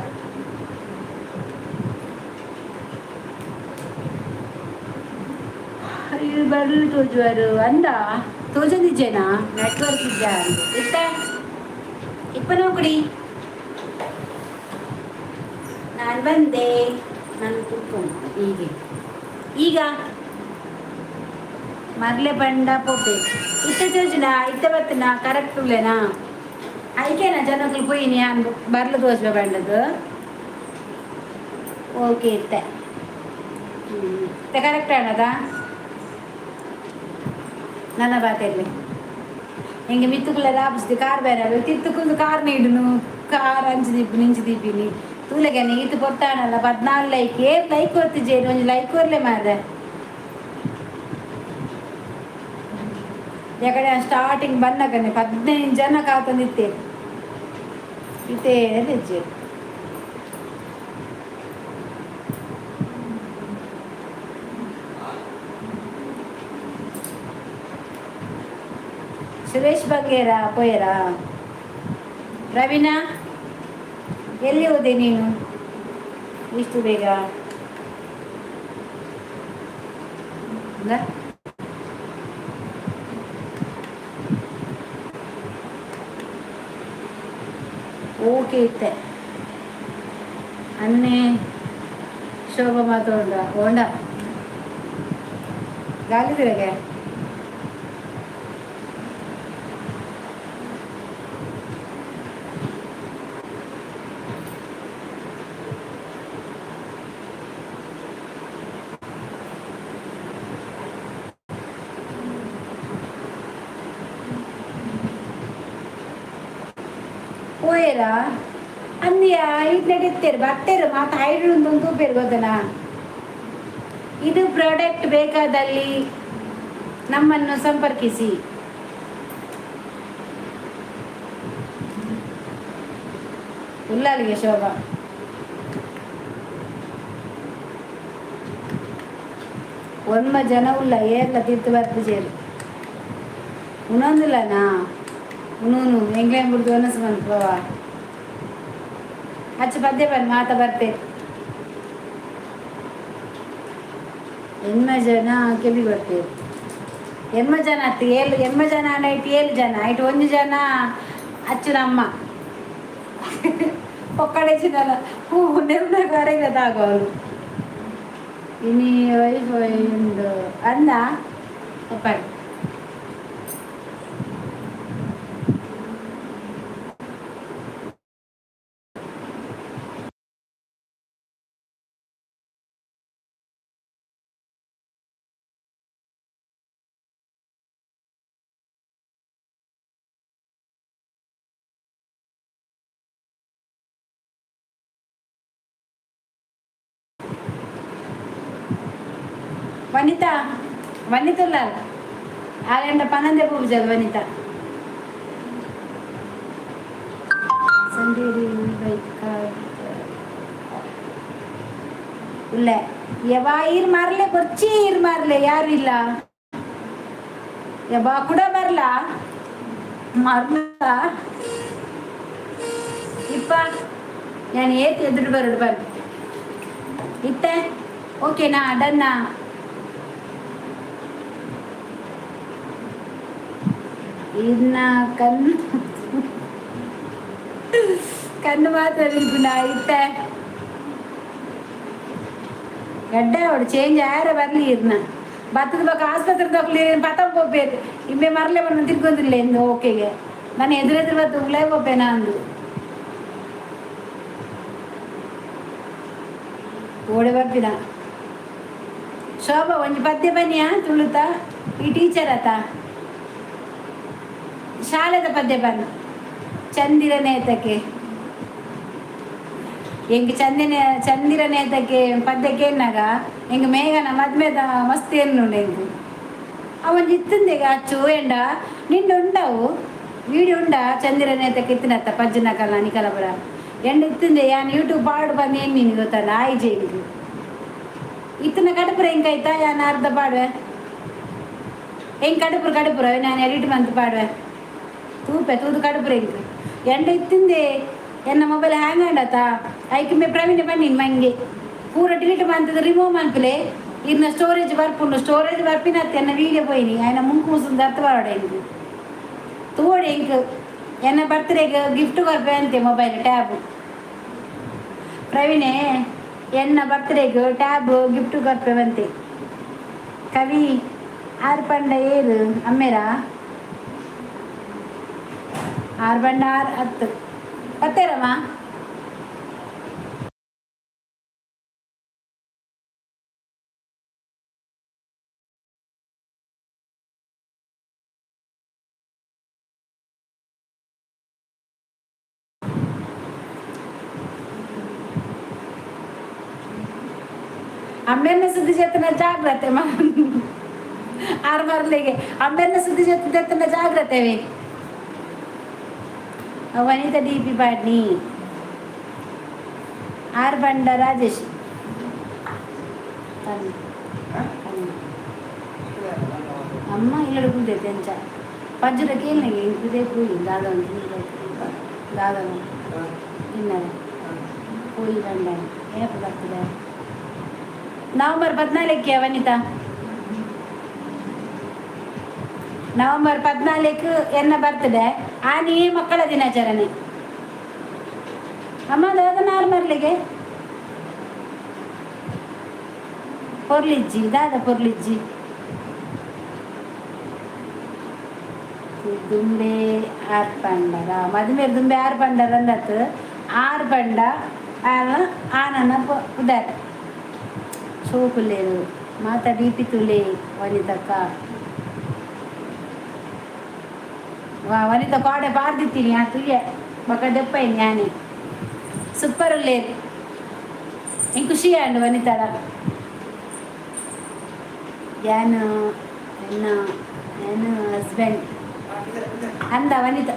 ಬರಲು ತೋಜುವರು ಅಂದ ತೋಜೊಂದಿಜ್ಜೇನಾ ನೆಟ್ವರ್ಕ್ ಇದ್ದ ಇತ್ತ ಇಪ್ಪ ನೋಕಡಿ. ನಾನು ಬಂದೆ, ನಾನು ಕುತ್ಕೊಂಡು ಹೀಗೆ ಈಗ ಮರ್ಲೆ ಬಂಡ ಪೋಪೆ ಇತ್ತ ಚೋಜುನ ಇತ್ತ ಬತ್ತನ ಕರೆಕ್ಟ್ ಉಲ್ಲೇನಾ ಐಕೇನಾ ಜನಕ್ಕಲು ಪೋಯಿನಿ ಅನ್ ಬರ್ಲು ತೋಜ್ಬೆ ಬಂಡದು. ಓಕೆ ಇತ್ತೆ ಇತ್ತೆ ಕರೆಕ್ಟ್ ಆಣದ ನನ್ನ ಬಾತೆಲ್ಲಿ ಎಂಗೆ ಮಿತ್ತುಕುಲ್ಲ ಲಾಪಿಸ್ದು ಕಾರ್ ಬೇರೆ ತಿತ್ತುಕುಂದು ಕಾರ್ ನೀಡುನು ಕಾರ್ ಅಂಚು Deepi ನಿಂಚು Deepini ತೂಲೆಗೆನೆ ಈತು ಪೊಟ್ಟಾಣಲ್ಲ 14 like hair like ಒತ್ತಿಜೇನು ಒಂಜಿ ಲೈಕ್ ಕೊರ್ಲೆ ಮಾರ್ರೆ. ಯಾಕಡೆ ಸ್ಟಾರ್ಟಿಂಗ್ ಬಂದಾಗನೆ 15 ಜನ ಕಾತೊಂದಿತ್ತೆ ಇತ್ತೇ ತೆಜ್ಜೆ. ಸುರೇಶ್ ಬಂಗೇರ ಪೋಯರಾ ರವೀನಾ ಎಲ್ಲಿ ಹೋದೆ ನೀನು ಇಷ್ಟು ಬೇಗ? ಓಕೆ ಇತ್ತೆ ಅನ್ನೆ ಶೋಭ ಮಾತೋಂಡ ಓಂಡ ಗಾಲಿ ತಿರಗೆ ಪೋಯೆರಾ ಅಂದಿಯ ಇಟ್ಲೆಡ್ ಬತ್ತೆರು ಮಾತ ಹೈಡ್ ಉಂದು ತೂಪೇರು ಗೊತ್ತನಾ. ಇದು ಪ್ರಾಡಕ್ಟ್ ಬೇಕಾದಲ್ಲಿ ನಮ್ಮನ್ನು ಸಂಪರ್ಕಿಸಿ. ಉಲ್ಲಾಲಿಗೆ ಶೋಭಾ ಒನ್ಮ ಜನ ಉಲ್ಲ ಏರ್ಲ ತೀರ್ಥ ಬರ್ಪುಜೇರು ಉಣೊಂದುಲ್ಲನಾ ಉಣೂನು ಎಂಗ್ಲೇನ್ ಬುಡ್ದು ಒನಸು ಮನ್ಪುವ ಅಚ್ಚ ಪದ್ಯ ಬನ್ ಮಾತ ಬರ್ಪೇರು. ಎಣ್ಮ ಜನ ಕೆಬಿ ಬರ್ತೀವಿ. ಎಣ್ಮ ಜನ ಅತ್ತು, ಏಳು ಎಣ್ಮ ಜನ ನೈಟ್ ಏಳು ಜನ ಐಟ್ ಒಂಜಿ ಜನ ಅಚ್ಚುನ ಅಮ್ಮ ಪೊಕ್ಕಡೆ ಚಿನ್ನಲ್ಲ ಹೂ ನೆರ್ನ ಕಾರ್ಯಗತ ಆಗೋರು. ಇನಿ ವೈಫ್ ಉಂಡು ಅಂದ ಅಪ್ಪ. ವನಿತಾ, ವನಿತುಲ್ಲಾಲ್ ಆಲೆಂಡ ಪನಂದೆ ಪೂಜಲ್ ವನಿತಾ ಸಂಡೇರಿ ಬೈಕ್ ಉಲ್ಲೆ. ಯವಾ ಈರ್ ಮಾರ್ಲೆ, ಬೊರ್ಚಿ ಈರ್ ಮಾರ್ಲೆ, ಯಾರು ಇಲ್ಲ. ಯಬಾ ಕೂಡ ಬರ್ಲ ಮರ್ಲ ಇಪ್ಪ. ನಾನು ಏತ್ ಎದುರು ಬರಡು ಬರ್ ಇತ್ತೆ. ಓಕೆನಾ? ಡನ್ನಾ? ಇನ್ನ ಕಣ್ಣು ಕಣ್ಣು ಮಾತ್ರ ನಿಲ್ಪುಂಡ ಇತ್ತೆ. ಗಡ್ಡೆ ಅವಡು ಚೇಂಜ್ ಆಯರ ಬರ್ಲಿ. ಇರ್ನ ಬತ್ತದ ಬೊಕ ಆಸ್ಪತ್ರೆ ದೊಕ್ಲಿ ಪತ ಪೋಪೇರು. ಇಂಬೆ ಮರಲೆ ಬಂದು ತಿರ್ಗೊಂದಿಲ್ಲ ಎಂದು ಓಕೆಗೆ. ನಾನು ಎದುರೆದುರು ಬತ್ತು ಉಲೇ ಪೋಪೇನಾ ಅಂದು ಓಡೆ ಬರ್ಪಿನ. ಶೋಭಾ, ಒಂಜಿ ಪದ್ಯ ಬನ್ನಿಯಾ ತುಳುತ? ಈ ಟೀಚರ್ ಆತ ಶಾಲೆದ ಪದ್ಯ ಬನ್ನ. ಚಂದಿರ ನೇತಕ್ಕೆ ಎಂಕ್ ಚಂದಿನ ಚಂದಿರ ನೇತಕ್ಕೆ ಪದ್ಯ ಕೇನ್ನಾಗ ಎಂಕ್ ಮೇಘನ ಮದ್ಮೆದ ಮಸ್ತ್ ಎನ್ನುಂಡು ಎಂಕ್. ಅವನ್ ಇತ್ತಂದೆಗೆ ಅಚ್ಚು ಎಂಡ ನಿಂಡು ಉಂಡವು ವಿಡಿಯೋ ಉಂಡ. ಚಂದಿರ ನೇತಕ್ಕೆ ಇತ್ತಿನತ್ತ ಪಜ್ಜನ ಕಲ್ಲ ನಿಕಲಪುರ ಎಂಡ ಇತ್ತಂದೆ. ಯಾನ್ ಯೂಟ್ಯೂಬ್ ಪಾಡು ಬಂದು ಏನ್ ಗೊತ್ತಲ್ಲ ಆಯ್ಜೆ. ಎಂಕ್ ಇತ್ತನ ಕಡುಪುರ ಎಂಕಾಯ್ತಾ. ಯಾನ್ ಅರ್ಧ ಪಾಡುವೆ. ಎಂಕ್ ಕಡುಪುರ ಕಡುಪುರ ನಾನು ಎಡಿಟ್ ಮಂತ್ ಪಾಡುವೆ. ತೂಪೆ ತೂದು ಕಡುಪುರ ಎಂಕ್ ಎಂಡ ಇತ್ತಿಂದೆ. ಎನ್ನ ಮೊಬೈಲ್ ಹ್ಯಾಂಗ್ ಆಂಡತ, ಐಕ್ ಮೇ ಪ್ರವೀಣ ಬನ್ನಿನ್ ಮಂಗೆ ಪೂರ ಡಿಲೀಟ್ ಮಂತದ ರಿಮೂವ್ ಮನ್ಪುಲೆ, ಇರ್ನ ಸ್ಟೋರೇಜ್ ಬರ್ಪುಂಡು. ಸ್ಟೋರೇಜ್ ಬರ್ಪಿನತ್ತೆ ಎನ್ನ ವೀಡಿಯೋ ಪೋಯಿನಿ. ಆಯ್ನ ಮುಂಕು ಮುಸುಂದು ಅರ್ಥ ಬರೋಡೆ ಎಂಕ್ ತೂವಡೆ. ಎಂಕ್ ಎನ್ನ ಬರ್ತ್ಡೇಗೆ ಗಿಫ್ಟ್ ಕೊರ್ಪೆ ಅಂತೆ ಮೊಬೈಲ್ ಟ್ಯಾಬ್. ಪ್ರವೀಣೆ ಎನ್ನ ಬರ್ತ್ಡೇಗೆ ಟ್ಯಾಬ್ ಗಿಫ್ಟ್ ಕೊರ್ಪೆವಂತೆ. ಕವಿ ಆರು ಪಂಡ ಏರು ಅಮ್ಮೇರಾ? ಆರು ಪಂಡ ಆರು ಹತ್ತು ಪತ್ತೇರಮ್ಮ. ಅಮ್ಮೆರ್ನ ಸುದ್ದಿ చేస్తున్న ಜಾಗ್ರತೆ. ಆರು ಮರ್ಲಿಗೆ ಅಮ್ಮೆರ್ನ ಸುದ್ದಿ చేస్తున్న ಜಾಗ್ರತೆ. ವನಿತಾ ಡಿ ಪಿ ಪಾಟ್ನಿ. ಆರ್ ಬಂಡ ರಾಜೇಶ್ ಕಣ್ಣು ಕಣ್ಣು ಅಮ್ಮ ಇಲ್ಲಡೆ ಕುಂತೈತೆ ಅಂಚ ಪಜ್ಜುರ ಕೇಳಿನಾಗೆ ಇಂಕುದೇ ಪೂಯಿ ದಾದ ದಾದನು ತಿನ್ನರೆ ಪೂಯಿ ಬಂಡ ಏಪ ಬರ್ತದೆ? ನವೆಂಬರ್ 14ಕ್ಕೆ ವನಿತಾ, ನವೆಂಬರ್ 14 ಎನ್ನ ಬರ್ತ್ಡೇ. ಆನಿ ಮಕ್ಕಳ ದಿನಾಚರಣೆ. ಅಮ್ಮ ದಾದ ನಾರು ಮರ್ಲಿಗೆ ಪೊರ್ಲಿಜ್ಜಿ ದಾದ ಪೊರ್ಲಿಜ್ಜಿ. ದುಂಬೆ ಆರ್ ಪಂಡರ ಮದುವೆ ದುಂಬೆ ಆರ್ ಪಂಡರ ಅಂದತ್ತು. ಆರ್ ಪಂಡ ಆನನ ಪುದರ್ ಸೋಕುಲೇರು ಮಾತ ಡಿ ಪಿ ತುಲೆ. ವನಿತಕ್ಕ ವಾ ವನಿತ ಕೋಡೆ ಪಾರ್ದಿತ್ತೀನಿ. ಆ ತುಯ್ಯ ಬೊಕ ದೆಪ್ಪೈನಿ ಯಾನೆ. ಸೂಪರ್ ಉಲ್ಲೇರು. ಇಂಕ್ ಖುಷಿ ಆಂಡ್ ವನಿತಾಡ. ಯಾನ್ ಎನ್ನ ಎನ್ನ ಹಸ್ಬೆಂಡ್ ಅಂದ ವನಿತ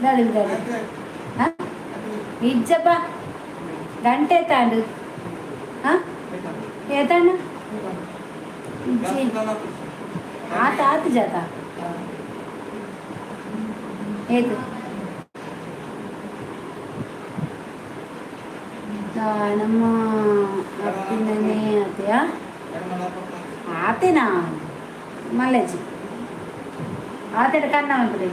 ದಾದ ದಾದ. ಹಾಂ, ಇಜ್ಜಪ್ಪ ಗಂಟೆ ತಾಂಡು. ಹಾಂ, ಏತಾಂಡು ಇಜ್ಜಿ. ಆತ ಆತ ಜಾತ ಏತು? ನಮ್ಮ ಅಪ್ಪಿನನೇ ಆತೆಯಾ? ಆತೇನಾ ಮಲ್ಲೇಜಿ ಆತೇಡ ಕನ್ನ ಮಲ್ಪುಲೆ.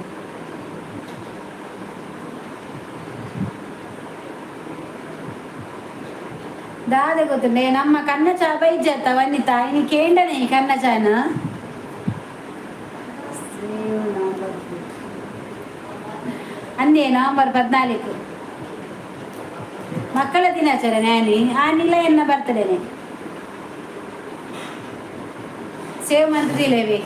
ದಾದೆ ಗೊತ್ತುಂಡೆ ನಮ್ಮ ಕನ್ನ ಚಾ ಬೈಜತ್ತ ವನಿತಾ ಇನಿ ಕೇಂಡನೆ ಕನ್ನ ಚಾನ. ಅಂದೇ ನವೆಂಬರ್ 14 ಮಕ್ಕಳ ದಿನಾಚರಣೆ. ಆನಿ ಆನಿಲ್ಲ ಎನ್ನ ಬರ್ತಡೇನೆ. ಸೇವ್ ಮಂತ್ದಿಲೇವಿ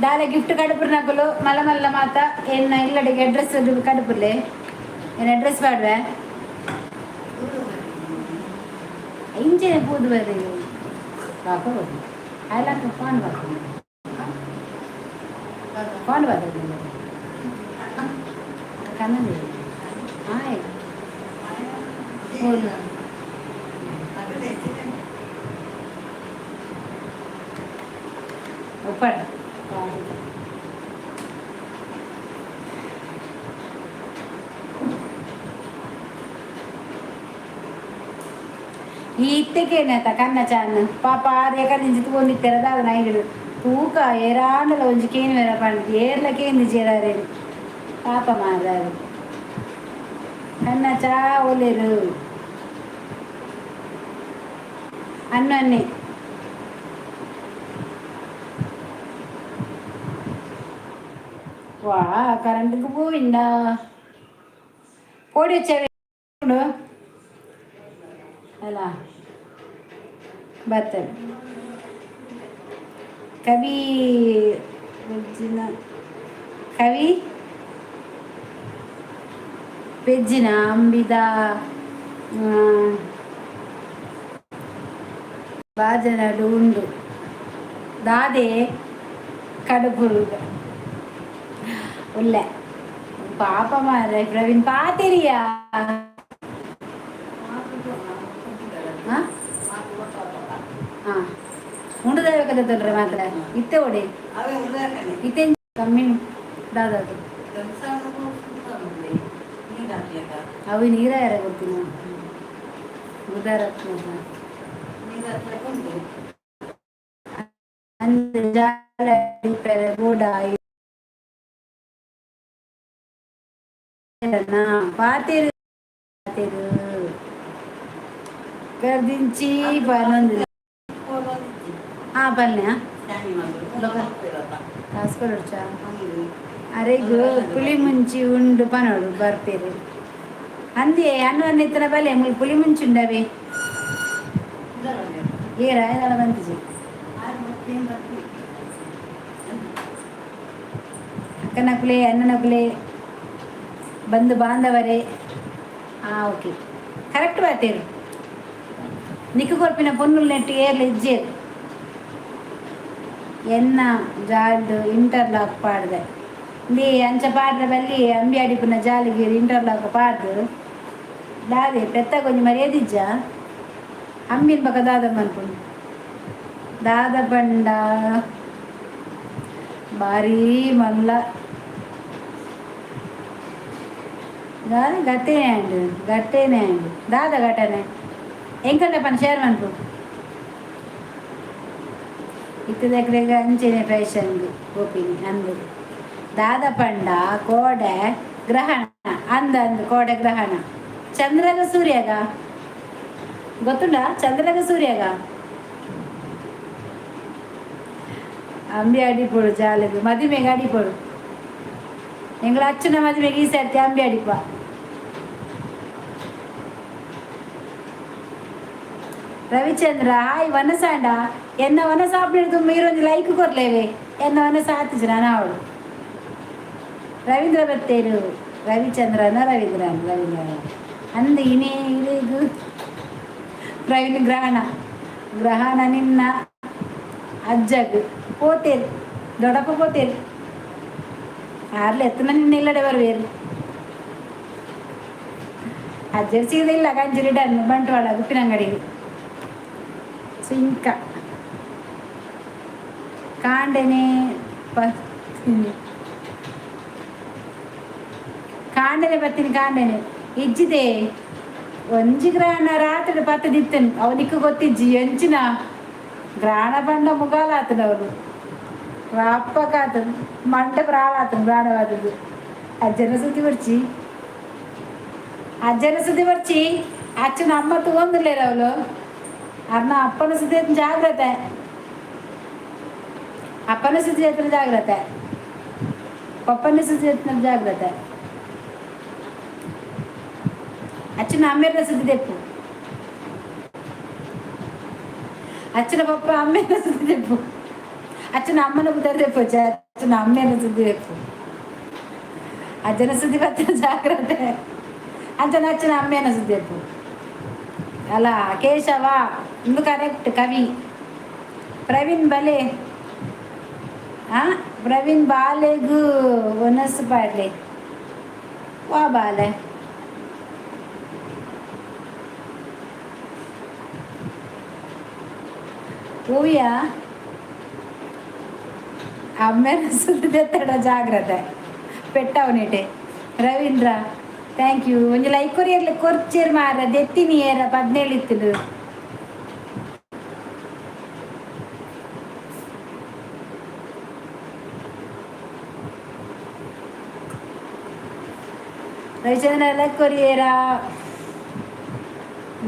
ದಾಲೆ ಗಿಫ್ಟ್ ಕಡುಪುರ್ನಕುಲು ಮಲ್ಲ ಮಲ್ಲ ಮಾತ ಎನ್ನ ಇಲ್ಲಡಿಗೆ ಅಡ್ರೆಸ್ ಕಡುಪುರ್ಲೆ. ಏನು ಅಡ್ರೆಸ್ ಪಾಡ್ವೆ ಇಂಚೆನೆ ಪೂದು ಬರ್ರಿ ಬಾಕು ಐಲಾಕ ಫೋನ್ ಬಾಕು ಫೋನ್ ಬರ್ತದೆ ಕನ್ನಡ. Hi phone ಉಪ್ಪಡ. ಈ ಇತ್ತೆಕೇನಾತ ಕನ್ನ ಚಾನ್ ಪಾಪ ಆರ್ ಎಕದಿಂಚಿ ತೂವೊಂದಿತ್ತೆರ ದಾದ ನೈಗಳು ತೂಕ ಏರಾಂಡಲ ಒಂಜಿ ಕೇನುವೆರ ಪಂಡ್ ಏರ್ಲ ಕೇಂದು ಜೇರಾರೇನು ಪಾಪ ಮಾರಾರು. ಕನ್ನ ಚಾ ಒಲೆರು ಅಣ್ಣನ್ನೇ. ವಾ ಕರೆಂಟ್ಗೆ ಪೋವಿಂಡ ಪೋಡಿ వచ్చాವೆ ಅಲ್ಲ ಬರ್ತದೆ. ಕವಿ ಪೆಜ್ಜಿನ ಕವಿ ಪೆಜ್ಜಿನ ಅಂಬಿದ ಬಾಜನಡು ಉಂಡು ದಾದೆ ಕಡುಪುರು ಉಲ್ಲೆ ಪಾಪ ಮಾರ್ರೆ. ಪ್ರವೀಣ್ ಪಾತೆರಿಯಾ? ಹಾಂ ಹಾಂ ಉಂಡುದ ತೊಂದರೆ ಮಾತ್ರ ಇತ್ತೆ ಒಡೆ ಇತ್ತೆ ಕಮ್ಮಿ ದಾದಾದು ಅವು ನೀರ ಯಾರ ಗೊತ್ತಿನ ಬುಧಾರ ಅಂದ್ರೆ ಜಾಲ ಗೋಡ ಪಾತೆರು ಪಾತೆರು ಕರ್ದಿಂಚಿ ಪನ್ನೊಂದು. ಹಾಂ ಪಲ್ಯ ಕಾಸ್ಕೊಡೊಡ್ಚಾ ಅರೆಗ್ ಪುಳಿ ಮುಂಚಿ ಉಂಡು ಪನೋಡು ಬರ್ಪೇರು ಅಂದೇ ಅನ್ನು ಅನ್ನ ಇತ್ತನ ಬಲೆ ಮುಲ್ ಪುಳಿ ಮುಂಚಿ ಉಂಡವೆ ಏರ ಇದೆಲ್ಲ ಬಂತಿಜಿ. ಅಕ್ಕನಕುಲೆ ಅಣ್ಣನಕುಲೆ ಬಂಧು ಬಾಂಧವರೇ. ಹಾಂ ಓಕೆ ಕರೆಕ್ಟ್ ಬಾತೇರು. ನಿಕ್ಕು ಕೊರ್ಪಿನ ಪೊನ್ನುಲ್ ನೆಟ್ಟು ಏರ್ಲ ಇಜ್ಜೇರು. ಎನ್ನ ಜಾಲ್ಡ್ ಇಂಟರ್ಲಾಕ್ ಪಾಡ್ದೆ ಇಂದೇ ಅಂಚ ಪಾಡ್ರೆ ಬಲ್ಲಿ ಅಂಬಿ ಅಡಿಪುನ ಜಾಲಿಗೆ ಇಂಟರ್ಲಾಕ್ ಪಾಡ್ದು ದಾದೆ ಪೆತ್ತ ಕೊಂಜಿ ಮರ್ಯಾದಿಜ್ಜ ಅಂಬಿನ ಪಕ್ಕ ದಾದ ಮನ್ಪುಂಡು ದಾದ ಬಂಡ ಭಾರೀ ಮಲ್ಲ ದಾದ ಗಟ್ಟೇನೆ ಅಂಡ್ ಗಟ್ಟೇನೆ ಅಂಡ್ ದಾದ ಘಟನೆ ಎಂಕಲ್ನ ಪನ್ ಶೇರ್ ಮನ್ಪು. ಇತ್ತದಕ್ಲೆಗ್ ಅಂಚೆನೆ ಫ್ಯಾಷನ್ ಗೋಪಿನಿ ಅಂದು ದಾದ ಪಂಡ ಕೋಡೆ ಗ್ರಹಣ ಅಂದ ಅಂದು ಕೋಡೆ ಗ್ರಹಣ ಚಂದ್ರಗ ಸೂರ್ಯಗ ಗೊತ್ತುಂಡ ಚಂದ್ರಗ ಸೂರ್ಯಗ ಅಂಬಿ ಅಡಿಪೋಡು ಜಾಲಗು ಮದಿಮೆಗೆ ಅಡಿಪೋಡು ಎಂಗಳ ಅಚ್ಚನ ಮದಿಮೆಗೆ ಈ ಸರ್ತಿ ಅಂಬಿ ಅಡಿಪ. ರವಿಚಂದ್ರ ಹಾಯ್ ವನಸಾಂಡ ಎನ್ನ ವನಸಾಪ್ನಿಡ್ದು ಮೀರೊಂಜಿ ಲೈಕ್ ಕೊರ್ಲೇವೆ ಎನ್ನ ವನಸ ಆತಿಜಿ ನಾನು ಅವಳು ರವೀಂದ್ರ ಬತ್ತೇರು ರವಿಚಂದ್ರನ ರವೀಂದ್ರ ರವೀಂದ್ರ ಅಂದ ಇನೇ ಇರೇಗು ಪ್ರವೀಣ್ ಗ್ರಹಣ ಗ್ರಹಣ ನಿನ್ನ ಅಜ್ಜಗ್ ಪೋತೇರು ದೊಡ್ಡಪ್ಪ ಪೋತೇರು ಆರ್ಲೆ ಎತ್ತನ ನಿನ್ನ ಇಲ್ಲಡೆ ಬರ್ವೇರು ಅಜ್ಜರ್ ಸೀದ ಕಂಚಿ ರಿಟರ್ನ್ ಬಂಟ್ವಾಳ ಗುಪ್ಪಿನಂಗಡಿಗೆ. ಸೊ ಇಂಕ ಕಾಂಡೆನೆ ಬತ್ತೀನಿ ಕಾಂಡೆನೆ ಬತ್ತೀನಿ ಕಾಂಡೆನೆ ಇಜ್ಜಿದೆ. ಒಂಜಿ ಗ್ರಾಣ ರಾತ್ರಿ ಪತ್ತದಿತ್ತೇನೆ ಅವನಿಗೆ ಗೊತ್ತಿಜ್ಜಿ ಎಂಚಿನ ಗ್ರಾಣ ಪಂಡ ಮುಗಾಲ ಆತನವರು ರಾಪಕಾತನು ಮಂಡೆ ಪ್ರಾಣ ಆತನು ಪ್ರಾಣವಾದದ್ದು. ಅಜ್ಜನ ಸುದ್ದಿ ಬರ್ಚಿ, ಅಜ್ಜನ ಸುದ್ದಿ ಬರ್ಚಿ. ಅಚ್ಚನ ಅಮ್ಮ ತಗೊಂದಿರ್ಲೇರ ಅವಳು. ಅರ್ನ ಅಪ್ಪನ ಸುದ್ದಿ ಜಾಗ್ರತೆ, ಅಪ್ಪನ ಸುದ್ದಿ ಹತ್ರ ಜಾಗ್ರತೆ, ಪಪ್ಪನ ಸುದ್ದಿ ಹತ್ರ ಜಾಗ್ರತೆ. ಅಚ್ಚನ ಅಮ್ಮೇರ ಸುದ್ದಿ ತೆಪ್ಪು, ಅಚ್ಚನ ಪಪ್ಪ ಅಮ್ಮೇರ ಸುದ್ದಿ ತೆಪ್ಪು, ಅಚ್ಚನ ಅಮ್ಮನ ಬುದ್ಧಿ ತೆಪ್ಪು, ಅಚ್ಚನ ಅಮ್ಮೇರ ಸುದ್ದಿ ತೆಪ್ಪು, ಅಜ್ಜನ ಸುದ್ದಿ ಬತ್ತ ಜಾಗ್ರತೆ. ಅಂಚನ ಅಚ್ಚನ ಅಮ್ಮೇನ ಸುದ್ದಿ ತೆಪ್ಪು. ಅಲ್ಲ ಕೇಶವ ಇಂದು ಕರೆಕ್ಟ್. ಕವಿ ಪ್ರವೀಣ್ ಬಲೆ, ಆ ಪ್ರವೀಣ್ ಬಾಲೆಗು ಒನಸ್ಸು ಪಾಡ್ಲೆ ವಾ ಬಾಲೆ. ಹೂವಿಯ ಅಮ್ಮೇನ ಸುದ್ದಿ ತೆತ್ತಡ ಜಾಗ್ರತೆ ಪೆಟ್ಟವನಿಟೆ. Ravindra thank you. ಒಂಜಿ ಲೈಕ್ ಕೊರಿಯರ್ಲೆ ಕೊರ್ಚೇರ್ ಮಾರ ದೆತ್ತಿನಿ ಏರ 17 ಇತ್ತುಡು. ರವಿಚಂದ್ರ ಲೈಕ್ ಕೊರಿಯೇರ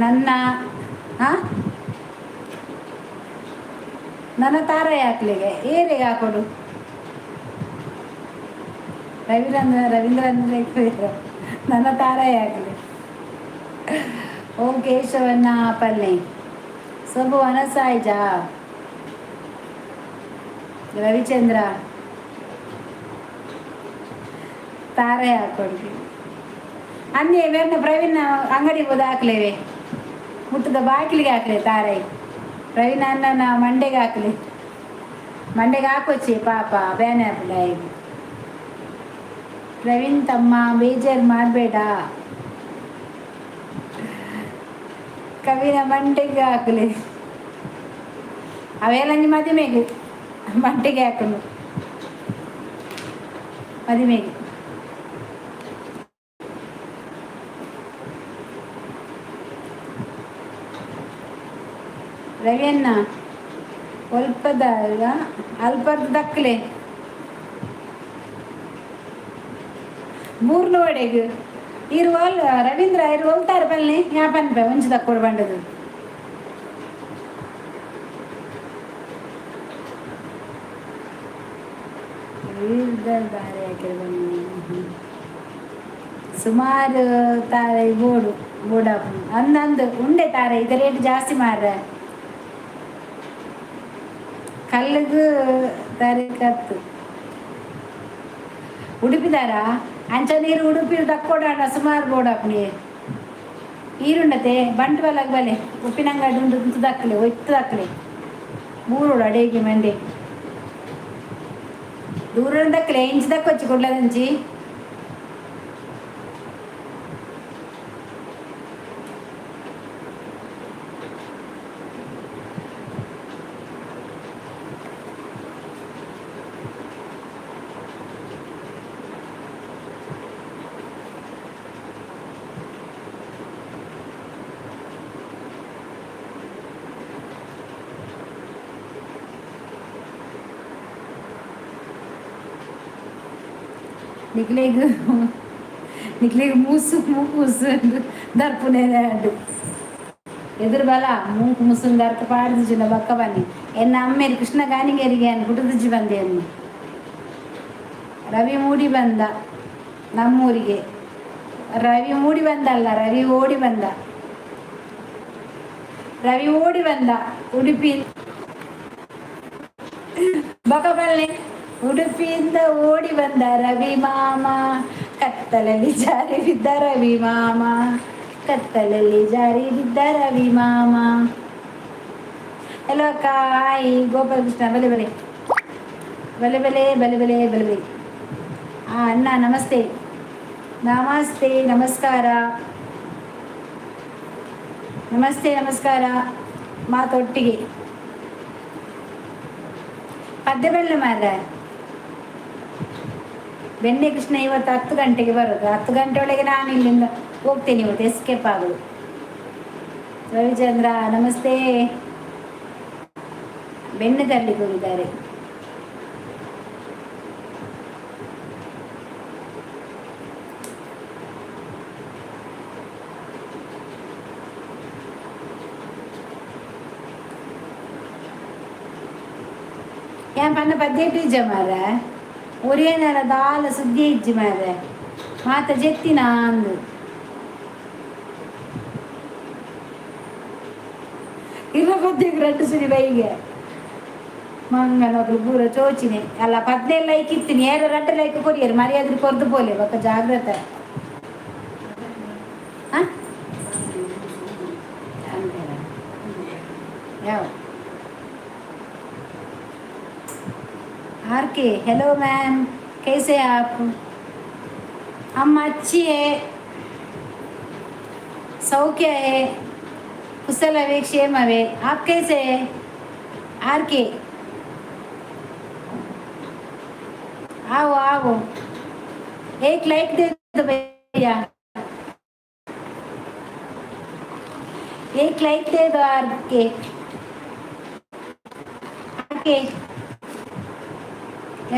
ನನ್ನ. ಹಾಂ, ನನ್ನ ತಾರ ಹಾಕ್ಲಿಗೆ ಏರಿಗೆ ಹಾಕೊಡು. ರವೀಂದ್ರ ರವೀಂದ್ರ ಲೈಕ್ ಕೊರಿಯೇರ ನನ್ನ ತಾರ ಹಾಕ್ಲಿ. ಓಂ ಕೇಶವನ್ನ ಪಲ್ಲೆ ಸೊಬು ವನಸಾಯ್ಜಾ. ರವಿಚಂದ್ರ ತಾರೆ ಹಾಕೊಡ್ರಿ. ಅಂದೇ ಬೇರೆ ಪ್ರವೀಣ್ ಅಂಗಡಿಗೆ ಹೋದ ಹಾಕ್ಲೇವೆ, ಮುಟ್ಟದ ಬಾಗಿಲಿಗೆ ಹಾಕ್ಲಿ ತಾರೆ. ಪ್ರವೀಣ್ ಅಣ್ಣನ ಮಂಡೆಗೆ ಹಾಕ್ಲಿ, ಮಂಡೆಗೆ ಹಾಕೊಚ್ಚಿ ಪಾಪ ಬೇನೆ ಹಾಕಲ. ಪ್ರವೀಣ್ ತಮ್ಮ ಬೇಜಾರು ಮಾಡಬೇಡ, ಕವಿನ ಮಂಡೆಗೆ ಹಾಕಲಿ. ಅವೆಲ್ಲ ನಿಮ್ಮ ಮದುವೆಗೆ ಮಂಡೆಗೆ ಹಾಕಲು ಮದುವೆಗೆ. ರವಿಯಣ್ಣ ಒಲ್ಪದ ಅಲ್ಪದ ದಕ್ಕಲೆ ಮೂರ್ನ ವಡೆಗ್ ಇರು ಅಲ್ ರವೀಂದ್ರ ಇರು ಒಲ್ತಾರ ಪಲ್ನಿ ಯಾ ಪನ್ಪೆ ಒಂಜಿ ದಕ್ಕೊಡು ಬಂಡದು. ಸುಮಾರು ತಾರೆ ಬೋಡು ಬೋಡಾಪು ಅಂದಂದು ಉಂಡೆ ತಾರೆ. ಇದು ರೇಟ್ ಜಾಸ್ತಿ ಮಾರ್ರೆ ಕಲ್ಲಿಗೂ ತಾರೆ ಕತ್ತು ಉಡುಪಿದಾರ ಅಂಚ ನೀರು ಉಡುಪಿ ದಕ್ಕೊಡಾಣ ಸುಮಾರು ಬೋಡಾಪುನಿ ಈರುಂಡತೆ ಬಂಟ್ವಾಲಾಗ ಬಲೆ ಉಪ್ಪಿನಂಗಡಿ ಉಂಡು ಉಂತು ದಕ್ಕಲೆ ಒತ್ತು ದಕ್ಕಲೆ ಮೂರುಡು ಅಡೇಗೆ ಮಂಡೆ ದೂರ ದಕ್ಕಲೆ ಇಂಚ್ ದಕ್ಕೊಚ್ಚಿ ಕುಡ್ಲದಂಚಿ. ನಿಕ್ಲೆಗ್ ನಿಕ್ಲೆಗ್ ಮೂಸು ಮೂಕು ದರ್ಪುನೆ ಎದುರು ಬಲ ಮೂಕು ಮುಸುನ್ ದರ್ಪ ಪಾಡ್ದಿಜಿನ ಬಕ್ಕ ಬನ್ನಿ. ಎನ್ನ ಅಮ್ಮೇರು ಕೃಷ್ಣ ಗಾನಿಗೇರಿಗೆ ಗುಟದಿಜ್ಜಿ ಬಂದೆ. ರವಿ ಮೂಡಿ ಬಂದ ನಮ್ಮೂರಿಗೆ. ರವಿ ಮೂಡಿ ಬಂದಲ್ಲ, ರವಿ ಓಡಿ ಬಂದ. ರವಿ ಓಡಿ ಬಂದ ಉಡುಪಿ ಬಕಬಲ್ಲೆ. ಉಡುಪಿಯಿಂದ ಓಡಿ ಬಂದ ರವಿ ಮಾಮ, ಕತ್ತಲಲ್ಲಿ ಜಾರಿ ಬಿದ್ದ ರವಿ ಮಾಮ, ಕತ್ತಲಲ್ಲಿ ಜಾರಿ ಬಿದ್ದ ರವಿ ಮಾಮ. ಹಲೋ ಅಕ್ಕ, ಹಾಯ್ ಗೋಪಾಲಕೃಷ್ಣ. ಬಲೆ ಬಲೆ ಬಲೆ ಬಲೆ ಬಲೆ ಬಲೆ ಬಲೆ ಬಲೆ. ಹಾಂ ಅಣ್ಣ ನಮಸ್ತೆ, ನಮಸ್ತೆ, ನಮಸ್ಕಾರ, ನಮಸ್ತೆ, ನಮಸ್ಕಾರ. ಮಾತೊಟ್ಟಿಗೆ ಪದ್ಯ ಬೆಲ್ಲ ಮಾರ್ರೆ. ಬೆಣ್ಣೆ ಕೃಷ್ಣ ಇವತ್ತು 10 ಗಂಟೆಗೆ ಬರೋದು. 10 ಗಂಟೆ ಒಳಗೆ ನಾನು ಇಲ್ಲಿಂದ ಹೋಗ್ತೇನೆ. ಇವತ್ತು ಎಸ್ಕೇಪ್ ಆಗೋದು. ರವಿಚಂದ್ರ ನಮಸ್ತೆ. ಬೆಣ್ಣೆ ತರಲಿಕ್ಕೆ ಹೋಗಿದ್ದಾರೆ. ಏನ್ ಪನ್ನ ಪದ್ಯ ಇಜ್ಜ ಮಾರ್ರೆ, ಒರಿಯನರ ದಾಲ ಸುದ್ದಿ ಇಜ್ಜಿ ಮಾರ್ರೆ, ಮಾತ ಜೆತ್ತಿನ ಅಂದು. ಇರ ಪದ್ಯಕ್ಕೆ ರಟ್ಟು ಸುರಿ ಬೈಗೆ ಮಂಗನೊಬ್ರು ಪೂರ ಚೋಚಿನೆ ಅಲ್ಲ. 15 ಲೈಕ್ ಇತ್ತೀನಿ, ಏರ ರಡ್ಡು ಲೈಕ್ ಕೊರಿಯರ್ ಮರ್ಯಾದ್ರೆ ಕೊರ್ದು ಪೋಲೆ ಬೊಕ್ಕ ಜಾಗ್ರತೆ. ಆ ಯಾವ आर के, हेलो मैम, कैसे हैं आप? हम अच्छी है, सौख्य है, कुशलवे क्षेमवे। आप कैसे हैं are के? आओ आओ, एक लाइक दे दो भैया, एक लाइक दे दो। Are के, ಆರ್ ಕೆ,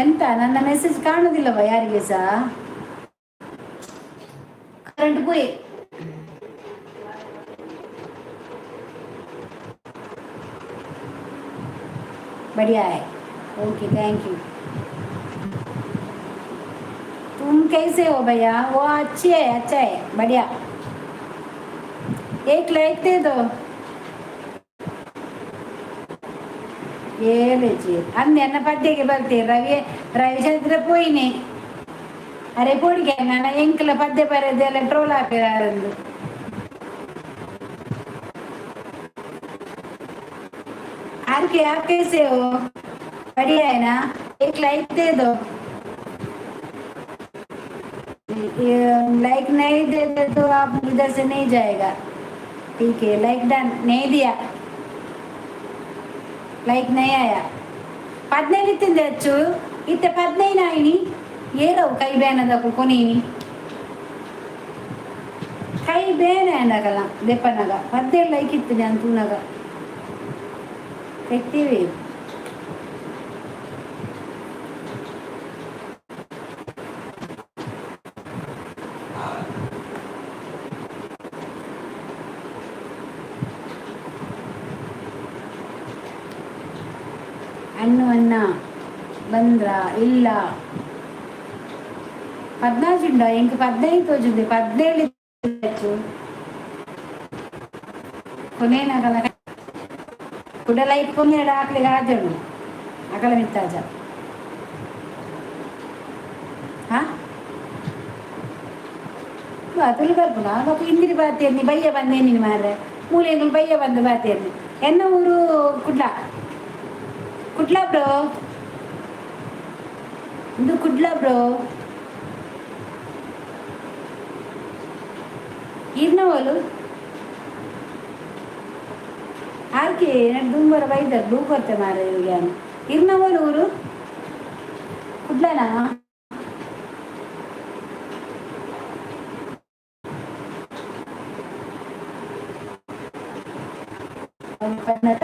ಎಂತ ನನ್ನ ಮೆಸೇಜ್ ಕಾಣುದಿಲ್ಲವ ಯಾರಿಗೆ ಸಹ? ಕರೆಂಟ್ ಪೋಯಿ. बढ़िया है, ओके, thank you. तुम कैसे हो भैया? वो अच्छी है, अच्छा है, बढ़िया। एक लाइक दे दो. ಏಳಿಜಿ ಅಂದೆ ಎನ್ನ ಪದ್ಯಕ್ಕೆ ಬರ್ತೀರಿ. ರವಿ ರವಿಚಂದ್ರ ಪೋಯಿನಿ. ಅರೆ ಪೋಡಿಗೆ ನನ್ನ ಎಂಕಲ ಪದ್ಯ ಬರೆದೆಲ್ಲ ಟ್ರೋಲ್ ಹಾಕಿದಾರಂದು. Are के, आप कैसे हो? बढ़िया है ना? एक लाइक दे दो. लाइक नहीं देते तो आप इधर से नहीं जाएगा, ठीक है? लाइक डन नहीं दिया, ಲೈಕ್ नहीं ಆಯಾ. 15 ಇತ್ತಿಂದ ಹೆಚ್ಚು ಇತ್ತೆ 15 ಆಯ್ನಿ. ಏರವು ಕೈ ಬೇನದಕು ಕೊನೀನಿ ಕೈ ಬೇನೆ ಅಂಡಗಲ್ಲ ದೆಪ್ಪನಗ. 17 ಲೈಕ್ ಇತ್ತಿನಿ ಅಂತೂನಗ ತೆಕ್ತೀವಿ. ಅಣ್ಣು ಅಣ್ಣ ಬಂದ್ರ? ಇಲ್ಲ. 14 ಉಂಡ ಇಂಕ 15 ತೋಜುಂದೆ. 17 ಹೆಚ್ಚು ಕೊನೇನಗಲ ಕುಡ ಲೈಕ್ ಕೊನೆರಡು ಹಾಕ್ಲಿಕ್ಕೆ ಆಜಡು ಅಕಲ ಮಿತ್ತಾಜ. ಹಾ ತುಳು ಬರ್ಪುನ ಬೊಕ ಇಂದಿರಿ ಬಾತೇರ್ನಿ ಬಯ್ಯ ಬಂದೇನಿ ಮಾರ್ರೆ. ಮೂಲೆಂಗುಲು ಬಯ್ಯ ಬಂದು ಬಾತೇರ್ನಿ. ಎನ್ನ ಊರು ಕುಡ್ಲ. ಕುಡ್ಲ ಬ್ರೋ, ಇದು ಕುಡ್ಲ ಬ್ರೋ. ಈರ್ನವಲು ಆರ್ಕೆ ದುಂಬರ ಬೈದರ್ ಡೂ ಕೊರ್ತೆ ಮಾರ್ರೆ ಇವ್ರಿಗೆ. ಇರ್ನವಲು ಊರು ಕುಡ್ಲನಾ? ಪನ್ನತ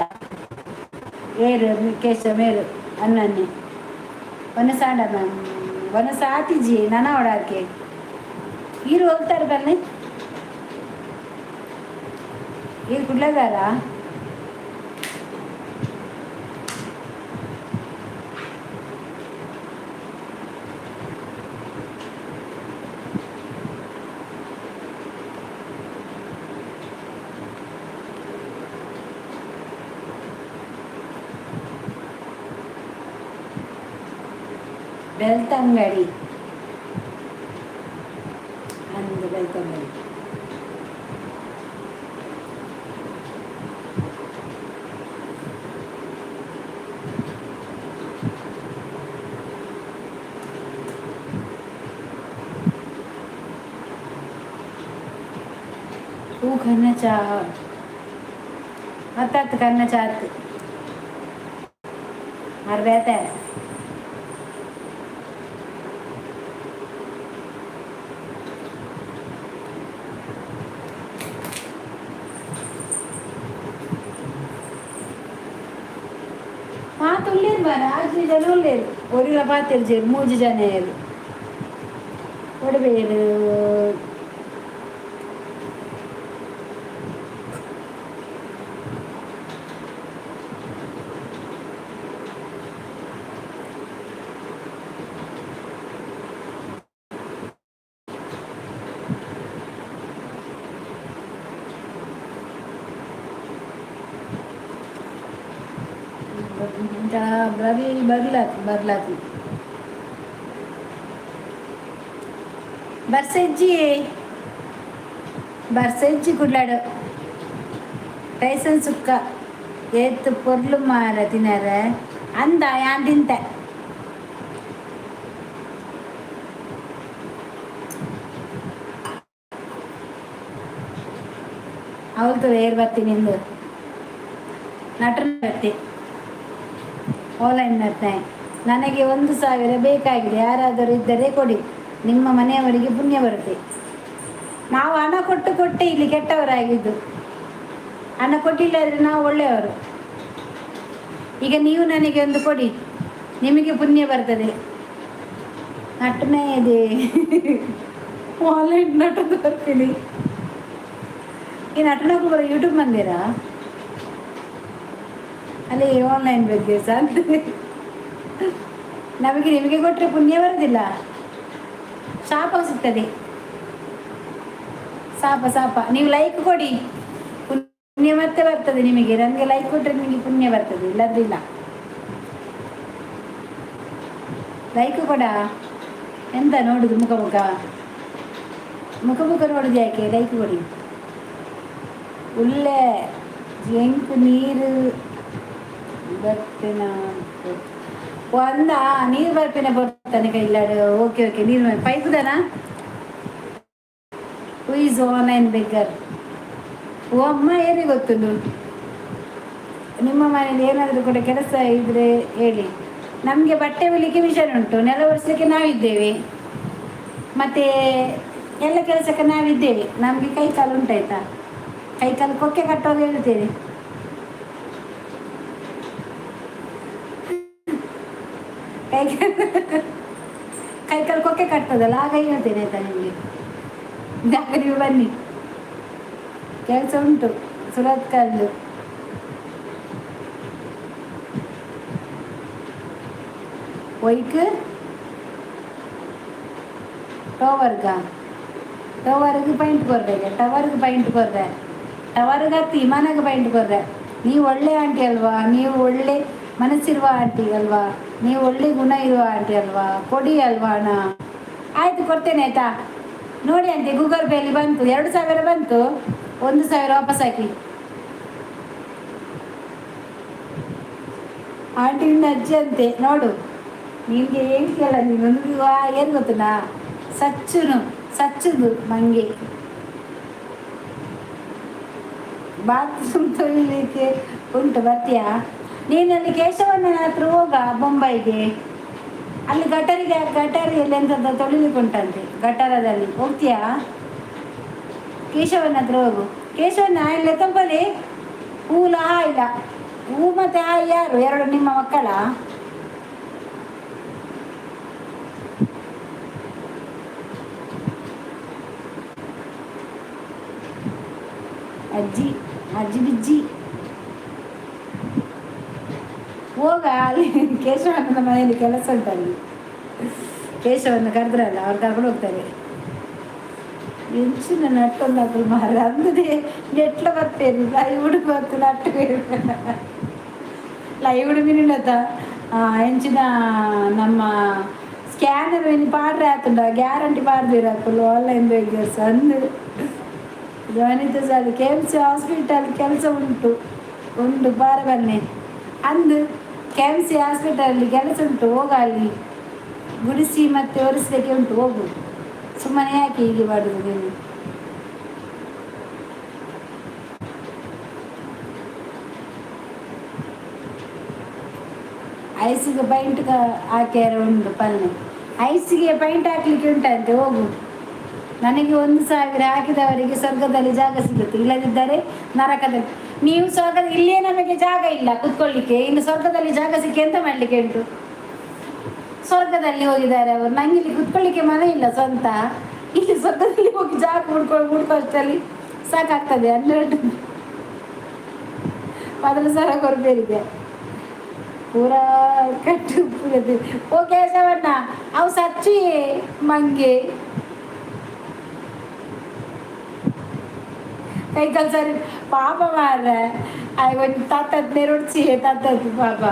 ಏರು ಕೇಶ ಮೇರು ಅನ್ನನ್ನಿ ವನಸಾಂಡ ಮ್ಯಾಮ್ ವನಸ ಆತಿಜಿ ನನ ಓಡಾರ್ಕೆ. ಈರು ಹೋಗ್ತಾರೆ ಬನ್ನಿ. ಈರು ಕುಡ್ಲದಾರ? ಬೆಳ್ತಂಗಡಿ ಅಂದು ಬೆಳ್ತಂಗಡಿ. ಹೂ ಕನ್ನ ಚಾ ಅತ್ತತ್ತು ಕನ್ನ ಚಾತ್ ಅರ್ಬೇತೆ. ಉಳ್ಳೇರು ಮಾರ, ಆಜಿ ಜನ ಉಳ್ಳೇರು. ಒರಿಲ ಪಾತೆರ್ ಜೇರು, ಮೂಜಿ ಜನ ಏರು ಒಡಬೇರು. ಬರ್ಲಿ ಬರ್ಲಾತ್ ಬರ್ಲಾತ್ ಬರ್ಸೆಜ್ಜಿ ಬರ್ಸೆಜ್ಜಿ ಕುಡ್ಲಾಡು. ಟೈಸನ್ ಸುಕ್ಕ ಏತ್ ಪೊರ್ಲು ಮಾರ ತಿನರ ಅಂದ ಯಾನ್ ತಿಂತೆ. ಅವಳ್ತು ಏರ್ ಬರ್ತೀನಿ ಎಂದು ನಟನ ಬರ್ತಿ ಆನ್ಲೈನ್ ನರ್ತನೆ. ನನಗೆ 1000 ಬೇಕಾಗಿದೆ, ಯಾರಾದರೂ ಇದ್ದರೆ ಕೊಡಿ, ನಿಮ್ಮ ಮನೆಯವರಿಗೆ ಪುಣ್ಯ ಬರುತ್ತೆ. ನಾವು ಹಣ ಕೊಟ್ಟು ಕೊಟ್ಟೆ ಇಲ್ಲಿ ಕೆಟ್ಟವರಾಗಿದ್ದು. ಹಣ ಕೊಟ್ಟಿಲ್ಲ ಆದರೆ ನಾವು ಒಳ್ಳೆಯವರು. ಈಗ ನೀವು ನನಗೆ ಒಂದು ಕೊಡಿ, ನಿಮಗೆ ಪುಣ್ಯ ಬರ್ತದೆ. ನಟನೆ ಇದೆ, ಆನ್ಲೈನ್ ನಟದ್ದು ಬರ್ತೀನಿ. ಈ ನಟನಕ್ಕೂ ಬರೋ ಯೂಟ್ಯೂಬ್ ಮಂದಿರ ಅಲ್ಲಿ ಆನ್ಲೈನ್ ಬಗ್ಗೆ ಸಹ ನಮಗೆ ನಿಮಗೆ ಕೊಟ್ಟರೆ ಪುಣ್ಯ ಬರೋದಿಲ್ಲ, ಶಾಪ ಸಿಗ್ತದೆ. ಶಾಪ ಶಾಪ. ನೀವು ಲೈಕ್ ಕೊಡಿ, ಪುಣ್ಯ ಮತ್ತೆ ಬರ್ತದೆ ನಿಮಗೆ. ನನಗೆ ಲೈಕ್ ಕೊಟ್ಟರೆ ನಿಮಗೆ ಪುಣ್ಯ ಬರ್ತದೆ, ಇಲ್ಲಾಂದ್ರೆ ಇಲ್ಲ. ಲೈಕ್ ಕೊಡ. ಎಂತ ನೋಡುದು? ಮುಖ ಮುಖ ಮುಖ ಮುಖ ನೋಡುದು ಯಾಕೆ? ಲೈಕ್ ಕೊಡಿ. ಉಲ್ಲೆ ಎಂಕು ನೀರು ಬರ್ಪಿನ ಒಂದ ನೀರು ಬರ್ಪಿನ ಬರ್ತಾನೆ ಕೈಲಾಡು. ಓಕೆ ಓಕೆ, ನೀರು ಪೈಪುದನಾ? Who is online beggar? ಓ ಅಮ್ಮ, ಏನೇ ಗೊತ್ತುಂಟು? ನಿಮ್ಮ ಮನೇಲಿ ಏನಾದರೂ ಕೂಡ ಕೆಲಸ ಇದ್ದರೆ ಹೇಳಿ. ನಮಗೆ ಬಟ್ಟೆ ಹೊಲಿಕ್ಕೆ ಮಿಷನ್ ಉಂಟು, ನೆಲ ಒರೆಸಲಿಕ್ಕೆ ನಾವಿದ್ದೇವೆ, ಮತ್ತು ಎಲ್ಲ ಕೆಲಸಕ್ಕೆ ನಾವಿದ್ದೇವೆ. ನಮಗೆ ಕೈ ಕಾಲು ಉಂಟಾಯ್ತಾ? ಕೈ ಕಾಲು ಕೊಕ್ಕೆ ಕಟ್ಟುವಾಗ ಹೇಳ್ತೇನೆ. ಕೈ ಕೈ ಕಾಲು ಕೊಕ್ಕೆ ಕಟ್ತದಲ್ಲ, ಆಗ ಹೇಳ್ತೇನೆ ಆಯ್ತಾ ನಿಮಗೆ. ಆಗ ನೀವು ಬನ್ನಿ, ಕೆಲಸ ಉಂಟು ಸುರತ್ಕಲ್ಲು. ಒಯ್ಕ್ ಟವರ್ಗ, ಟವರ್ಗೆ ಪೈಂಟ್ ಕೊರ್ಬೇಕು, ಟವರ್ಗೆ ಪೈಂಟ್ ಕೊರ್ರೆ, ಟವರ್ಗೆ ಹತ್ತಿ ವಿಮಾನಕ್ಕೆ ಪೈಂಟ್ ಕೊರ್ರೆ. ನೀವು ಒಳ್ಳೆ ಆಂಟಿ ಅಲ್ವಾ? ನೀವು ಒಳ್ಳೆ ಮನಸ್ಸಿರುವ ಆಂಟಿ ಅಲ್ವಾ? ನೀವು ಒಳ್ಳೆ ಗುಣ ಇರುವ ಆಂಟಿ ಅಲ್ವಾ? ಕೊಡಿ ಅಲ್ವಾ ಅಣ್ಣ? ಆಯಿತು, ಕೊಡ್ತೇನೆ ಆಯಿತಾ. ನೋಡಿ ಅಂತೆ, ಗೂಗಲ್ ಪೇಲಿ ಬಂತು, 2000 ಬಂತು. 1000 ವಾಪಸ್ ಹಾಕಿ. ಆಂಟಿ ಇನ್ನು ಅಜ್ಜಿ ಅಂತೆ ನೋಡು. ನಿನಗೆ ಏನು ಕೇಳ ನೀನು? ಏನು ಗೊತ್ತನಾ? ಸಚ್ಚುನು ಸಚ್ಚುದು ಮಂಗೆ. ಬಾತ್ರೂಮ್ ತೊಳಿಲಿಕ್ಕೆ ಉಂಟು, ಬರ್ತೀಯಾ? ನೀನಲ್ಲಿ ಕೇಶವಣ್ಣನ ಹತ್ರ ಹೋಗ ಬೊಂಬೈಗೆ. ಅಲ್ಲಿ ಗಟರಿಗೆ, ಗಟರಿಯಲ್ಲಿ ಎಂಥದ್ದು ತೊಳಿಲಿಕ್ಕೆ ಉಂಟಂತೆ ಗಟರದಲ್ಲಿ. ಹೋಗ್ತೀಯಾ? ಕೇಶವನ ಹತ್ರ ಹೋಗು. ಕೇಶವಣ್ಣ ಇಲ್ಲ ತಂಪಲಿ ಹೂಲ ಇಲ್ಲ. ಹೂ ಮತ್ತೆ ಹಾಯ್ ಯಾರು? ಎರಡು ನಿಮ್ಮ ಮಕ್ಕಳ? ಅಜ್ಜಿ ಅಜ್ಜಿ ಬಿಜ್ಜಿ ಹೋಗ. ಅಲ್ಲಿ ಕೇಶವನ ಮನೆಯಲ್ಲಿ ಕೆಲಸ ಉಂಟು. ಅಲ್ಲಿ ಕೇಶವನ್ನ ಕರೆದ್ರಲ್ಲ, ಅವ್ರು ಕರ್ಕೊಂಡು ಹೋಗ್ತಾರೆ. ಎಂಚಿನ ನಟ್ಟೊಂದು ಅಕುಲು ಮಾರ ಅಂದದೆ ಎಟ್ಲ ಬರ್ತೇನೆ ಲೈವುಡು ಬತ್ತು ನಟ್ಟು ಲೈವುಡು ಮಿನಿನತ ಎಂಚಿನ ನಮ್ಮ ಸ್ಕ್ಯಾನರ್ ಮಿನಿ ಪಾಡ್ರೆ ಆತುಂಡ ಗ್ಯಾರಂಟಿ ಪಾಡ್ದಿರ ಅಕುಲು ಆನ್ಲೈನ್ ಬೇಕರ್ಸ್ ಅಂದು. ವನಿತಾ sir, KMC hospital ಕೆಲಸ ಉಂಟು ಉಂಟು ಬಾರ ಬನ್ನಿ ಅಂದು. ಕೆಎಂಸಿ ಹಾಸ್ಪಿಟಲಲ್ಲಿ ಕೆಲಸ ಉಂಟು, ಹೋಗ. ಅಲ್ಲಿ ಗುಡಿಸಿ ಮತ್ತೆ ಒರೆಸಲಿಕ್ಕೆ ಉಂಟು, ಹೋಗು. ಸುಮ್ಮನೆ ಯಾಕೆ ಹೀಗೆ ಮಾಡುದು ನೀನು? ಐಸಿಗೆ ಪೈಂಟ್ ಹಾಕ್ಯಾರ ಉಂಟು ಪಲ್ಲೆ. ಐಸಿಗೆ ಪೈಂಟ್ ಹಾಕ್ಲಿಕ್ಕೆ ಉಂಟಂತೆ, ಹೋಗು. ನನಗೆ 1000 ಹಾಕಿದವರಿಗೆ ಸ್ವರ್ಗದಲ್ಲಿ ಜಾಗ ಸಿಗುತ್ತೆ, ಇಲ್ಲದಿದ್ದರೆ ನರಕದಲ್ಲಿ. ನೀವು ಸ್ವರ್ಗ, ಇಲ್ಲಿಯೇ ನಮಗೆ ಜಾಗ ಇಲ್ಲ ಕುತ್ಕೊಳ್ಳಿಕ್ಕೆ, ಇನ್ನು ಸ್ವರ್ಗದಲ್ಲಿ ಜಾಗ ಸಿಕ್ಕಿ ಎಂತ ಮಾಡ್ಲಿಕ್ಕೆ ಉಂಟು? ಸ್ವರ್ಗದಲ್ಲಿ ಹೋಗಿದ್ದಾರೆ ಅವರು. ನಂಗೆ ಇಲ್ಲಿ ಕುತ್ಕೊಳ್ಳಿಕ್ಕೆ ಮನೆ ಇಲ್ಲ ಸ್ವಂತ. ಇಲ್ಲಿ ಸ್ವರ್ಗದಲ್ಲಿ ಹೋಗಿ ಜಾಗ ಹುಡ್ಕೊಂಡು ಹುಡ್ಕೋ ಅಷ್ಟರಲ್ಲಿ ಸಾಕಾಗ್ತದೆ. 12 15 ಸಾವಿರ ಕೊರಬೇರಿಗೆ ಪೂರಾ ಕಟ್ಟು ಪೂರದು. ಓ ಕೇಶವಣ್ಣ, ಅವು ಸಚ್ಚಿ ಮಂಗೆ ಕೈಕಾಲು ಸರಿ ಪಾಪ ಮಾರ್ರೆ. ಒಂಜಿ ತತ್ತತ್ ನೆರೊಡ್ಚಿ ತತ್ತತ್ ಪಾಪ.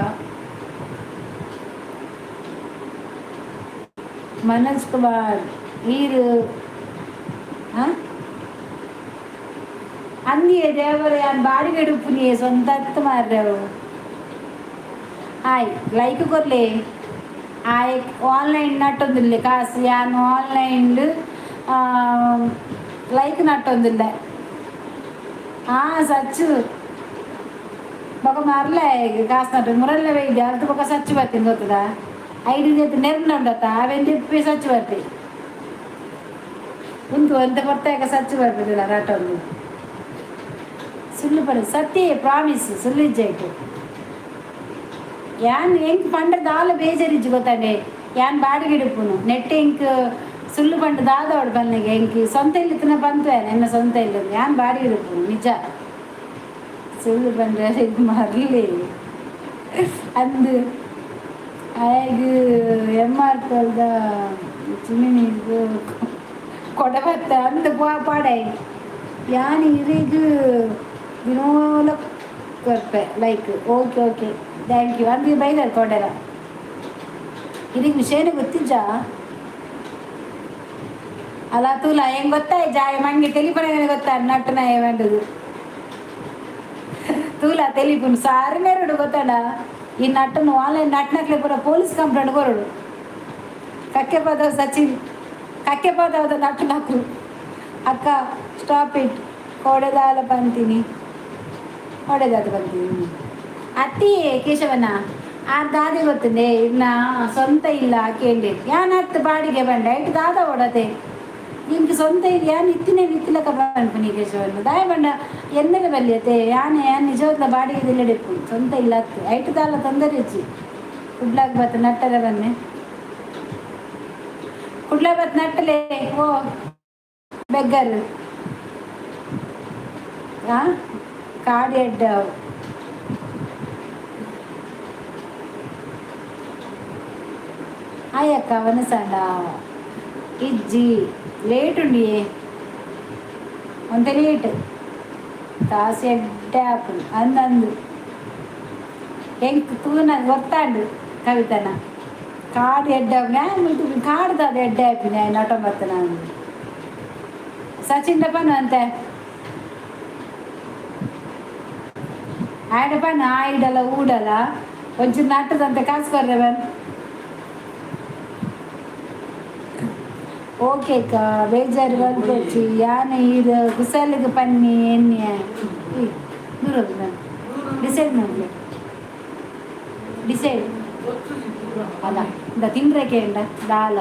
ಮನೋಜ್ ಕುಮಾರ್ ಈರು ಅಂದಿಯೇ ದೇವರೇ, ಯಾನ್ ಬಾಡಿಗೆ ಉಪ್ಪುನಿಯೇ ಸ್ವಂತ ಅತ್ತು ಮಾರ್ರೆ ಅವು. ಆಯ್ ಲೈಕ್ ಕೊರ್ಲೆ. ಆಯ್ ಆನ್ಲೈನ್ ನಟ್ಟೊಂದಿಲ್ಲ ಕಾಸು. ಯಾನ್ ಆನ್ಲೈನ್ ಲೈಕ್ ನಟ್ಟೊಂದಿಲ್ಲ. ಆ ಸಚ್ಚು ಬೊಕ ಮರ್ಲೆ ಕಾಸು ನಟ್ಟು ಮುರಲ್ಲ ಬೈದೆ ಅರ್ಧ. ಬೊಕ ಸಚ್ಚು ಬರ್ತೀನಿ ಗೊತ್ತದ. ಐದು ಜೊತೆ ನೆರ್ನ ಉಂಡತ್ತ ಅವೆಂದು ಇಪ್ಪಿ ಸಚ್ಚು ಬರ್ತಿ ಉಂಟು ಅಂತ ಬರ್ತಾಗ ಸಚ್ಚು ಬರ್ತಿದ್ದಿಲ್ಲ ನಟೊಂದು. ಸುಳ್ಳು ಪಡ ಸತ್ಯ, ಪ್ರಾಮಿಸ್, ಸುಳ್ಳು ಇಜ್ಜಾಯ್ತು. ಯಾನ್ ಎಂಕ್ ಪಂಡ ದಾಲ ಬೇಜಾರಿಜ್ಜಿ ಗೊತ್ತಾಂಡೆ. ಯಾನ್ ಬಾಡಿಗೆ ಇಡುಪುನು ನೆಟ್. ಎಂಕ್ ಸುಳ್ಳು ಪಂಡ ದಾದವಡು ಬನ್ನಿಗೆ. ಎಂಕ್ ಸ್ವಂತ ಇಲ್ಲತನ ಬಂತು ಎನ್ನ ಸ್ವಂತ ಇಲ್ಲ. ಯಾನ್ ಬಾಡಿಗೆ ಇಡುಪುನು ನಿಜ. ಸುಳ್ಳು ಬಂದ್ರೆ ಇದು ಮರ್ಲಿ ಅಂದು. ಆಯಗ್ ಎಮ್ ಆರ್ ಪಲ್ದ ಚಿಮಿನಿ ಕೊಡಬತ್ತ ಅಂದು ಪಾಡೈ. ಯಾನ್ ಇರೆಗ್ ದಿನೋಲ ಕೊರ್ಪೆ like. Okay okay, thank you. ಅಂದು ಬೈದಾರ ಕೊಡೆರ. ಇದಕ್ಕೆ ವಿಷಯನೇ ಗೊತ್ತಿಜ್ಜಾ ಅಲ್ಲ ತೂಲ ಹೆಂಗ್ ಗೊತ್ತಾಯ್ ಜಾಯ ಮಂಗೆ ತೆಲಿಪನ ಗೊತ್ತಾ ನಟ್ಟನ ಏವಂಡದು ತೂಲ ತೆಲಿಪುನ್ ಸಾರಿ ಮೇರಡು ಗೊತ್ತಾಡ. ಈ ನಟ್ಟನು ಆನ್ಲೈನ್ ನಟ್ನಕ್ಲೆ ಪೂರ police complaint ಕೊರಡು. ಕಕ್ಕೆ Padav Sachin, ಕಕ್ಕೆ ಪದವದ nut ನಕ್ಲು. ಅಕ್ಕ ಸ್ಟಾಪ್ it. ಕೊಡೆದಾಲ ಬಂತೀನಿ, ಹೊಡೆದಾದ ಬಂತೀನಿ. ಅತ್ತಿಯೇ ಕೇಶವನ ಆ ದಾದಿ ಗೊತ್ತುಂಡೆ. ಇನ್ನ ಸ್ವಂತ ಇಲ್ಲ ಕೇಳಿ ಯಾನ್ ಹತ್ತು ಬಾಡಿಗೆ ಬಂಡೆ ಐಟ್ ದಾದ ಓಡತೆ. ನಿಂಗೆ ಸ್ವಂತ ಇಲ್ಲ ಯಾನ್ ಇತ್ತಿನೇ ಇತ್ತಿಲಕ ಪನ್ಪುನಿ ಕೇಶವನ್ನ. ದಾಯ ಬಂಡ ಎನ್ನರೆ ಬಲ್ಲಿಯತೆ. ಯಾನೆ ಯಾನ್ ನಿಜವಾಗ್ಲ ಬಾಡಿಗೆ ದಿಲ್ಲಡಿಪ್ಪು, ಸ್ವಂತ ಇಲ್ಲ ಅತ್ತು. ಐಟ್ ದಾಲ ತೊಂದರೆ ಇಜ್ಜಿ. ಕುಡ್ಲಾಕ್ ಬತ್ತ ನಟ್ಟರೆ ಬನ್ನೆ, ಕುಡ್ಲ ಬತ್ ನಟ್ಟಲೆ. ಓ ಬೆಗ್ಗರ್ ಆ ಕಾಡಿ ಅಡ್ಡ. ಆಯಕ್ಕ ವನಸಂಡ ಇಜ್ಜಿ, ಲೇಟ್ ಉಂಡಿಯೇ ಒಂತೆ ಲೇಟ್. ಕಾಸು ಎಡ್ಡೆ ಆಪುಂಡು ಅಂದಂದು ಎಂಕ್ ತೂನ ಗೊತ್ತಾಂಡು. ಕವಿತನ ಕಾಡು ಎಡ್ಡೆ ಮ್ಯಾನ್ ಕಾಡ್ದ ಅದು ಎಡ್ಡೆ ಆಪಿನ ನಟ ಬತ್ತನ ಸಚಿನ್ ಪನು ಅಂತೆ. ಆಯಡ ಪನು ಆಯ್ಡಲ ಊಡಲ ಒಂಚೂರು ನಟ್ಟದಂತೆ ಕಾಸು ಕೊರ್ರೆ ಬನ್. ಓಕೆ ಅಕ್ಕ, ಬೇಜಾರು ಮಲ್ಪೊಚ್ಚಿ. ಯಾನ್ ಈರ್ ಕುಸಲ್ಗ್ ಪನ್ನಿ ಎನ್ನಿಯ ದೂರ ಡಿಸೈಡ್ ಮಾಡ್ಲಿ ಡಿಸೈಡ್ ಅಲ್ಲ ಇಂದ ತಿಂಡ್ರೆ ಕೇಂಡ ದಾಲ.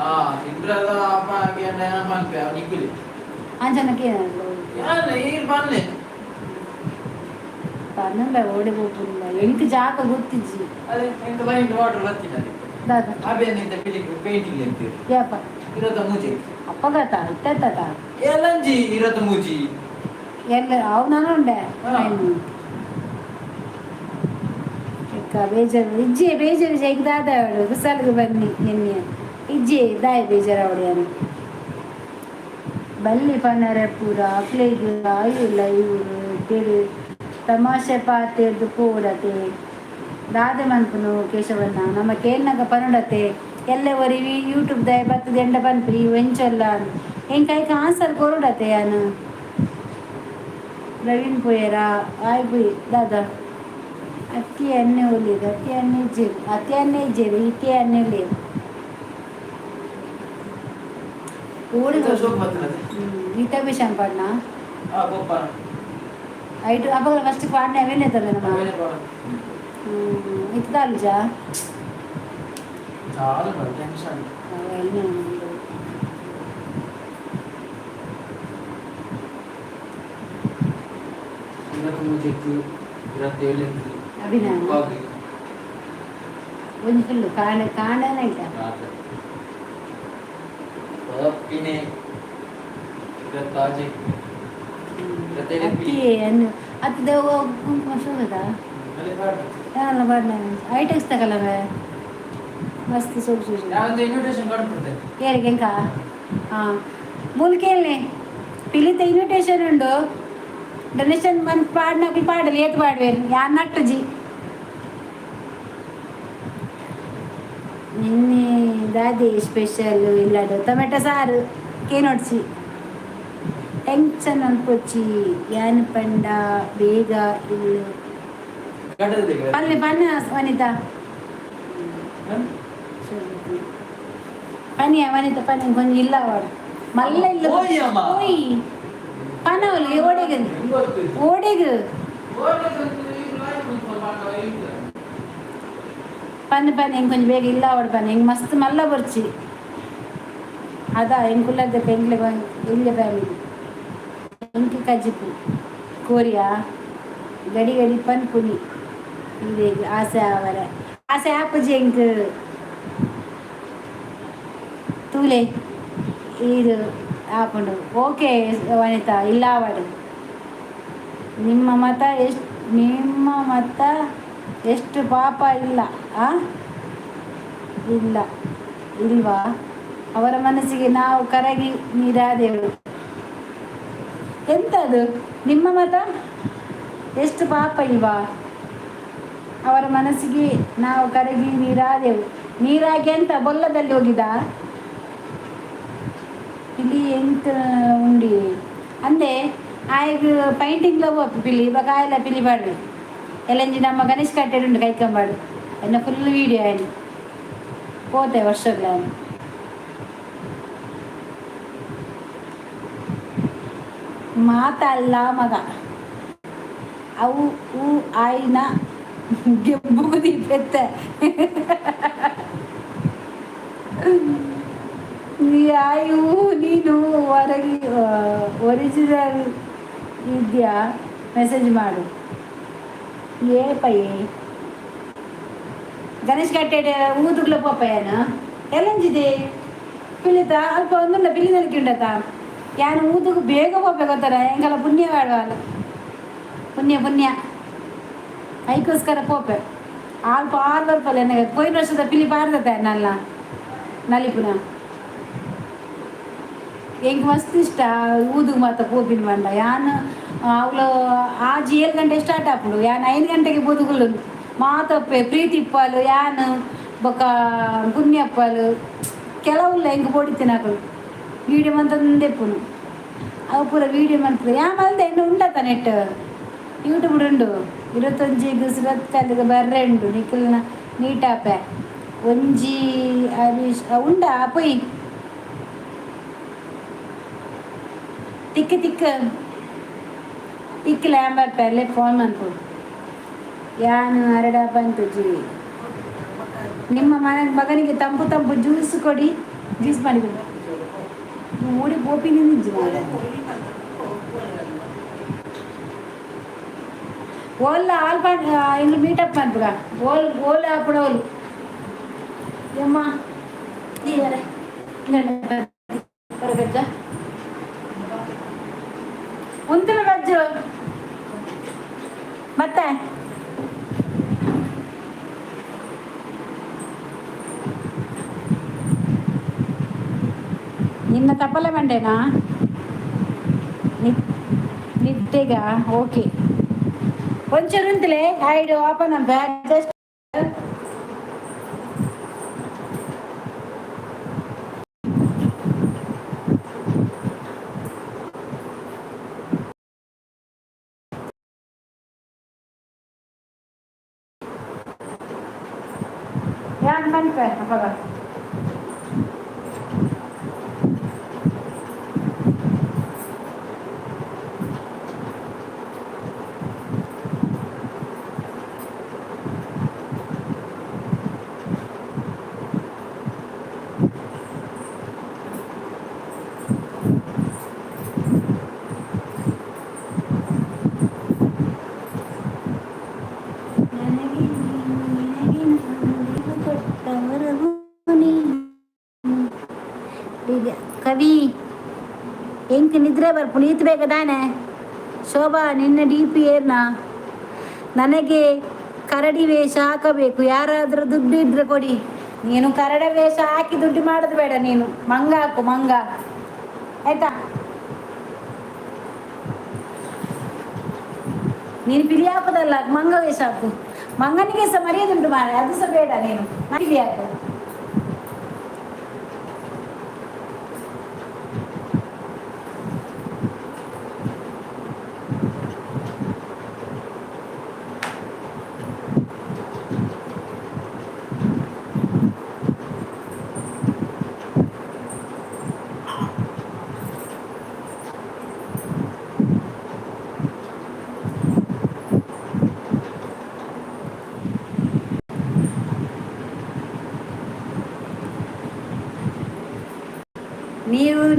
ಆ ತಿಂಡ್ರಲ್ಲ ಅಪ್ಪ ಕೇಂಡ ಪನ್ಪೆ ಅವ್ ನಿಕ್ಕುಲಿ. ಅಂಚನ ಕೇನ. ಯಾನ್ ಈರ್ ಪನ್ಲೆ. ಪನ್ನಂಬೆ ಓಡಿ ಪೋಪುಲ್ಲ, ಎಂಕ್ ಜಾಗ ಗೊತ್ತಿಜ್ಜಿ. ಅದೇ ಎಂತ ಬೈಂಡ್ ವಾಟರ್ ಬತ್ತಿನ. ದಾದ? ಅಬೆ ನಿಂತ ಪಿಲಿಕ್ ಪೇಂಟಿಂಗ್ ಅಂತೀರಿ. ಯಾಪ? ಇರತ ಮೂಜಿ. ಅಪ್ಪಗತ ಇತ್ತತ್ತ. ಎಲ್ಲಂಜಿ ಇರತ ಮೂಜಿ. ಎಲ್ಲ ಅವು ನಾನು ಉಂಡೆ. ಹಾ. ಅಕ್ಕ ಬೇಜಾರು ಇಜ್ಜಿ, ಬೇಜಾರು ಜೈಗ್ ದಾದ ಅವಳು ಕುಸಲ್ಗ್ ಬನ್ನಿ ನಿನ್ನೆ ಇಜ್ಜಿ ದಾಯ ಬೇಜಾರು ಅವಳು. ಬಲ್ಲಿ ಪನರೆ ಪೂರ ಅಕ್ಲೆಗ್ ಆಯುಲ್ಲ. ಇವ್ರು ಎಡ್ಡೆಡ್ ತಮಾಷೆ ಪಾತೆರ್ದು ಪೋಡತೆ. ದಾದೆ ಮನ್ಪುನು ಕೇಶವಣ್ಣ? ನಮ್ಮ ಕೇನ್ನಗ ಪನುಡತೆ. ಎಲ್ಲೆ ಒರಿ ಯೂಟ್ಯೂಬ್ ದಾಯ ಬತ್ತದ ಎಂಡ ಪನ್ಪಿ ಇವು ಎಂಚೊಲ್ಲ ಎಂಕ್ ಐಕ್ ಆನ್ಸರ್ ಕೊರಡತೆ ಯಾನ್. ಪ್ರವೀಣ್ ಪೋಯರಾ? ಆಯ್ ಪೋಯಿ ದಾದಾ. ಅತ್ತಿ ಅನ್ನೆ ಒಲಿದು ಅತ್ತಿ ಅನ್ನೆ ಇಜ್ಜೆರ್, ಅತ್ತಿ ಅನ್ನೆ ಇಜ್ಜೆರ್, ಇತ್ತೆ ಅನ್ನೆ ಉಲ್ಲೆರ್. ಓಡಿ. ಶೋಕ್ ಬರ್ತದೆ. ಇತ್ತ ವಿಷಯ ಪಾಡ್ನ. ಆ ಪೊಪ್ಪ. ಐಟು ಅಪಗಲ ಫಸ್ಟ್ ಪಾಡ್ನೆ ಅವೇನೆ ತರೆ ನಮ್ಮ. ಅವೇನೆ ಪಾಡ. ಇತ್ತ ದಾಲ್ಜಾ. ಚಾಲು ಟೆನ್ಷನ್. ಐನ. 23ಕ್ಕೆ, 27ಕ್ಕೆ. ಅಭಿನಯ. ಒಂಜಿ ಫುಲ್ಲು ಕಾಂಡ ಕಾಂಡನ ಇಲ್ಲ. ರಾತ್ರಿ ಪದಪ್ಪಿನೆ 26ಕ್ಕೆ. ಅತ್ತಿ ಅನ್ನು ಅತ್ತು ದೇವ ಕುಂಕುಮ ಶೋಭದ ಯಾನಲ್ಲ ಬಾಡ್ನ ಐಟೆಕ್ಸ್ ತಗಲ್ಲವೇ ಮಸ್ತ್ ಸೋಪ್ ಸೂಜಿ. ಯಾವಂತ ಇನ್ವಿಟೇಷನ್ ಕಾರ್ಡ್ ಕೊಡ್ತೇನೆ. ಏರಿಗೆ ಎಂಕ ಹಾಂ ಮೂಲಿಕೆಯಲ್ಲಿ ಪಿಲಿತ ಇನ್ವಿಟೇಷನ್ ಉಂಡು. ಡೊನೇಷನ್ ಬಂದು ಪಾಡ್ನಕ್ಲು ಪಾಡಲಿ, ಏತ್ ಪಾಡ್ವೇರು ಯಾನ್ ನಟ್ಟುಜಿ. ನಿನ್ನೆ ದಾದಿ ಸ್ಪೆಷಲ್ ಇಲ್ಲಡು? ಟೊಮೆಟೊ ಸಾರು ಕೇನೊಡ್ಚಿ. ಟೆನ್ಷನ್ ಅನ್ಪೊಚ್ಚಿ ಯಾನ್ ಪಂಡ ಬೇಗ ಇಲ್ಲು. ಪಲ್ಲೆ ಪನ್ನ ವನಿತಾ. ಪನಿಯ ವನಿತಾ ಪನಿ ಕೊಂಚ ಇಲ್ಲ ವಾಡು ಮಲ್ಲ ಇಲ್ಲ. ಓಯ್ ಅಮ್ಮ. ಓಯ್ ಪನವಲು ಓಡೆಗ್ ಓಡೆಗ್. ಪನ್ನಿ ಪನ್ನಿ ಹೆಂಗೆ ಕೊಂಚ ಬೇಗ ಇಲ್ಲ ವಾಡು ಪನ್ನಿ. ಹೆಂಗೆ ಮಸ್ತ್ ಮಲ್ಲ ಬರ್ಚಿ ಅದ ಎಂಕುಲ್ಲದ ಎಂಕ್ಲೆ ಇಲ್ಲ ಫ್ಯಾಮಿಲಿ ಎಂಕ್ ಕಜಿಪು ಕೋರಿಯಾ ಗಡಿ ಗಡಿ ಪನ್ ಪುನಿ ಇದೆ ಆಸೆ ಆವರೆ ಆಸೆ ಆಪುಜಿ ಎಂಕ್ ತೂಲೆ ಇದು ಆಪುಂಡು. ಓಕೆ ವನಿತಾ, ಇಲ್ಲ ಆವಡು. ನಿಮ್ಮ ಮತ ಎಷ್ಟು, ನಿಮ್ಮ ಮತ ಎಷ್ಟು ಪಾಪ ಇಲ್ಲ ಆ ಇಲ್ಲ ಇಲ್ವಾ? ಅವರ ಮನಸ್ಸಿಗೆ ನಾವು ಕರಗಿ ನೀರಾದೆವು. ಎಂತದು? ನಿಮ್ಮ ಮತ ಎಷ್ಟು ಪಾಪ ಇಲ್ವಾ? ಅವರ ಮನಸ್ಸಿಗೆ ನಾವು ಕರಗಿ ನೀರಾದೆವು. ನೀರಾಗಿ ಅಂತ ಬೊಲ್ಲದಲ್ಲಿ ಹೋಗಿದ ಪಿಲಿ ಎಂತ ಉಂಡಿ ಅಂದೆ ಆಯ್ಗ ಪೈಂಟಿಂಗ್ ಲವ್ ಪಿಲಿ ಇವಾಗ ಆಯಲ್ಲ ಪಿಲಿ ಬಾಡ್ವೆ ಎಲ್ಲಂಜಿ. ನಮ್ಮ ಗಣೇಶ್ ಕಟ್ಟೆಡ್ ಉಂಡು ಕೈಕಂಬಾಡು ಎನ್ನ ಫುಲ್ ವೀಡಿಯೋ ಆಯ್ನು ಪೋತೆ ವರ್ಷಗ್ಲ. ಮಾತಲ್ಲ ಮಗ ಅವು ಹೂ ಆಯ್ನ ಗೆಬ್ಬುಗುದಿ ಪೆತ್ತ ಆಯು. ನೀನು ಹೊರಗೆ ಒರಿಜಿನಲ್ ಇದೆಯಾ? ಮೆಸೇಜ್ ಮಾಡು. ಏ ಪಯ್ಯೆ ಗಣೇಶ್ ಕಟ್ಟೆಡ್ ಊದುಗ್ಲ ಪೋಪಯ್ಯನ ಎಲ್ಲಂಜಿದೆ ಪಿಲಿತ ಅಲ್ಪ ಒಂದುಂಡ ಪಿಲಿ ನಲ್ಕಿ ಉಂಡತ. ಯಾನು ಊದುಗು ಬೇಗ ಪೋಪೆ ಗೊತ್ತಾರ? ಎಂಕಲ ಪುಣ್ಯ ಬೇಡವಲ್ಲ, ಪುಣ್ಯ ಪುಣ್ಯ ಐಕೋಸ್ಕರ ಪೋಪೆ. ಆಲ್ಪ ಆರು ಬರ್ಪಲ್ಲ ಎನ್ನಗ. ಪೋಯಿನ ವರ್ಷದ ಪಿಲಿ ಪಾರ್ದತ ನಲ್ಲ ನಲಿಪುನ. ಎಂಕ್ ಮಸ್ತ್ ಇಷ್ಟ ಊದುಗ್ ಮಾತ ಪೋಪಿನ ಬಂಡ. ಯಾನ್ ಅವಳು ಆಜಿ 7 ಗಂಟೆ ಸ್ಟಾರ್ಟ್ ಆಪುಂಡು. ಯಾನ್ 5 ಗಂಟೆಗೆ ಪೋದುಗುಲ್ಲು ಮಾತಪ್ಪೆ ಪ್ರೀತಿ ಇಪ್ಪಾಲು ಯಾನ್ ಬೊಕ ಪುಣ್ಯಪ್ಪಾಲು ಕೆಲವುಲ್ಲ. ಎಂಕ್ ಪೋಡಿತ್ತಿನ ಅಕುಲು ವೀಡಿಯೋ ಮಂತಂದೆಪ್ಪುನು. ಅವು ಪೂರ ವೀಡಿಯೋ ಮನ್ಪು ಯಾ ಮಲ್ದೆ ಇನ್ನು ಉಂಡತ ನೆಟ್ ಯೂಟ್ಯೂಬ್ ಉಂಡು. 21ಗ್ ಸುರತ್ಕಲ್ಗ್ ಬರ್ರೆ ಉಂಡು ನಿಕಲ್ನ ಮೀಟಾಪೆ ಒಂಜಿ ಹರೀಶ್ ಉಂಡ ಪೊಯ್ ತಿಕ್ ತಿಕ್ ತಿಕ್ ಲ್ಯಾಂಬರ್ ಪೆರ್ಲೆ ಫೋನ್ ಮನ್ಪು. ಯಾನು ಅರಡ ಬಂತುಜಿ. ನಿಮ್ಮ ಮನೆ ಮಗನಿಗೆ ತಂಪು ತಂಪು ಜ್ಯೂಸ್ ಕೊಡಿ, ಜ್ಯೂಸ್ ಮಾಡಿ ಕೊಡಿ. ಓಡಿ ಬೋಪಿ ನಿಂಜಿ ಮಾರ್ರೆ. ಓಲ್ಲ ಆಲ್ ಪಾಡ್ ಇಂಗ್ಲು ಮೀಟಪ್ ಮನ್ಪುಗ ಓಲ್ ಓಲ್ ಆಪುಡೋಲು ಯಮ್ಮ ಈಯರೆ ಹೊರಗಜ್ಜ ಉಂತುಲ ಬಜ್ಜು ಮತ್ತೆ. ನಿನ್ನ ತಪ್ಪಲೆ ಬಂಡೇನಾ ನಿಟ್ಟೆಗ? ಓಕೆ, ಒಂಚೂರು ಉಂತಲೆ ಐಡು ಓಪನ್ ಜಸ್ಟ್. ಯಾನ್ ಮನ್ಪೆ ಅಪಗ. ಕವಿ. ಎಂಕ್ ನಿದ್ರೆ ಬರ್ಪುಂಡು ಈತ್ ಬೇಗ ದಾನೆ. ಶೋಭಾ, ನಿನ್ನ ಡಿ ಪಿ ಏರ್ನಾ? ನನಗೆ ಕರಡಿ ವೇಷ ಹಾಕಬೇಕು, ಯಾರಾದರೂ ದುಡ್ಡು ಇದ್ರೆ ಕೊಡಿ. ನೀನು ಕರಡ ವೇಷ ಹಾಕಿ ದುಡ್ಡು ಮಾಡೋದು ಬೇಡ, ನೀನು ಮಂಗ ಹಾಕು, ಮಂಗ, ಆಯ್ತಾ? ನೀನು ಪಿಲಿ ಹಾಕೋದಲ್ಲ, ಮಂಗ ವೇಷ ಹಾಕು. ಮಂಗನಿಗೆ ಸಹ ಮರ್ಯಾದೆ ಮಾರ, ಅದು ಸಹ ಬೇಡ. ನೀನು ಪಿಲಿ ಹಾಕು.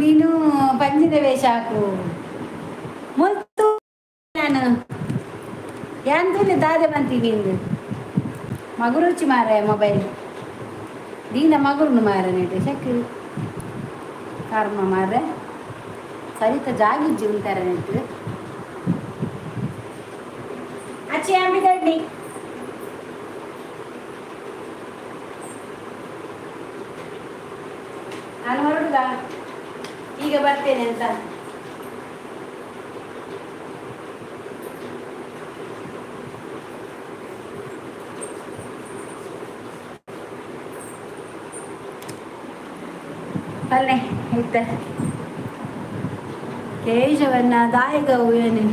ನೀನು ಪಂಜಿದ ವೇಷ ಹಾಕು. ಮುಲ್ತು ನಾನು ಯಾಂತೂನೆ ದಾದೆ ಬಂತೀನಿ ಇಂದು ಮಗುರುಚಿ ಮಾರ ಮೊಬೈಲ್ ದೀನ ಮಗುರುನು ಮಾರ ನೆಟ್ಟು ಶಕ್ ಕರ್ಮ ಮಾರ್ರೆ. ಸರಿತ ಜಾಗಿಜ್ಜಿ ಉಂಟಾರ ನೆಟ್ಟು ಅಚ್ಚಿ ಅಂಬಿದಡ್ಡಿ. ನಾನು ಹೊರಡುದಾ? ಈಗ ಬರ್ತೇನೆ ಅಂತ. ಅಲ್ಲೇ ಇತ್ತ ಕೇಶವನ್ನ ದಾಯಕವು ಏನು?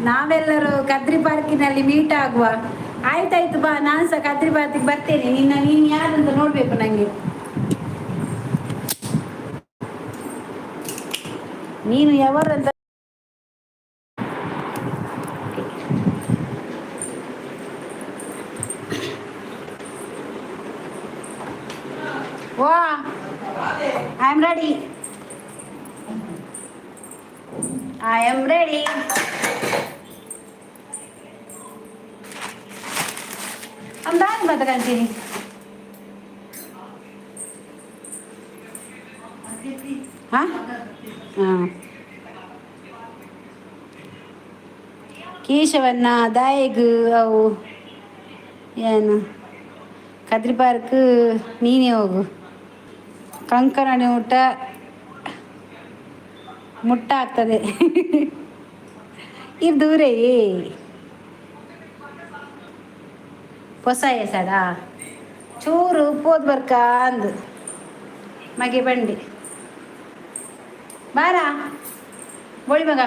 ನಾವೆಲ್ಲರೂ ಕದ್ರಿ ಪಾರ್ಕಿನಲ್ಲಿ ಮೀಟ್ ಆಗುವ. ಆಯ್ತಾಯ್ತು, ಬಾ. ನಾನು ಸಹ ಕದ್ರಿ ಪಾರ್ಕಿಗೆ ಬರ್ತೇನೆ. ನಿನ್ನ ನೀನು ಯಾರಂತ ನೋಡಬೇಕು ನನಗೆ. ನೀನು ಯಾವರಂತ. ವಾ, I am ready, I am ready. ಅಂದಾಜು ಮತ್ತೆ ಕಾಣ್ತೀನಿ. ಹಾಂ ಹಾಂ, ಕೇಶವನ್ನ ದಾಯಗ್ ಅವು ಏನು? ಕದ್ರಿ ಪಾರ್ಕ್ ನೀನೇ ಹೋಗು. ಕಂಕಣಿ ಊಟ ಮುಟ್ಟ ಆಗ್ತದೆ. ಇದು ದೂರೇ ಹೊಸ ಎಸಡ ಚೂರು ಪೋದ್ ಬರ್ಕ ಅಂದು ಮಗೆ ಬಂಡಿ ಬಾರಾ ಬೋಳಿ ಮಗ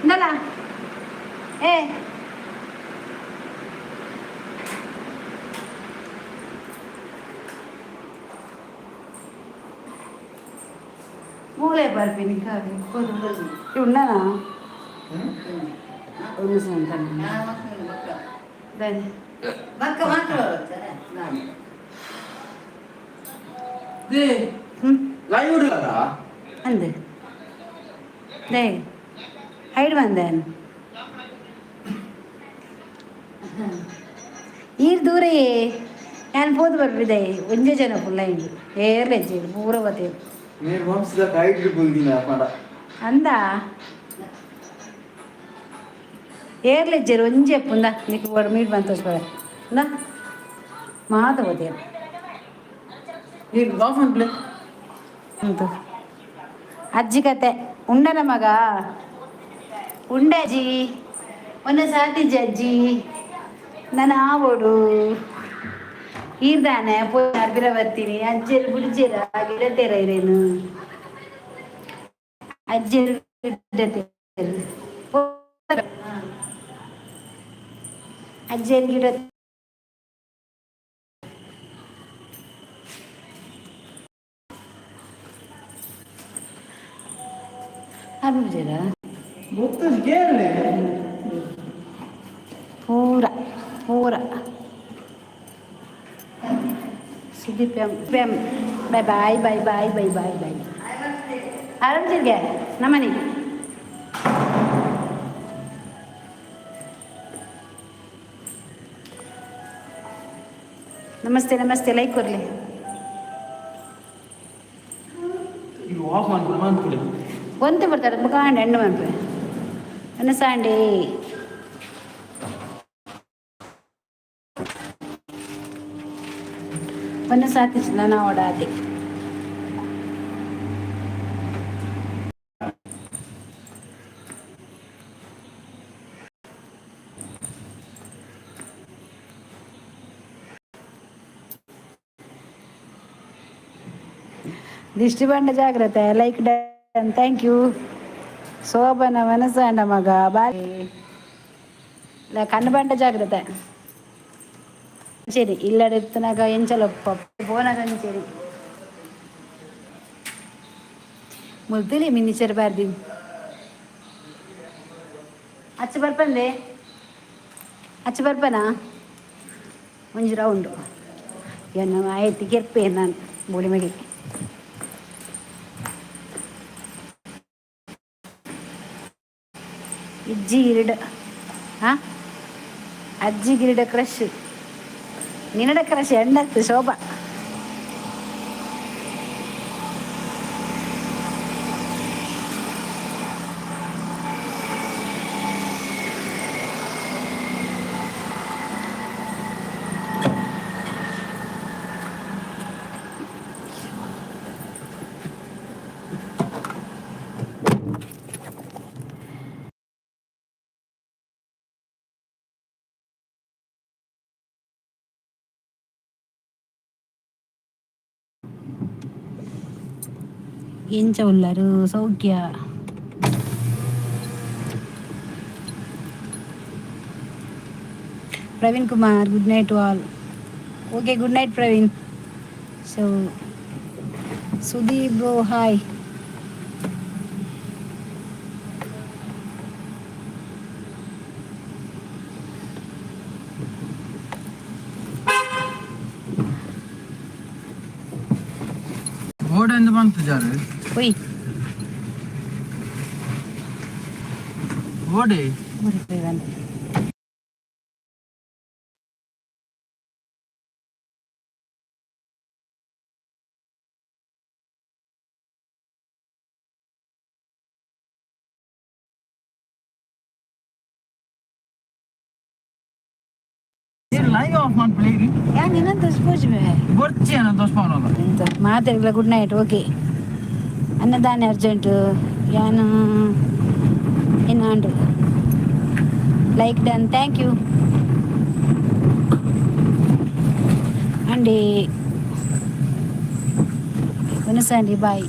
ಇಂದಲ್ಲ. ಏ, ಮೂಲೆ ಬರ್ತೀನಿ. ಉಣ್ಣನ ಒಂದು ಬಕ್ಕ ಮಾತ್ರ. ಹ್ಞೂ. ಲೈವ್ ಇಡಲ್ಲ. ಅಂದೆ they hide ಬಂದೆ. ಈರ್ ದೂರಯೇ ನಾನು ಪೋದು ಬರ್ಬಿದೆ. ಒಂಜೆ ಜನ ಫುಲ್ ಇಂಡು ಏರ್ಲೆ ಪೂರ ಬತ್ತೇರು. ನೀರು ವಂಶದ ಹೈಡ್ ಬುಲ್ದಿನ ಪಂಡ. ಅಂದ ಏರ್ಲೆಜ್ಜರು ಒಂಜೆ ಪುಂದ ನಿಕ್ ಬೋಡು ಮೀಟ್ ಬಂತ ತೋಚ್ಕೊಳೆ ಇಂದ ಮಾತ ಬೋತೇರು. ನೀರು ಆಫ್ ಅನ್ಪ್ಲೆ. ಉಂಟು ಅಜ್ಜಿ ಕತೆ. ಉಂಡನ ಮಗ? ಉಂಡಜ್ಜಿ ಒಂದ ಸಾತಿಜ್ಜಿ ಅಜ್ಜಿ ನನ್ನ ಆವೋಡು ಈರ್ದಾನೆ ಪೋಯ್ ಅರ್ಬಿರ ಬರ್ತೀನಿ. ಅಜ್ಜಿಯರು ಬುಡ್ಜೆರ ಗಿಡತೇರ ಇರೇನು? ಅಜ್ಜಿಯರು ಗಿಡತೇರು, ಅಜ್ಜಿಯರು ಗಿಡ. ಅರ್ಬಿಜರ. ಗೊತ್ತ ಕೇಳಿ. ಪೂರ ಪೂರ Sudeep M M. Bye bye bye bye bye bye bye. ಆರಾಮ್ಸಿರ್ಗೆ ನಮ್ಮನೆ. ನಮಸ್ತೆ ನಮಸ್ತೆ. ಲೈಕ್ ಕೊರ್ಲಿ. ಆಫ್ ಮನ್ಪುಲೆ ಮನ್ಪುಲೆ. ಒಂತೆ ಬರ್ತಾರೆ ಕಾಂಡೆ ಎಣ್ಣೆ ಮನ್ಪೆ ಎಣ್ಣೆ ಸಾಂಡಿ. ಒಂದು ಸಾತಿ ನಾನು ಓಡಾದಿ. ದಿಷ್ಟಿ ಬಂಡ ಜಾಗ್ರತೆ. Like done, thank you. ಶೋಭನ ಮನಸ್ಸಂಡ ಮಗ ಬಾಯ್. ಕಣ್ಣು ಬಂಡ ಜಾಗ್ರತೆ. ಸರಿ, ಇಲ್ಲಡೆತ್ತನಾಗ ಎಂಚಲಪ್ಪ ಪೋನಾಗ ಸರಿ ಮುಲ್ತಲಿ ಮಿನಿಚರ್ ಬಾರ್ದಿ. ಅಚ್ಚ ಬರ್ಪಂದೆ, ಅಚ್ಚ ಬರ್ಪನಾ? ಒಂಜಿ ರೌಂಡು ಎನ್ನ ಆಯ್ತು ಕೆರ್ಪೆ ನಾನು ಬೋಳಿಮಗಿ. ಇಜ್ಜಿ ಗಿರಿಡ ಹಾಂ ಅಜ್ಜಿ ಗಿರಿಡ ಕ್ರಶ್ ನಿನ್ನಡ ಕ್ರಶ್ ಎಣ್ಣತ್ತು ಶೋಭಾ. ಎಂಚ ಉಲ್ಲರು ಸೌಖ್ಯ? Praveen Kumar, good night to all. Okay, good night Praveen. So Sudeep bro, hi. ಓಡೆ ಎಂದು ಬಂತು ಜಾರು. ಒಯ್. ಓಡೆ. ಲೈವ್ ಆಫ್ ಮನ್ಪುಲೆ. ಯಾನ್ ಇನ್ನೊಂದು ಪೂಜೆ. ಬೊರ್ಚಿ ಅನ್ನ ದೋಸ್ಪಾವನಲ್ಲ. ಎಂತ ಮಾತಾಡಿಲ್ಲ. Good night, okay. ಅನ್ನದಾನೆ ಅರ್ಜೆಂಟು ಯಾನು ಇನ್ನಾಂಡು. ಲೈಕ್ ಡನ್, thank you ಅಂಡಿ ಕೊನಸಂಡಿ. ಬಾಯ್.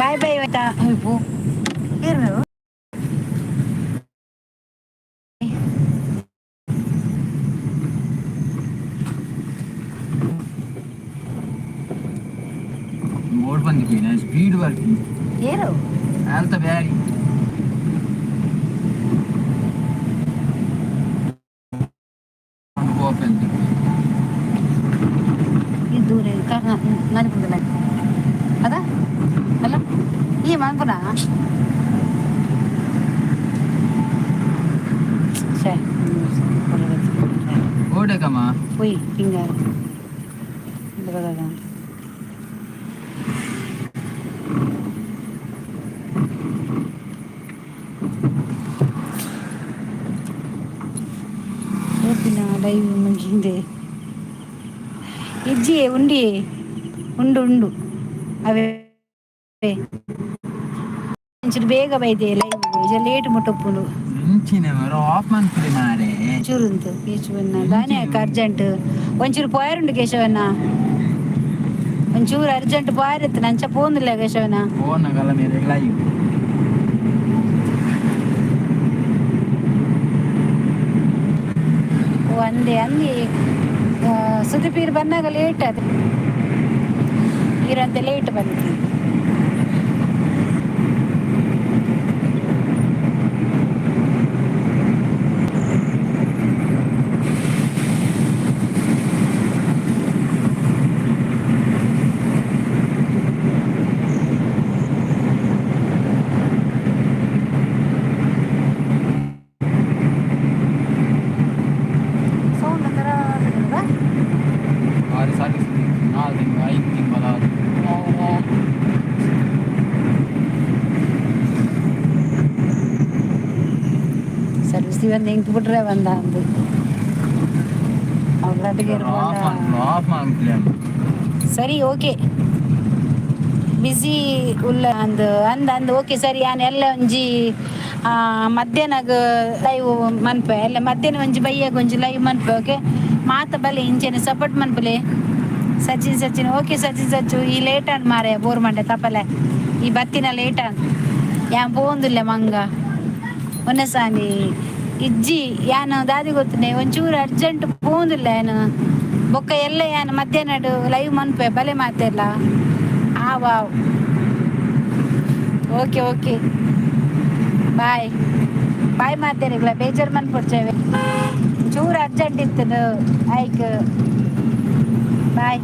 ಬಾಯ್ ಬಾಯ್ ಆಯ್ತಾ? ಪೂ. ಓಡ್ ಬಂದಿದ್ದೀನ ಸ್ಪೀಡ್ ಬರ್ತೀನಿ. ಏರು? ಅಲ್ತ ಬ್ಯಾರಿ. ಓಪನ್. ಇದು ದೂರ ಮನ್ಪುಂಡಲ ಅದ ಅಲ್ಲ ಈ ಮನ್ಪುನ ಸೇ. ಓಡೆ ಕಮ್ಮ. ಒಯ್ ಪಿಂಗಾರ. ಲೈವ್ ಮುಗಿಂದೆ. ಇಜ್ಜಿ ಉಂಡಿ ಉಂಡು ಉಂಡು ಅವೇ. ಒಂಚೂರು ಬೇಗ ಬೈದೆ ಲೈವ್ ಇಜ ಲೇಟ್ ಮುಟ್ಟಪ್ಪುಂಡು. ಇಂಚಿನ ಮರ ಆಫ್ ಮನ್ಪುಲೆ ಮಾರೆ. ಒಂಚೂರು ಉಂತು ಕೇಶವನ್ನ ದಾನೆ ಅರ್ಜೆಂಟ್ ಒಂಚೂರು ಪೋಯರುಂಡು ಕೇಶವನ್ನ. ಒಂಚೂರು ಅರ್ಜೆಂಟ್ ಪೋಯರಿತ್ತು ನಂಚ ಪೋಂದಿಲ್ಲ ಕೇಶವನ. ಫೋನ್ ಆಗಲ್ಲ ಮೇರೆ ಲೈವ್. ಓ ಅಂದೆ ಅಂದೆ ಸುದೀಪೀರ್ ಬಂದಾಗ ಲೇಟ್ ಅದು ಈರಂತೆ ಲೇಟ್ ಬಂತು. ಶಿವನ್ ಎಂಕ್ ಬಿಟ್ರೆ ಬಂದ ಅಂದು. ಆಫ್ ಮನ್ಪುಲು, ಆಫ್ ಮನ್ಪುಲೆ. ಸರಿ, ಓಕೆ, ಬಿಸಿ ಉಲ್ಲ ಅಂದ್ ಅಂದ್ ಅಂದ್. ಓಕೆ, ಸರಿ, ಯಾನ್ ಎಲ್ಲ ಒಂಜಿ ಮಧ್ಯಾಹ್ನಗ್ ಲೈವ್ ಮನ್ಪೆ. ಎಲ್ಲ ಮಧ್ಯಾಹ್ನ ಒಂಜಿ, ಬಯ್ಯಗ್ ಒಂಜಿ ಲೈವ್ ಮನ್ಪೆ. ಓಕೆ, ಮಾತ ಬಲೆ, ಇಂಚೆನೆ ಸಪೋರ್ಟ್ ಮನ್ಪುಲೆ. ಸಚಿನ್, ಸಚಿನ್, ಓಕೆ ಸಚಿನ್. ಸಚ್ಚು, ಈ ಲೇಟ್ ಆನ್ ಮಾರೆ, ಬೋರ್ ಮಂಡೆ ತಪಲೆ. ಈ ಬತ್ತಿನ ಲೇಟ್ ಆನ್, ಯಾನ್ ಪೋಂದುಲ್ಲೆ ಮಂಗ ಒನ್ನೆಸಾನಿ. ಇಜ್ಜಿ, ಯಾನ್ ದಾದಿ ಗೊತ್ತುನೆ, ಒಂಚೂರು ಅರ್ಜೆಂಟ್ ಪೋಂದುಲ್ಲ ಯಾನ್. ಬೊಕ್ಕ ಎಲ್ಲ ಯಾನ್ ಮಧ್ಯಾಹ್ನ ಲೈವ್ ಮನ್ಪೆ, ಬಲೆ ಮಾತೆಲ್ಲ. ಆ wow, okay okay, bye bye. ಮಾತೇರಿಗ್ಲ ಬೇಜಾರ್ ಮನ್ಪೊಡ್ಚೇವೆ, ಚೂರು ಅರ್ಜೆಂಟ್ ಇತ್ತು ಐಕ್. ಬಾಯ್.